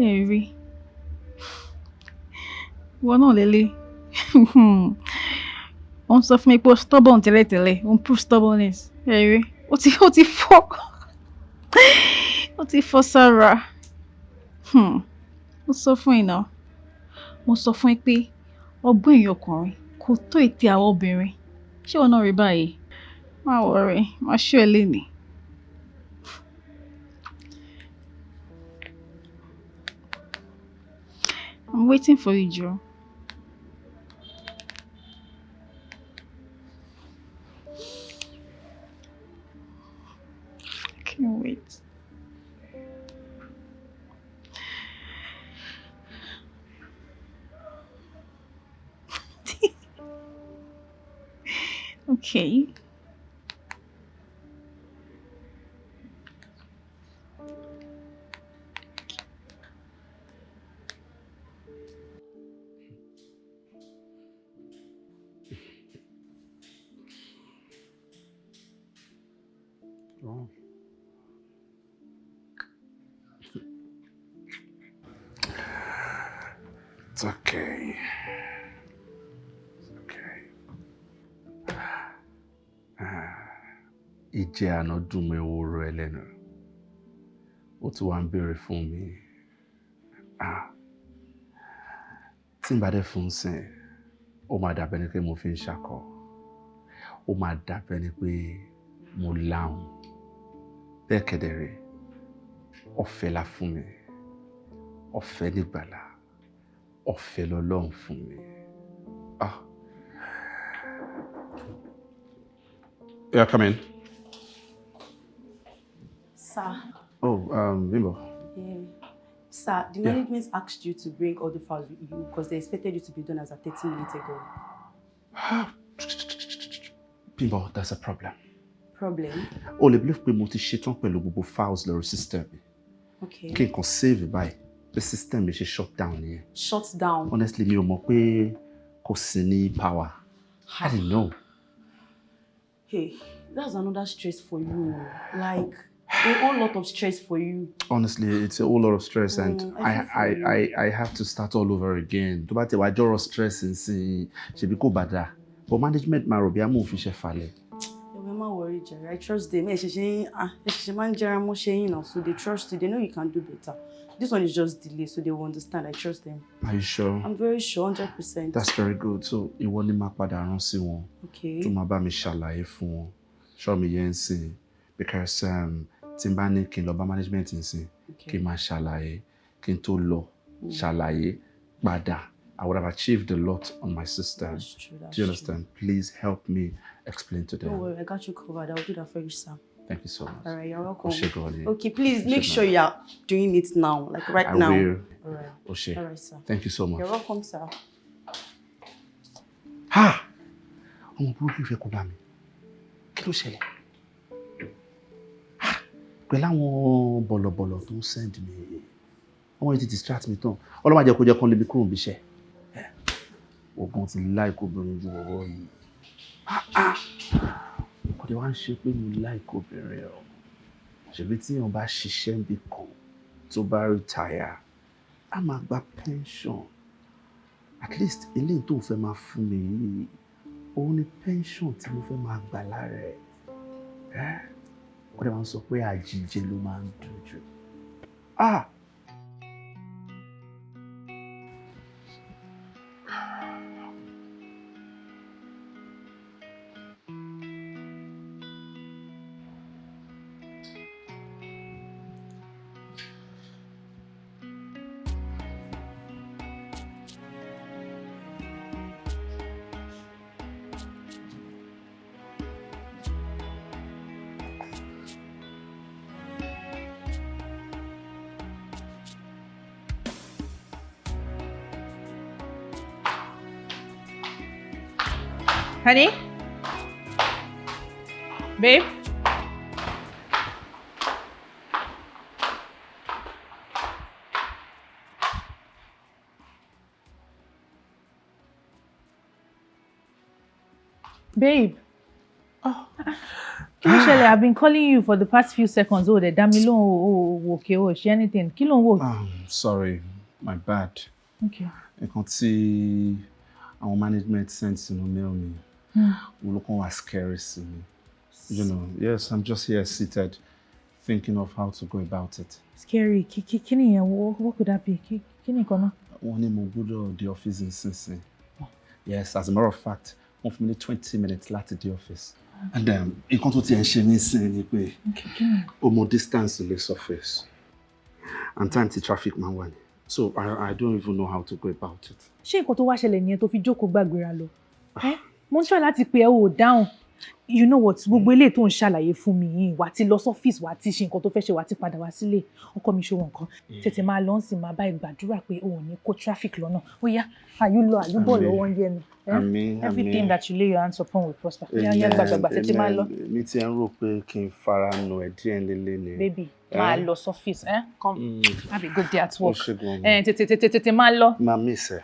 Ẹ̀rí. Ìwọ náà lélẹ̀. Ó ń sọ fún mi pé ó stubborn tẹ́lẹ̀tẹ́lẹ̀, ó ń prove stubbornness. Ẹ̀rí, ó ti fọ́. Ó ti fọ́ sára. Mo sọ fún ẹ náà. Mo sọ fún ẹ pé ọgbọ́n èèyàn ọkùnrin kò tó ète àwọn obìnrin. Ṣé ìwọ náà rí báyìí? Má worry, màá show ẹ lénìí. I'm waiting for you, Joe. I can't wait. Okay. Oh. It's okay. It's okay. Ìjẹ àná dùn mọ́ ewúro ẹlẹ́nu. Ó ti wá ń béèrè fún mi. Ah. Tí n bá dé fún sìn, ó máa dàbẹ́ ni pé mo fi ń ṣakọ. Ó máa dàbẹ́ ni pé mo láhùn. Bẹ́ẹ̀ kẹ̀dẹ̀rẹ̀, ọ̀fẹ́ la fún mi. Ọ̀fẹ́ nígbàlà. Ọ̀fẹ́ lọ́lọ́run fún mi. Ah. Yeah, come in. Sir. Oh, Bimbo. Yeah. Sir, the management asked you to bring all the files with you because they expected you to be done as at 30 minutes ago. Bimbo, there's a problem. Problem? O lè believe pé mo ti ṣetán pẹ̀lú gbogbo files lórí system mi. Okay. Kí n kàn save báyìí, bí system mi ṣe shut down nìyẹn. Shut down? Honestly, mi ò mọ̀ pé kò sí ní power. I didn't know. Hey, that's another stress for you. Like, a whole lot of stress for you. Honestly, it's a whole lot of stress and I I, feel for I, you. I have to start all over again. Tó bá ti wá jọ́rọ̀ stress nsìn, ṣebí kò bá dáa. But management máa rò bí amóhùnfiṣẹ́ falẹ̀. Ẹ má worry, Jerry. I trust them. Ẹ ṣẹ̀ṣẹ̀ ah, ẹ ṣẹ̀ṣẹ̀ máa ń jẹ́ra mọ́ṣẹ́ yín now, so they trust you. They know you can do better. This one is just delay, so they will understand. I trust them. Are you sure? I'm very sure, 100%. That's very good. So ìwọ ni máa padà rán sí wọn. Okay. Tó máa bá mi ṣàlàyé fún wọn. Ṣọ́ mi yẹn ń sìn. Because tí n bá ní kí n lọ bá management ń sìn, kí n máa ṣàlàyé, kí n tó lọ ṣàlàyé padà. I would have achieved a lot on my system. That's true, that's Do you understand? Please help me explain to them. Don't worry, I got you covered. I'll do that for you, sir. Thank you so much. All right, you're welcome. O ṣé gan ni. Okay, please O ṣé make gan sure ni. you are doing it now, like right I now. will. All right. O ṣé. All right, sir. Thank you so much. You're welcome, sir. Ha! Ọmọ burúkú ìfẹ́ kó bá mi. Kí ló ṣẹlẹ̀? Ha! Pẹ̀lú àwọn bọ̀lọ̀bọ̀lọ̀ tó ń send mi. Wọ́n yìí ti distract mi tán. Ọlọ́mọ àjẹkó jẹ́ kán lébi kúrò níbi iṣẹ́. Ogun ti like obìnrin ju ọ̀rọ̀ yìí. Kò dé wá ń ṣe pé mo like obìnrin o. Ṣèbí tí èèyàn bá ṣiṣẹ́ níbi kan tó bá retire, á máa gba pension. At least eléyìí tó fẹ́ máa fún mi yìí, òun ni pension tí mo fẹ́ máa gbà lára ẹ̀. Ẹ́ wọ́n dẹ̀ máa ń sọ pé àjíjẹ ló máa ń dùn jù. Ah! Honey? Babe? Babe. Oh. Kí ló ṣẹlẹ̀? I've been calling you for the past few seconds. Oh, dẹ̀ dá mi lóhùn o, o, o, okay, o, ṣe anything. Kí ló ń wò? Sorry, my bad. Okay. Nǹkan tí àwọn management send sínú mail mi. Òun ló kàn wá scary sí mi. Yes, I'm just here seated thinking of how to go about it. Scary. Kí nìyẹn? What could that be? Kí ni nǹkan náà? Wọ́n ní mo gbọ́dọ̀ dé ọ́fíìsì nísinsìnyí. Yes, as a matter of fact, wọ́n fún mi ní 20 minutes láti dé ọ́fíìsì. And nǹkan tó tiẹ̀ ń ṣe mí sìn ni pé Okay, kí ni? O mọ distance lè surface and time tí traffic máa ń wà ní. So I don't even know how to go about it. Ṣé nǹkan tó wá ṣẹlẹ̀ nìyẹn tó fi jókòó gbàgbéra lọ? Ẹ́, mo ń try láti pè ẹ́, ò dáhùn. You know what? Gbogbo eléyìí tó ń ṣàlàyé fún mi yìí, wà á ti lọ sọ́fíìsì, wà á ti ṣe nǹkan tó fẹ́ ṣe, wà á ti padà wá sílé. Ọkọ mi, ṣòwò nǹkan. Tètè máa lọ sí, máa bá ẹ gbàdúrà pé o ò ní kó traffic lọ́nà. Ó yá, àyù lọ àyù bọ̀ Àmín. lọ́wọ́ ń yẹnu. Eh? Àmín, Everything àmín. that you lay your hands upon will prosper. Yá yá, gbàgbàgbà, tètè máa lọ. Mi ti ń rò pé kí n fara nù ẹ̀ díẹ̀ nílé ni. Baby, máa Eh? lọ sọ́fíìsì. Eh? Come, have a good day at Ó work. ṣe gan-an. Eh, tètè tètè tètè máa lọ. Máa miss ẹ.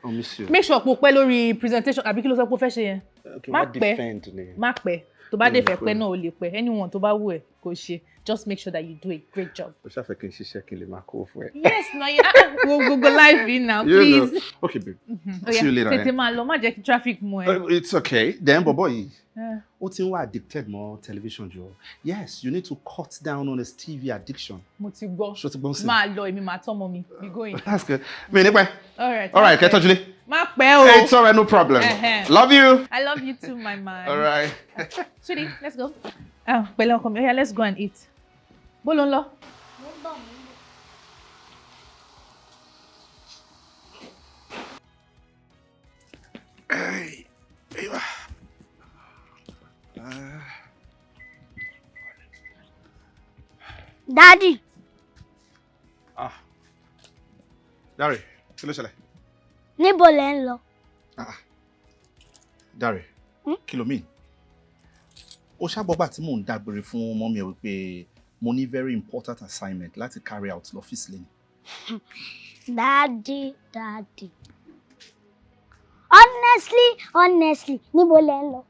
I'll miss you. Make sure pé o pẹ́ lórí presentation, àbí kí ló sọ pé o fẹ́ ṣe yẹn? Okay, Má wá pẹ́. defend ni. Má pẹ́. Tó bá dé Mi ò fẹ́ pẹ́ pẹ́. náà, o lè pẹ́. Anyone tó bá wù ẹ́ kó ṣe. Just make sure that you do a great job. Ó ṣàfẹ́ kí n ṣiṣẹ́ kí n lè máa kó fún ẹ. Yes, na you wo gbogbo life yìí now, You know. please. Okay, babe. Ó See yá, you later. tètè Eh? máa lọ, má jẹ́ kí traffic mú ẹ. It's okay. Then bọ̀bọ̀ yìí, Eh. ó ti ń wá addicted mọ́ television jù. Yes, you need to cut down on his TV addiction. Mo ti gbọ́. Ṣó ti gbọ́ sí? Máa lọ, èmi máa tọ́mọ mi. Be going. That's good. Mi ní pẹ́. All right. All right, kẹ́ tọ́jú lé. Má pẹ́ o. It's all right, no problem. Ẹhẹ́n. Love you. I love you too, my man. All right. Sweetie, let's go. Ah, pẹ̀lẹ́ ọkọ mi. Oya, let's go and eat. Bó ló ń lọ? Mo ń bọ̀, mo ń bọ̀. Hey, eyvah. Ah. Daddy. Ah. Dare, kí ló ṣẹlẹ̀? Níbo lẹ ń lọ? Dare, kí ló mean? Ó ṣàgbọ́gbà tí mò ń dágbére fún mummy ẹ̀ wípé mo ní very important assignment láti carry out lọ́fíìsì lẹ́nu. Daddy, Daddy. Honestly, honestly, níbo lẹ ń lọ?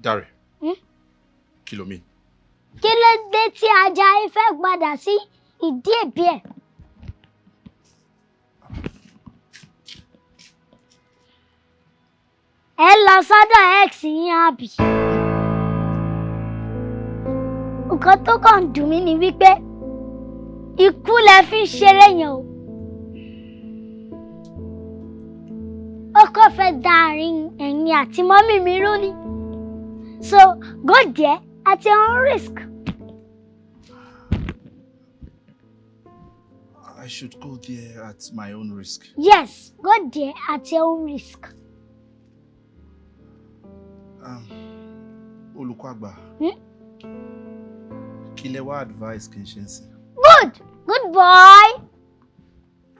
Dare, Hmm? kí ló mean? Kí ló dé tí Ajayi fẹ́ padà sí ìdí èbí ẹ̀? Ẹ lọ sọ́dọ̀ ex yín, àbí? Nǹkan tó kàn ń dùn mí ni wípé ikú lẹ fi ń ṣeré yẹn o. Ó kàn fẹ́ da àárín ẹ̀yin àti mummy mi rú ni. So go there at your own risk. I should go there at my own risk. Yes, go there at your own risk. Olùkọ́ àgbà, Hmm? kí lẹ wá advice kí n ṣe ń sìn? Good, good boy.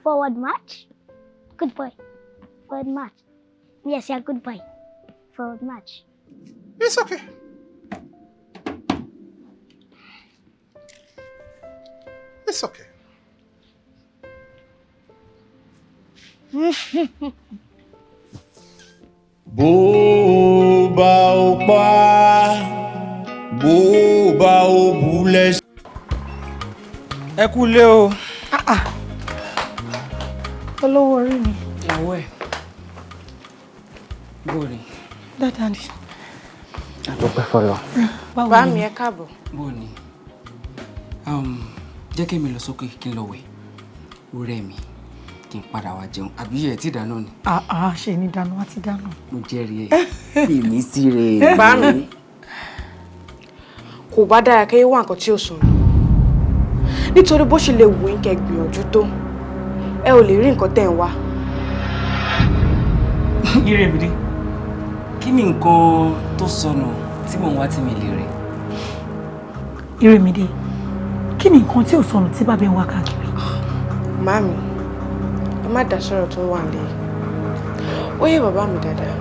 Forward march. Good boy. Forward march. Yes, yeah, good boy. Forward march. It's okay. It's okay. Bó bá ó pa, bó bá ó bú lẹ́sẹ̀. Ẹ kú ilé o. Olówó orí mi. Ìyàwó ẹ, bó ni? Dáadáa ni. Àdúpẹ́ fọlọ́. Báwo Bá ni? mi, ẹ káàbọ̀. Bó ni? Jẹ́ kí mi lọ sókè kí n lọ wẹ̀, ó rẹ̀ mí, kí n padà wá jẹun. Àbí ẹ̀ tí dáná ni? Àá ṣe ní dáná, wá ti dáná. Mo jẹ́rìí ẹ̀, pè mí sí rẹ̀. Bá mi, kò bá dára kẹ́ wá nǹkan tí ò sọnù, nítorí bó ṣe lè wù yín kẹ́ gbìyànjú tó, ẹ ò lè rí nǹkan tẹ́ ń wá. Ìrèmídé, kí ni nǹkan tó sọnù tí mò ń wá tí mi lè rí? Ìrèmídé, kí ni nǹkan tí ò sọnù tí bàbá ẹ̀ ń wá káàkiri? Màámi, ẹ má dá sọ̀rọ̀ tó wà nílẹ̀ yìí. Ó yé bàbá mi dáadáa.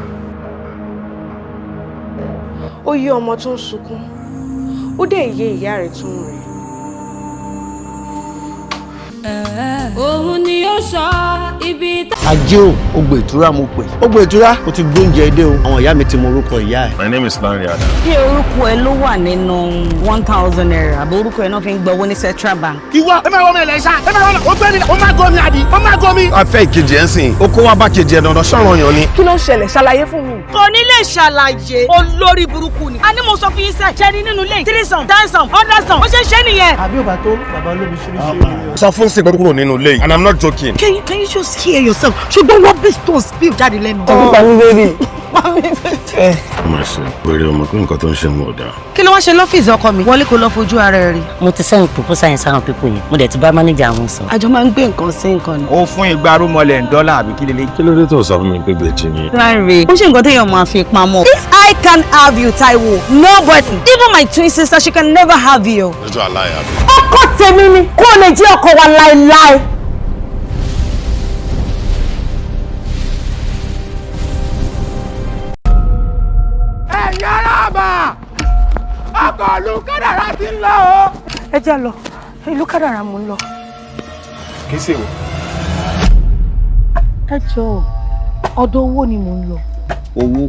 Ó yé ọmọ tó ń sunkún. Ó dẹ̀ yé ìyá rẹ̀ tó ń rẹ̀. Òun ni ó sọ ibi tá. Ajé o, ogbè ìtura mo pè. Ogbè ìtura, o ti gbóúnjẹ dé o. Àwọn ìyá mi ti mọ orúkọ ìyá ẹ. My name is Lanre Adam. Ṣé orúkọ ẹ ló wà nínú ₦1,000 àbí orúkọ ẹ náà fi ń gba owó ní Central Bank? Ìwọ ẹ máa wọ ọmọ ẹlẹ́ṣà, ẹ máa wọ ọmọ ó gbé mi, ó máa gọ́ mi àbí, ó máa gọ́ mi. A fẹ́ ìkejì ẹ̀ ń sìn, ó kó wá bá kejì ẹ̀ dandan ṣọ̀ràn yàn ni. Kí ló ń ṣẹlẹ̀? Ṣàlàyé fún mi. Kò ní lè ṣàlàyé, olórí burúkú ni. A ní mo sọ fún yín sẹ́, ṣe ni nínú ilé threesome, dancehall, hundredsome, ó ṣe ń ṣe nìyẹn. Àbí ò bá tó bàbá olómi ṣíríṣírí. Sọ fún sìnkú kúrò nínú ilé yìí and I'm not joking. Can you just hear yourself? Ṣùgbọ́n rubbish tó ń spill jáde lẹ́nu. Ó máa ṣe péré ọmọ pé nǹkan tó ń ṣe wọn ò dáa. Kí ló wá ṣe lọ́fíìsì ọkọ mi? Wọlé kó lọ fojú ara ẹ rí. Mo ti send proposal yẹn sáwọn people yẹn, mo dẹ̀ ti bá manager wọn sọ. Àjọ máa ń gbé nǹkan sí nǹkan ni. Ó fún igba rúmọlẹ̀ ń dọ́là àbí kí lélẹ̀. Kí ló dé tó sọ fún mi pé bèjì ni? Láre, ó ṣe nǹkan téèyàn máa fi pamọ́. If I can have you, Taiwo, nobody, even my twin sister, she can never have you. Lójú àláyà mi. Ọkọ tèmi ni kó lè jẹ́ ọkọ wa láéláé. Ẹ̀yin aráàbà, ọkọ̀ ìlú kádàrá ti ń lọ o. Ẹ jẹ́ lọ, ìlú kádàrá mò ń lọ. Kì í ṣe o. Ẹ jọ̀ọ́, ọ̀dọ̀ owó ni mò ń lọ. Owó.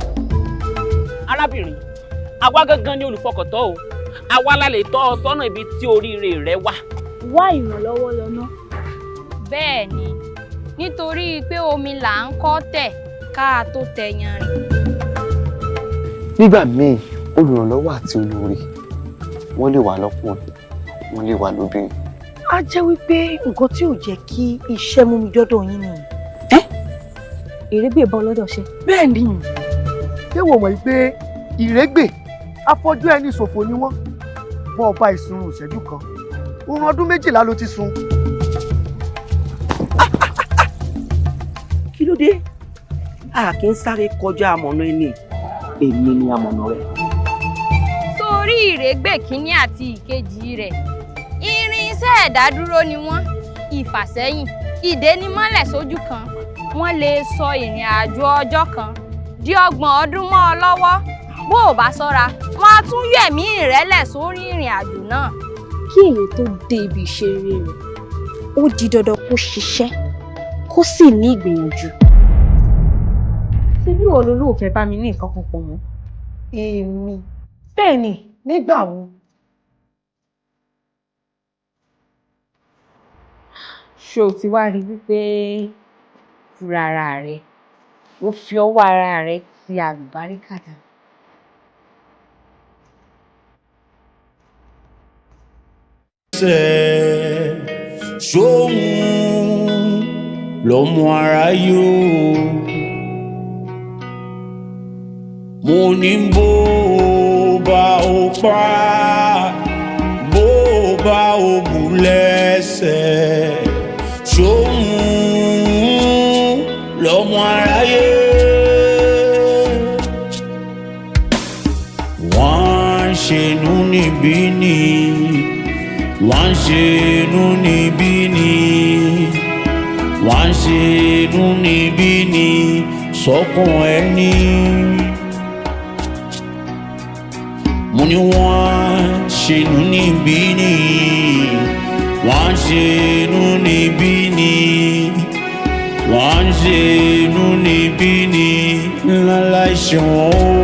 Arábìnrin, àwa gangan ni olùfọkàntán o, àwa la lè tọ́ ọ sọ́nà ibi tí oríire rẹ wà. Wá ìrànlọ́wọ́ lọ ná. Bẹ́ẹ̀ ni, nítorí pé omi là ń kọ́ tẹ̀ ká tó tẹ yanrìn. Nígbà míì, olùrànlọ́wọ́ àti olóore, wọ́n lè wà lọ́kùnrin, wọ́n lè wà lóbìnrin. Á jẹ́ wípé nǹkan tí ò jẹ́ kí iṣẹ́ mú mi dọ́dọ̀ yín nìyí. Ìrégbè bọ́ lọ́dọ̀ ṣe. Bẹ́ẹ̀ ni. Ṣé wò mọ̀ pé ìrégbè afọ́jú ẹni ṣòfò ni wọ́n? Bọ́ ọba ìsunrun ìṣẹ́jú kan, oorun ọdún 12 ló ti sun. Kí ló dé? A kì í sáré kọjá amọ̀nà ẹni, èmi ni amọ̀nà rẹ̀. Sórí ìrégbè kínní àti ìkejì rẹ̀, irinṣẹ́ ẹ̀dádúró ni wọ́n, ìfàsẹ́yìn, ìdénímọ́lẹ̀ sójú kan, wọ́n lè sọ ìrìn àjò ọjọ́ kan di 30 ọdún mọ́ ọ lọ́wọ́. Bó o bá ṣọ́ra, wọ́n á tún yẹ̀mí ìrẹ́lẹ̀ sórí ìrìn àjò náà. Kí èèyàn tó dé ibi ìṣeré rẹ̀, ó di dandan kó ṣiṣẹ́, kó sì ní ìgbìyànjú. Ṣé bí ìwọ lolú ò fẹ́ bá mi ní nǹkan kan pọ̀ mọ́? Èmi. Bẹ́ẹ̀ ni, nígbà wo? Ṣé o ti wá rí wípé fúnra ara rẹ ó fi ọwọ́ ara rẹ ti àlùbáríkà dànù? Ṣóhun lọ́mọ aráyé o. Mo ní bó bá o pa, bó bá o bù lẹ́sẹ̀, ṣóhun lọ́mọ aráyé. Wọ́n ń ṣe inú níbí ni, wọ́n ń ṣe inú níbí ni, wọ́n ń ṣe inú níbí ni sọ́kàn ẹni. Mo ní wọ́n ń ṣe inú níbí ni, wọ́n ń ṣe inú níbí ni, wọ́n ń ṣe inú níbí ni ńlá láìṣe wọn o.